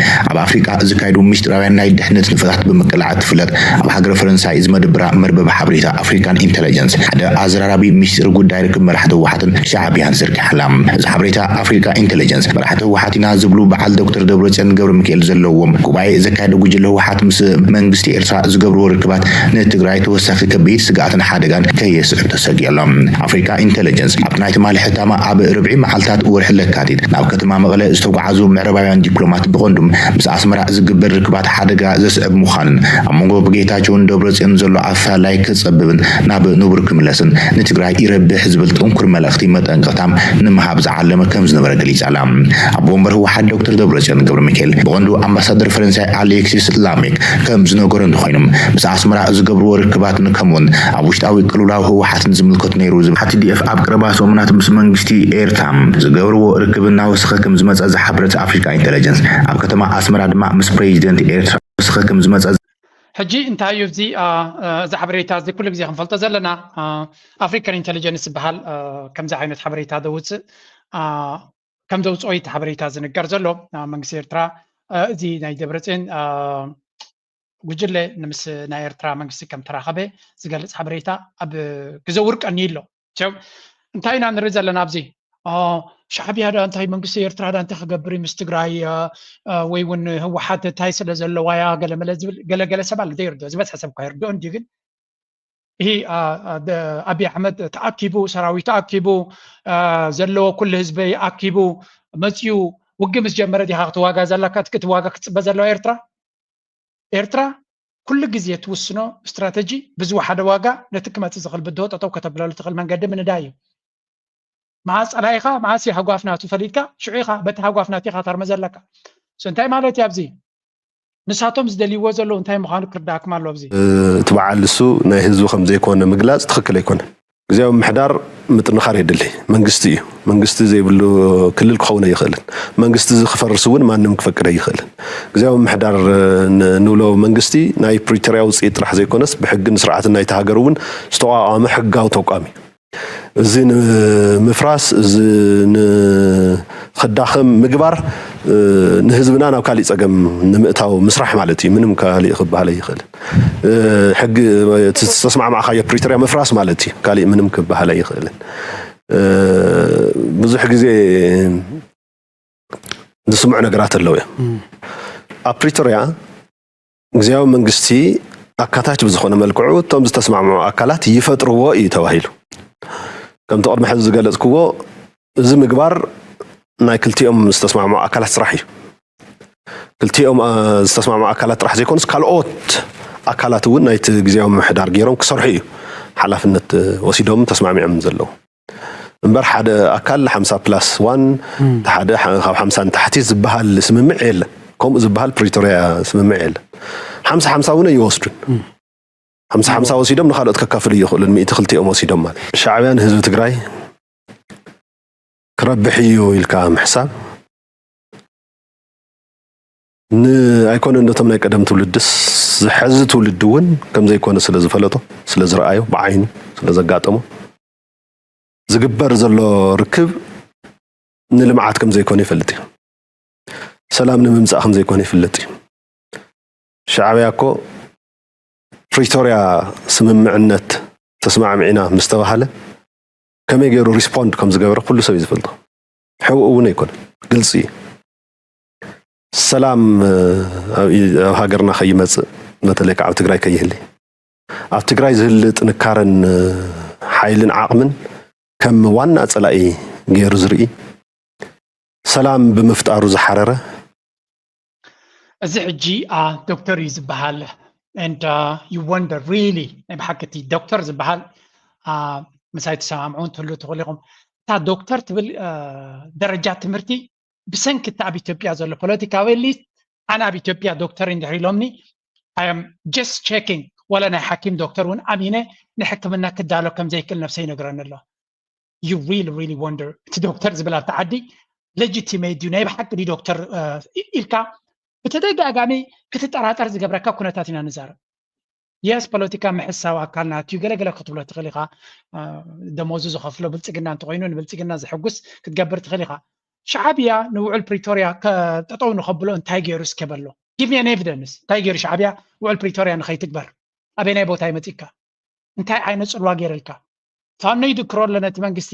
ኣብ ኣፍሪቃ ዝካየዱ ምስጢራውያን ናይ ድሕነት ንፈታት ብምቅላዕ ትፍለጥ ኣብ ሃገረ ፈረንሳይ ዝመደብራ መርበብ ሓበሬታ ኣፍሪካን ኢንተለጀንስ ሓደ ኣዘራራቢ ምስጢር ጉዳይ ርክብ መራሕቲ ህወሓትን ሻዕብያን ዘርጊሓላ እዚ ሓበሬታ ኣፍሪካ ኢንተለጀንስ መራሕቲ ህወሓት ኢና ዝብሉ በዓል ዶክተር ደብረፅዮን ገብረ ሚካኤል ዘለዎም ጉባኤ ዘካየደ ጉጅለ ህወሓት ምስ መንግስቲ ኤርትራ ዝገብርዎ ርክባት ንትግራይ ተወሳኺ ከቢድ ስግኣትን ሓደጋን ከየስዕብ ተሰጊኡ ኣሎ። ኣፍሪካ ኢንተለጀንስ ኣብቲ ናይ ትማሊ ሕታማ፣ ኣብ ርብዒ መዓልታት ወርሒ ለካቲት ናብ ከተማ መቐለ ዝተጓዓዙ ምዕራባውያን ዲፕሎማት ብቐንዱ ምስ ኣስመራ ዝግበር ርክባት ሓደጋ ዘስዕብ ምዃኑን ኣብ መንጎ ብጌታቸውን ደብረጽዮን ዘሎ ኣፈላላይ ክጸብብን ናብ ንቡር ክምለስን ንትግራይ ይረብሕ ዝብል ጥንኩር መልእኽቲ መጠንቀቕታ ንምሃብ ዝዓለመ ከም ዝነበረ ገሊጻ ኣላ። ኣቦ ወንበር ህወሓት ዶክተር ደብረጽዮን ገብረ ሚካኤል ብቐንዱ ኣምባሳደር ፈረንሳይ ኣሌክሲስ ላሜክ ከም ዝነገሮ እንተኾይኑ፣ ምስ ኣስመራ ዝገብርዎ ርክባትን ከምኡውን ኣብ ውሽጣዊ ቅልውላው ህወሓትን ዝምልከት ነይሩ ዝብል ቲ ዲ ኤፍ ኣብ ቀረባ ሰሙናት ምስ መንግስቲ ኤርትራ ዝገብርዎ ርክብ እናወሰኸ ከም ዝመጸ ዝሓበረት ኣፍሪካ ኢንተለጀንስ፣ ኣብ ከተማ ኣስመራ ድማ ምስ ፕሬዚደንት ኤርትራ ወሰኸ ከም ዝመጸ ሕጂ እንታይ እዩ እዚ፣ አ፣ አ፣ እዚ ሓበሬታ እዚ ኩሉ ግዜ ክንፈልጦ ዘለና? አ፣ ኣፍሪካን ኢንተሊጀንስ ዝበሃል፣ አ፣ ከምዚ ዓይነት ሓበሬታ ዘውፅእ፣ አ፣ ከም ዘውፅኦ እቲ ሓበሬታ ዝንገር ዘሎ። አ፣ መንግስቲ ኤርትራ፣ አ፣ እዚ ናይ ደብረፅዮን፣ አ፣ ጉጅለ ንምስ ናይ ኤርትራ መንግስቲ ከም ተራኸበ ዝገልፅ ሓበሬታ ኣብ ክዘውር ቀንዩ ኣሎ። ቸው፣ እንታይ ኢና ንርኢ ዘለና ኣብዚ? አ፣ ሻዕብያ ዳ እንታይ መንግስቲ ኤርትራ ዳ እንታይ ክገብር እዩ ምስ ትግራይ፣ አ፣ አ፣ ወይ እውን ህወሓት እንታይ ስለ ዘለዋ እያ ገለመለ ዝብል ገለገለ ሰብ ኣሎ ዘይርድኦ፣ ዝበዝሐ ሰብ እኳ ይርድኦ እንድዩ። ግን ይህ፣ አ፣ አ፣ ደ-፣ ኣብይ ኣሕመድ ተኣኪቡ፣ ሰራዊት ተኣኪቡ፣ አ፣ ዘለዎ ኩሉ ህዝቢ ኣኪቡ መፂኡ ውግእ ምስ ጀመረ ዲኻ ክትዋጋ ዘለካ፣ ክትዋጋ ክትፅበ ዘለዋ ኤርትራ? ኤርትራ ኩሉ ግዜ ትውስኖ ስትራተጂ ብዝወሓደ ዋጋ ነቲ ክመጽእ ዝኽእል ብድሆ ጠጠው ከተብለሉ ትኽእል መንገዲ ምንዳይ እዩ። መዓስ ጸላኢኻ መዓስ የሃጓፍ ናቱ ፈሊጥካ ሽዑ ኢኻ በቲ ሃጓፍ ናቱ ኢኻ ታርመ ዘለካ። So እንታይ ማለት እዩ ኣብዚ? ንሳቶም ዝደልይዎ ዘለዉ እንታይ ምዃኑ ክርዳእኩም ኣሎ ኣብዚ። እቲ በዓል እሱ ናይ ህዝቢ ከም ዘይኮነ ምግላጽ ትኽክል ኣይኮነን። ግዜያዊ ምምሕዳር ምጥንኻር የድሊ። መንግስቲ እዩ። መንግስቲ ዘይብሉ ክልል ክኸውን ኣይኽእልን። መንግስቲ እዚ ክፈርስ እውን ማንም ክፈቅድ ኣይኽእልን። ግዜያዊ ምምሕዳር ን-፣ ንብሎ መንግስቲ ናይ ፕሪቶርያ ውፅኢት ጥራሕ ዘይኮነስ ብሕግን ስርዓትን ናይቲ ሃገር እውን ዝተቋቋመ ሕጋዊ ተቋም እዩ። እዚ ንምፍራስ፣ እዚ ንኽዳኸም ምግባር፣ እ፣ ንህዝብና ናብ ካሊእ ፀገም ንምእታው ምስራሕ ማለት እዩ። ምንም ካሊእ ክበሃል ኣይኽእልን። እ፣ ሕጊ፣ እቲ ዝተስማዕማዕካዮ ፕሪቶርያ ምፍራስ ማለት እዩ። ካሊእ ምንም ክበሃል ኣይኽእልን። እ፣ ብዙሕ ግዜ ዝስምዑ ነገራት ኣለዉ እዮም። እም። ኣብ ፕሪቶርያ ግዜያዊ መንግስቲ ኣካታች ብዝኾነ መልክዑ እቶም ዝተስማዕምዑ ኣካላት ይፈጥርዎ እዩ ተባሂሉ። ከምቲ ቅድሚ ሕዚ ዝገለጽክዎ፣ እዚ ምግባር ናይ ክልቲኦም ዝተስማዕምዑ ኣካላት ስራሕ እዩ። ክልቲኦም፣ እ፣ ዝተስማዕምዑ ኣካላት ጥራሕ ዘይኮኑስ፣ ካልኦት ኣካላት እውን ናይቲ ግዜያዊ ምምሕዳር ገይሮም ክሰርሑ እዩ ሓላፍነት፣ እ፣ ወሲዶም ተስማሚዖም ዘለዉ። እምበር ሓደ ኣካል ሓምሳ ፕላስ ዋን፣ እም። ሓደ ሓ-፣ ካብ ሓምሳ ንታሕቲ ዝበሃል ስምምዕ የለን። ከምኡ ዝበሃል ፕሪቶርያ ስምምዕ የለን። ሓምሳ ሓምሳ እውን ኣይወስዱን። እም። ሓምሳ ሓምሳ ወሲዶም ንኻልኦት ከካፍሉ ይኽእሉን፣ ሚእቲ ክልቲኦም ወሲዶም ማለት። ሻዕብያ ንህዝቢ ትግራይ ክረብሕ እዩ ኢልካ ምሕሳብ ን-፣ ኣይኮነን ነቶም ናይ ቀደም ትውልድስ፣ ዝሐዚ ትውልዲ እውን ከም ዘይኮነ ስለ ዝፈለጦ፣ ስለ ዝረኣዮ፣ ብዓይኑ ስለ ዘጋጠሞ፣ ዝግበር ዘሎ ርክብ ንልምዓት ከም ዘይኮነ ይፈልጥ እዩ። ሰላም ንምምጻእ ከም ዘይኮነ ይፍለጥ እዩ። ሻዕብያ እኮ ፕሪቶርያ ስምምዕነት ተስማዕሚዕና ምስ ተባሃለ ከመይ ገይሩ ሪስፖንድ ከም ዝገበረ ኩሉ ሰብ እዩ ዝፈልጦ። ሕውእ እውን ኣይኮነን፣ ግልፂ እዩ። ሰላም፣ እ፣ ኣብ ኢ-፣ ኣብ ሃገርና ከይመፅእ፣ በተለይ ከዓ ኣብ ትግራይ ከይህሊ፣ ኣብ ትግራይ ዝህሊ ጥንካረን፣ እ፣ ሓይልን ዓቕምን ከም ዋና ፀላኢ ገይሩ ዝርኢ፣ ሰላም ብምፍጣሩ ዝሓረረ። እዚ ሕጂ፣ አ፣ ዶክተር እዩ ዝበሃል። And, አ፣ you wonder really፣ ናይ ብሓቂ እቲ ዶክተር ዝበሃል፣ አ፣ ምሳይ ትሰማምዑ እንትህሉ ትኽእሉ ኢኹም። እታ ዶክተር ትብል፣ አ፣ ደረጃ ትምህርቲ ብሰንኪ እቲ ኣብ ኢትዮጵያ ዘሎ ፖለቲካዊ ኤሊት፣ ኣነ ኣብ ኢትዮጵያ ዶክተር እንድሕር ኢሎምኒ፣ I am just checking፣ ዋላ ናይ ሓኪም ዶክተር እውን ኣሚነ ንሕክምና ክዳሎ ከም ዘይክእል ነብሰይ ይነግረኒ ኣሎ። You really, really wonder፣ እቲ ዶክተር ዝብል ኣብቲ ዓዲ ሌጂቲሜት ድዩ፣ ናይ ብሓቂ ድዩ ዶክተር፣ እ፣ ኢልካ ብተደጋጋሚ ክትጠራጠር ዝገብረካ ኩነታት ኢና ንዛረብ። የስ፣ ፖለቲካ ምሕሳው ኣካል ናትዩ፣ ገለገለ ክትብሎ ትኽእል ኢኻ። እ፣ ደሞዙ ዝኸፍሎ ብልጽግና እንተኾይኑ ንብልጽግና ዘሐጉስ ክትገብር ትኽእል ኢኻ። ሻዕብያ ንውዕል ፕሪቶርያ ከ-፣ ጠጠው ንኸብሎ እንታይ ገይሩ እስከ በሎ? Give me an evidence። እንታይ ገይሩ ሻዕብያ ውዕል ፕሪቶርያ ንኸይትግበር? ኣበየናይ ቦታ ይመጺካ? እንታይ ዓይነት ጽልዋ ገይረልካ? ፋኖ ይድክሮ ኣሎ ነቲ መንግስቲ።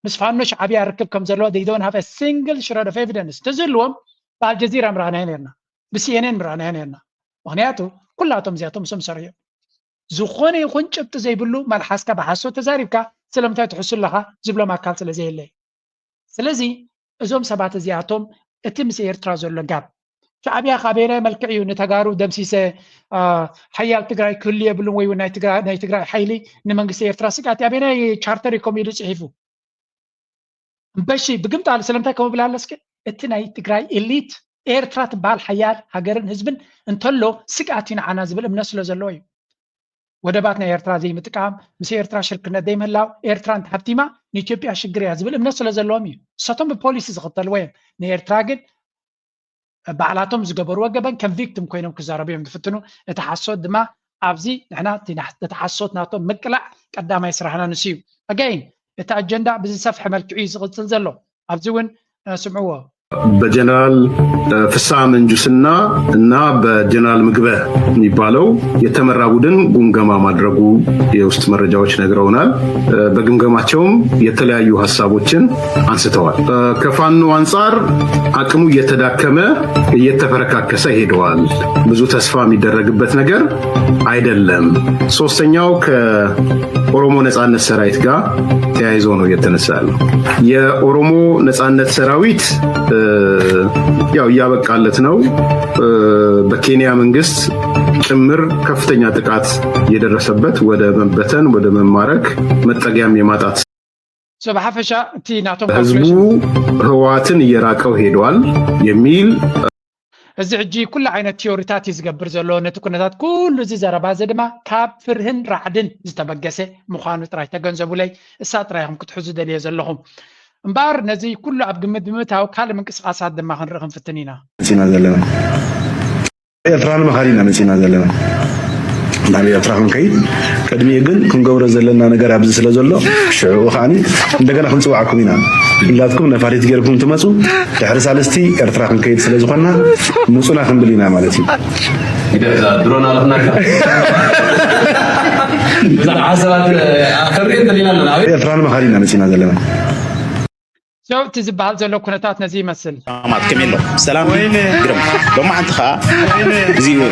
ምስ ፋኖ ሻዕብያ ርክብ ከም ዘለዎ they don't have a single shred of evidence። ተዝህልዎም ብኣልጀዚራ ምረኣናዮ ነርና፣ ብሲኤንኤን ምረኣናዮ ነርና። ምክንያቱ ኩላቶም እዚኣቶም ምስኦም ዝሰርሑ እዮም። ዝኾነ ይኹን ጭብጢ ዘይብሉ መልሓስካ ብሓሶት ተዛሪብካ ስለምንታይ ትሕሱ ኣለኻ ዝብሎም ኣካል ስለ ዘየለ እዩ። ስለዚ እዞም ሰባት እዚኣቶም እቲ ምስ ኤርትራ ዘሎ ጋብ ሻዕብያ ካበየናይ መልክዕ እዩ ንተጋሩ ደምሲሰ ሓያል ትግራይ ክህሉ የብሉን ወይ ናይ ትግራይ ሓይሊ ንመንግስቲ ኤርትራ ስጋት ኣበየናይ ቻርተር እዩ ከምኡ ኢሉ ፅሒፉ? እምበሺ ብግምጣል ስለምንታይ ከምኡ ብላ ኣለስከ እቲ ናይ ትግራይ ኤሊት ኤርትራ ትበሃል ሓያል ሃገርን ህዝብን እንተሎ ስግኣት እዩ ንዓና ዝብል እምነት ስለ ዘለዎ እዩ። ወደባት ናይ ኤርትራ ዘይምጥቃም ምስ ኤርትራ ሽርክነት ዘይምህላው ኤርትራ እንተሃብቲማ ንኢትዮጵያ ሽግር እያ ዝብል እምነት ስለ ዘለዎም እዩ። እሳቶም ብፖሊሲ ዝኽተልዎ እዮም። ንኤርትራ ግን ባዕላቶም ዝገበርዎ ገበን ከም ቪክቲም ኮይኖም ክዛረቡ እዮም ዝፍትኑ። እቲ ሓሶት ድማ ኣብዚ ንሕና እቲ ሓሶት ናቶም ምቅላዕ ቀዳማይ ስራሕና ንሱ እዩ። ኣጋይን እቲ ኣጀንዳ ብዝሰፍሐ መልክዑ እዩ ዝቕፅል ዘሎ። ኣብዚ እውን ስምዕዎ። በጀነራል ፍስሐ መንጁስና እና በጀነራል ምግበ የሚባለው የተመራ ቡድን ጉምገማ ማድረጉ የውስጥ መረጃዎች ነግረውናል። በግምገማቸውም የተለያዩ ሀሳቦችን አንስተዋል። ከፋኖ አንጻር አቅሙ እየተዳከመ እየተፈረካከሰ ሄደዋል። ብዙ ተስፋ የሚደረግበት ነገር አይደለም። ሶስተኛው ከኦሮሞ ነጻነት ሰራዊት ጋር ተያይዞ ነው እየተነሳ ያለው። የኦሮሞ ነጻነት ሰራዊት ያው እያበቃለት ነው። በኬንያ መንግስት ጭምር ከፍተኛ ጥቃት የደረሰበት፣ ወደ መበተን፣ ወደ መማረክ፣ መጠጊያም የማጣት ብሓፈሻ እቲ ናቶም ህዝቡ ህወሓትን እየራቀው ሄደዋል የሚል እዚ ሕጂ ኩሉ ዓይነት ቲዮሪታት እዩ ዝገብር ዘሎ። ነቲ ኩነታት ኩሉ እዚ ዘረባ እዚ ድማ ካብ ፍርህን ራዕድን ዝተበገሰ ምዃኑ ጥራይ ተገንዘቡለይ። እሳ ጥራይ ኢኹም ክትሕዙ ደልየ ዘለኹም። እምበኣር ነዚ ኩሉ ኣብ ግምት ብምእታው ካልእ ምንቅስቓሳት ድማ ክንርኢ ክንፍትን ኢና። መፂና ዘለና ኤርትራ ንምኻድ ኢና መፂና ዘለና። ናብ ኤርትራ ክንከይድ ቅድሚኡ ግን ክንገብሮ ዘለና ነገር ኣብዚ ስለ ዘሎ ሽዑ ከዓኒ እንደገና ክንፅውዓኩም ኢና። ኩላትኩም ነፋሪት ገይርኩም ትመፁ። ድሕሪ ሳልስቲ ኤርትራ ክንከይድ ስለ ዝኾንና ምፁና ክንብል ኢና ማለት እዩ። ድሮን ኣለኽና ብዛዕባ ሰባት ከርኢ እንተሊና ኣለና። ኤርትራ ንምኻድ ኢና መፂና ዘለና። እቲ ዝበሃል ዘሎ ኩነታት ነዚ ይመስል። ማት ከመይ ኣሎ ሰላም ግርም ሎማዓንቲ ከዓ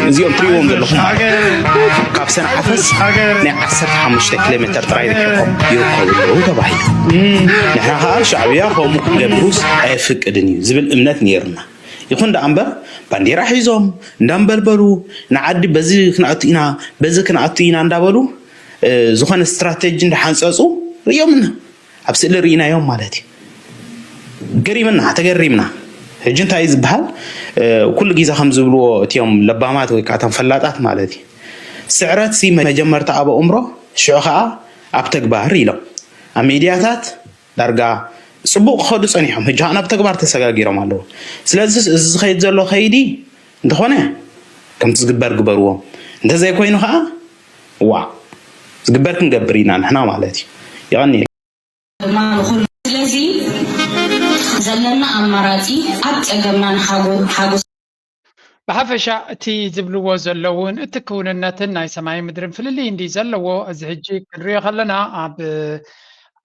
እዚኦም ትሪእዎም ዘለኹም ካብ ሰንዓፈስ ናይ ዓሰርተ ሓሙሽተ ኪሎ ሜትር ጥራይ ርሒቖም ይርከቡ ኣለዉ ተባሂሉ። ንሕና ከዓ ሻዕብያ ከምኡ ክንገብሩስ ኣየፍቅድን እዩ ዝብል እምነት ነይርና። ይኹን ደኣ እምበር ባንዴራ ሒዞም እንዳንበልበሉ ንዓዲ በዚ ክንኣቱ ኢና በዚ ክንኣቱ ኢና እንዳበሉ ዝኾነ ስትራቴጂ እንዳሓንፀፁ ርእዮምና ኣብ ስእሊ ርኢናዮም ማለት እዩ። ገሪምና ተገሪምና። ሕጂ እንታይ እዩ ዝበሃል? ኩሉ ግዜ ከም ዝብልዎ እቲኦም ለባማት ወይ ከዓ እቶም ፈላጣት ማለት እዩ፣ ስዕረት ሲ መጀመርታ ኣብ ኣእምሮ ሽዑ ከዓ ኣብ ተግባር ኢሎም ኣብ ሚድያታት ዳርጋ ፅቡቕ ክኸዱ ፀኒሖም፣ ሕጂ ከዓ ናብ ተግባር ተሰጋጊሮም ኣለዉ። ስለዚ እዚ ዝኸይድ ዘሎ ከይዲ እንተኾነ ከምቲ ዝግበር ግበርዎም፣ እንተዘይኮይኑ ከዓ ዋ ዝግበር ክንገብር ኢና ንሕና ማለት እዩ። የቐንየለይ። ድማ ንኹሉ ስለዚ ዘለና ኣማራፂ ኣብ ፀገምና ንሓጎስ። ብሓፈሻ እቲ ዝብልዎ ዘለውን እቲ ክውንነትን ናይ ሰማይ ምድርን ፍልልይ እንዲ ዘለዎ እዚ ሕጂ ክንሪኦ ከለና ኣብ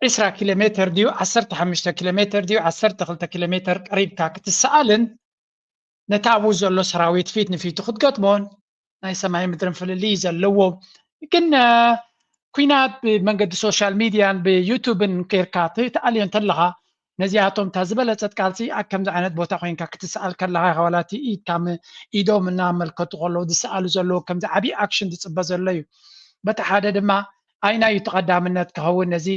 ዒስራ ኪሎ ሜትር ድዩ ዓሰርተ ሓሙሽተ ኪሎ ሜትር ድዩ ዓሰርተ ክልተ ኪሎ ሜትር ቀሪብካ ክትሰኣልን ነቲ ኣብኡ ዘሎ ሰራዊት ፊት ንፊቱ ክትገጥሞን ናይ ሰማይ ምድርን ፍልልይ ዘለዎ ግን ኩናት ብመንገዲ ሶሻል ሚድያን ብዩቱብን ኬርካ ትኣልዮ እንተለኻ ነዚኣቶም እታ ዝበለፀት ቃልሲ ኣብ ከምዚ ዓይነት ቦታ ኮይንካ ክትሰኣል ከለኻ ዋላ እቲ ኢድካ ኢዶም እናመልከቱ ከለዉ ዝሰኣሉ ዘለዉ ከምዚ ዓብዪ ኣክሽን ዝፅበ ዘሎ እዩ። በቲ ሓደ ድማ ኣይናይ እዩ ተቐዳምነት ክኸውን ነዚ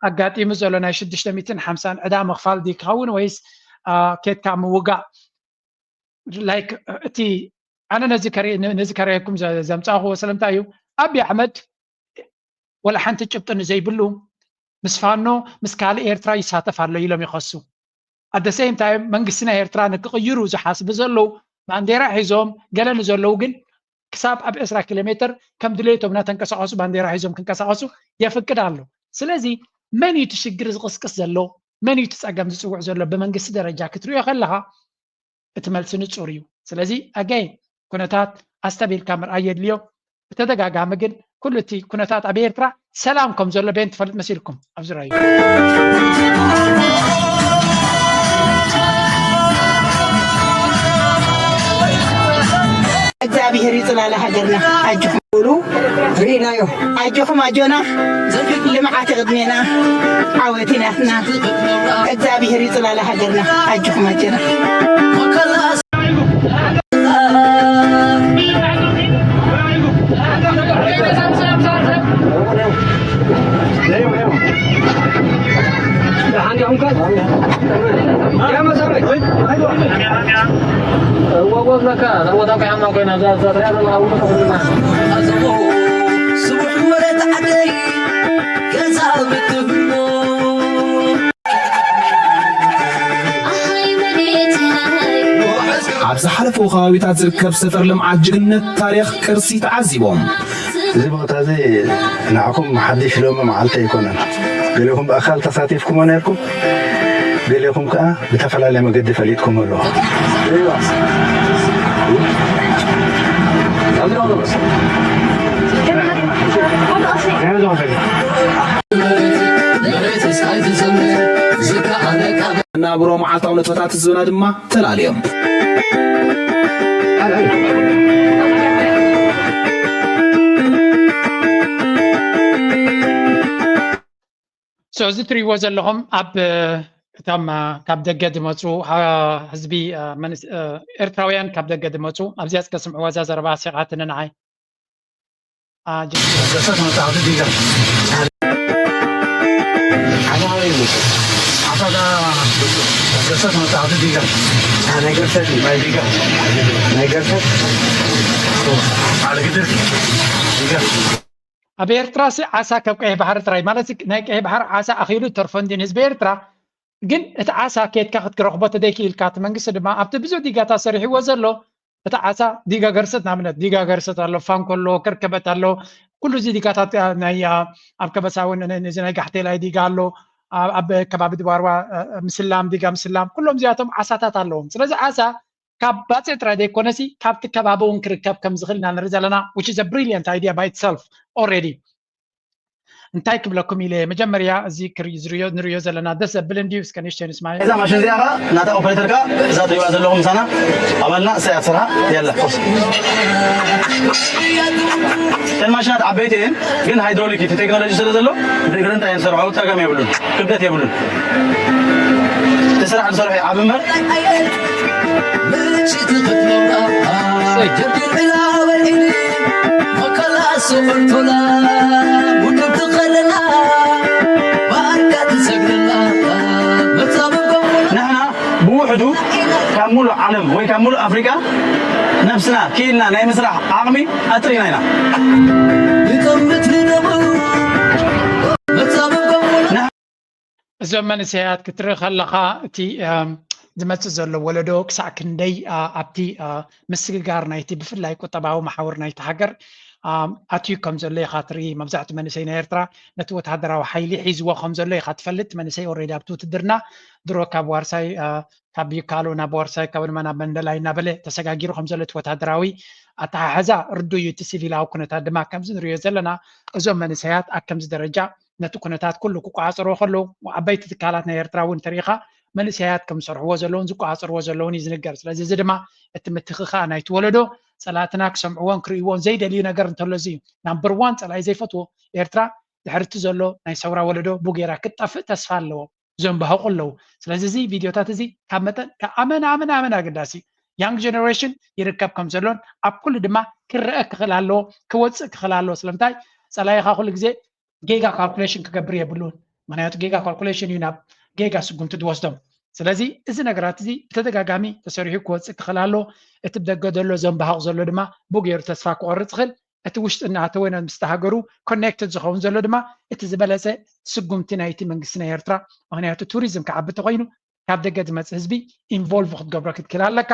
ኣጋጢሙ ዘሎ ናይ ሽዱሽተ ሚእትን ሓምሳን ዕዳ ምኽፋል ድዩ ክኸውን ወይስ ኬድካ ምውጋእ? ላይክ እቲ ኣነ ነዚ ከርእየኩም ዘምፃእክዎ ስለምንታይ እዩ? ኣብይ ኣሕመድ ወላ ሓንቲ ጭብጢ ንዘይብሉ ምስ ፋኖ ምስ ካልእ ኤርትራ ይሳተፍ ኣሎ ኢሎም ይኸሱ። ኣደ ሴም ታይም መንግስቲ ናይ ኤርትራ ንክቕይሩ ዝሓስቡ ዘለዉ ባንዴራ ሒዞም ገለ ንዘለዉ ግን ክሳብ ኣብ ዕስራ ኪሎ ሜትር ከም ድሌቶም እናተንቀሳቐሱ ባንዴራ ሒዞም ክንቀሳቐሱ የፍቅድ ኣሎ። ስለዚ መን እዩ እቲ ሽግር ዝቕስቅስ ዘሎ? መን እዩ እቲ ፀገም ዝፅውዕ ዘሎ? ብመንግስቲ ደረጃ ክትሪኦ ከለኻ እቲ መልሲ ንፁር እዩ። ስለዚ ኣጋይን ኩነታት ኣስተብሂልካ ምርኣይ የድልዮ። ብተደጋጋሚ ግን ኩሉ እቲ ኩነታት ኣብ ኤርትራ ሰላም ከም ዘሎ በየን ትፈልጥ መሲልኩም ኣብዚ ራዩ እግዚኣብሔር ይጽላለ ሃገርና። ኣጆኹም። ርኢናዮ። ኣጆኹም ኣጆና። ልምዓት ቅድሜና። ዓወት ናትና። እግዚኣብሔር ይጽላለ ሃገርና። ኣጆኹም ኣጆና። ኣብ ዝሓለፉ ከባቢታት ዝርከብ ሰፈር ልምዓት ጅግንነት ታሪኽ ቅርሲ ተዓዚቦም። እዚ ቦታ እዚ ንዓኹም ሓድሽ ሎሚ መዓልቲ ኣይኮነን። ገሌኹም ብኣኻል ተሳቲፍኩሞ ነርኩም፣ ገሌኹም ከኣ ብተፈላለየ መገዲ ፈሊጥኩም ኣለኹም። ናብሮ መዓልታዊ ንጥፈታት ህዝብና ድማ ተላልዮም። So እዚ ትሪእዎ ዘለኹም ኣብ እቶም ካብ ደገ ዝመፁ ህዝቢ ኤርትራውያን ካብ ደገ ዝመፁ ኣብዚኣ ዝከስምዕዎ እዛ ዘረባ ሲቓትኒ ንዓይ ገሰት መጽሓፍቲ ዲጋ ሓሳዳ ገሰት መጽሓፍቲ ዲጋ ናይ ገርሰት ናይ ዲጋ ናይ ገርሰት ዓለግድር ዲጋ ኣብ ኤርትራ ሲ ዓሳ ካብ ቀይሕ ባሕሪ ጥራይ ማለት ናይ ቀይሕ ባሕሪ ዓሳ ኣኺሉ ተርፎ እንዲን ህዝቢ ኤርትራ ግን እቲ ዓሳ ኬድካ ክትረኽቦ ተደይክኢልካ እቲ መንግስቲ ድማ ኣብቲ ብዙሕ ዲጋታት ሰሪሕዎ ዘሎ እቲ ዓሳ ዲጋ ገርሰት ንኣብነት ዲጋ ገርሰት ኣሎ ፋንኮ ኣሎ ከርከበት ኣሎ ኩሉ እዚ ዲጋታት ናይ ኣብ ከበሳ እውን እዚ ናይ ጋሕቴላይ ዲጋ ኣሎ ኣብ ከባቢ ድባርዋ ምስላም ዲጋ ምስላም ኩሎም እዚኣቶም ዓሳታት ኣለዎም ስለዚ ዓሳ ካብ ባፅዕ ጥራይ ዘይኮነሲ ካብቲ ከባቢ እውን ክርከብ ከም ዝኽእል ኢና ንርኢ ዘለና which is a brilliant idea by itself already እንታይ ክብለኩም ኢለ መጀመርያ እዚ ክርኢ ዝርዮ ንርዮ ዘለና ደስ ዘብል እንድዩ እስከ ንሽተይ ንስማዮ እዛ ማሽን እዚኣ ከዓ ናታ ኦፐሬተር ከዓ እዛ ትሪእዋ ዘለኹም ምሳና ኣባልና እሳ እያ ትሰርሓ የላ እተን ማሽናት ዓበይቲ እየን ግን ሃይድሮሊክ እቲ ቴክኖሎጂ ስለ ዘሎ ብእግሪ እንታይ እየን ዝሰርሖ ፀገም የብሉን ክብደት የብሉን እቲ ስራሕ ዝሰርሖ ይዓብ እምበር ንሕና ብውሕዱ ካብ ሙሉእ ዓለም ወይ ካብ ሙሉእ ኣፍሪቃ ነብስና ክኢልና ናይ ምስራሕ ዓቕሚ ኣጥሪና ኢና እዞም መንእሰያት ክትርኢ ከለኻ እቲ ዝመፅእ ዘሎ ወለዶ ክሳዕ ክንደይ ኣብቲ ምስግጋር ናይቲ ብፍላይ ቁጠባዊ መሓውር ናይቲ ሃገር ኣትዩ ከም ዘሎ ኢኻ ትርኢ መብዛሕትኡ መንእሰይ ናይ ኤርትራ ነቲ ወታደራዊ ሓይሊ ሒዝዎ ከም ዘሎ ኢኻ ትፈልጥ መንእሰይ ኦሬዲ ኣብቲ ውትድርና ድሮ ካብ ዋርሳይ ካብ ይካሎ ናብ ዋርሳይ ካብ ድማ ናብ መንደላይ እናበለ ተሰጋጊሩ ከም ዘሎ እቲ ወታደራዊ ኣተሓሕዛ ርዱ እዩ እቲ ሲቪላዊ ኩነታት ድማ ከምዚ ንሪኦ ዘለና እዞም መንእሰያት ኣብ ከምዚ ደረጃ ነቲ ኩነታት ኩሉ ክቋፀሮ ከለዉ ዓበይቲ ትካላት ናይ ኤርትራ እውን ተሪኢኻ መንእሰያት ከም ዝሰርሕዎ ዘለውን ዝቋፀርዎ ዘለውን እዩ ዝንገር ስለዚ እዚ ድማ እቲ ምትኽኻእ ናይቲ ወለዶ ፀላእትና ክሰምዕዎን ክርእይዎን ዘይደልዩ ነገር እንተሎ እዚ እዩ ናምበር ዋን ፀላኢ ዘይፈትዎ ኤርትራ ድሕርቲ ዘሎ ናይ ሰውራ ወለዶ ብጌራ ክትጠፍእ ተስፋ ኣለዎ ዘንባህቑ ኣለዉ ስለዚ እዚ ቪድዮታት እዚ ካብ መጠን ኣመን ኣመን ኣመን ኣገዳሲ እዩ young generation ይርከብ ከም ዘሎን ኣብ ኩሉ ድማ ክረአ ክኽእል ኣለዎ ክወፅእ ክኽእል ኣለዎ ስለምንታይ ፀላኢኻ ኩሉ ግዜ ጌጋ ካልኩሌሽን ክገብር የብሉን ምክንያቱ ጌጋ ካልኩሌሽን እዩ ናብ ጌጋ ስጉምቲ ዝወስዶም ስለዚ እዚ ነገራት እዚ ብተደጋጋሚ ተሰሪሑ ክወፅእ ክኽእል ኣለዎ እቲ ብደገ ዘሎ ዘንባህቕ ዘሎ ድማ ብገይሩ ተስፋ ክቆርፅ ይኽእል እቲ ውሽጢ እናኣተወ ምስቲ ሃገሩ ኮኔክትድ ዝኸውን ዘሎ ድማ እቲ ዝበለፀ ስጉምቲ ናይቲ መንግስቲ ናይ ኤርትራ ምክንያቱ ቱሪዝም ክዓቢ ተኮይኑ ካብ ደገ ዝመፅእ ህዝቢ ኢንቮልቭ ክትገብሮ ክትክእል ኣለካ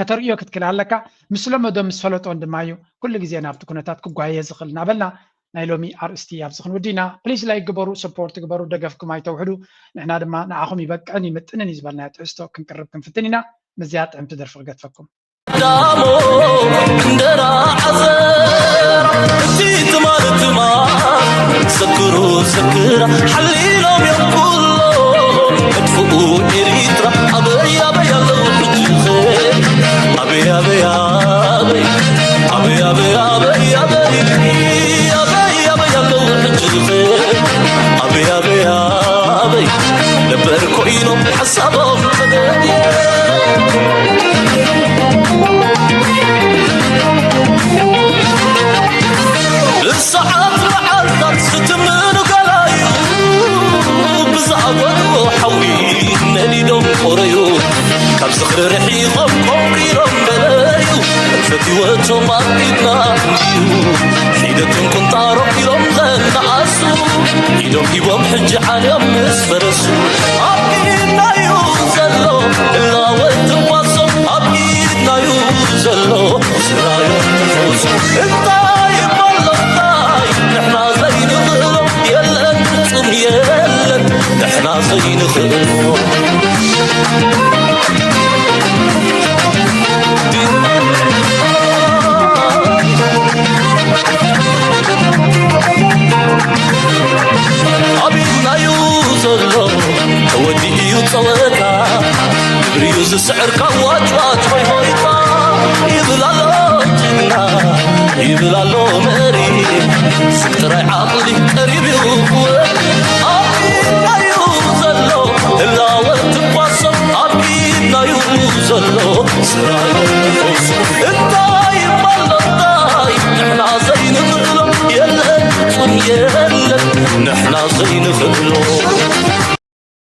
ከተርእዮ ክትክእል ኣለካ ምስ ለመዶ ምስ ፈለጦን ድማ እዩ ኩሉ ግዜ ናብቲ ኩነታት ክጓየ ዝኽእል እናበልና ናይ ሎሚ ኣርእስቲ ኣብዚ ክንውዲ ኢና ፕሊስ ላይክ ግበሩ ሰፖርት ግበሩ ደገፍኩም ኣይተውሕዱ ንሕና ድማ ንዓኹም ይበቅዕን ይምጥንን እዩ ዝበልናዮ ትሕዝቶ ክንቅርብ ክንፍትን ኢና ምስዚኣ ጥዕምቲ ደርፊ ክገድፈኩም ዳሞ እንደራ ዓዘራ እቲ ትማል ትማል ዘክሩ ዘክራ ሓሊሎም እዮም ኩሎ መጥፍኡ ኤሪትራ ኣበይ ኣበይ ኣለዉ ሕጂኸ ኣበይ ኣበይ ኣበይ ኣበይ ኣበይ ኣበይ ኣበይ ኣበይ ኣለዉ ሕጂ ዝኽእል ኣበይ ኣበይ ኣበይ ነበር ኮይኖም ሓሳቦም ተገድየ ብሰዓት መዓልታት ዝትምኑ ገላዩ ብዝኣጎድዎ ሓዊ ነዲዶም ቆረዩ ካብ ዝኽሪ ርሒቖም ቆንቂሎም በለዩ ፈትወቶም ኣብ ኢድና እንድዩ ሒደቶም ቁንጣሮም ኢሎም ዘነኣሱ ኢዶም ሂቦም ሕጂ ዓልዮም ምስ ፈረሱ ኣብ ኢድናዩ ዘሎ እላወ ትንፋሶም ኣብ ኢድናዩ ዘሎ ስራዮም ትፈሱ እንታይ ይበሎ እንታይ ንሕና ዘይንኽእሎ የለን ፍጹም የለን ንሕና ዘይንኽእሎ ኣብ ኢድናዩ ዘሎ ተወዲኡ እዩ ጸወታ ግብሪዩ ዝስዕር ካብ ዋጭዋጭ ሆይ ሆይታ ይብል ኣሎ ጅግና ይብል ኣሎ መሪ ስም ጥራይ ዓቕሊ ቀሪብ እዩ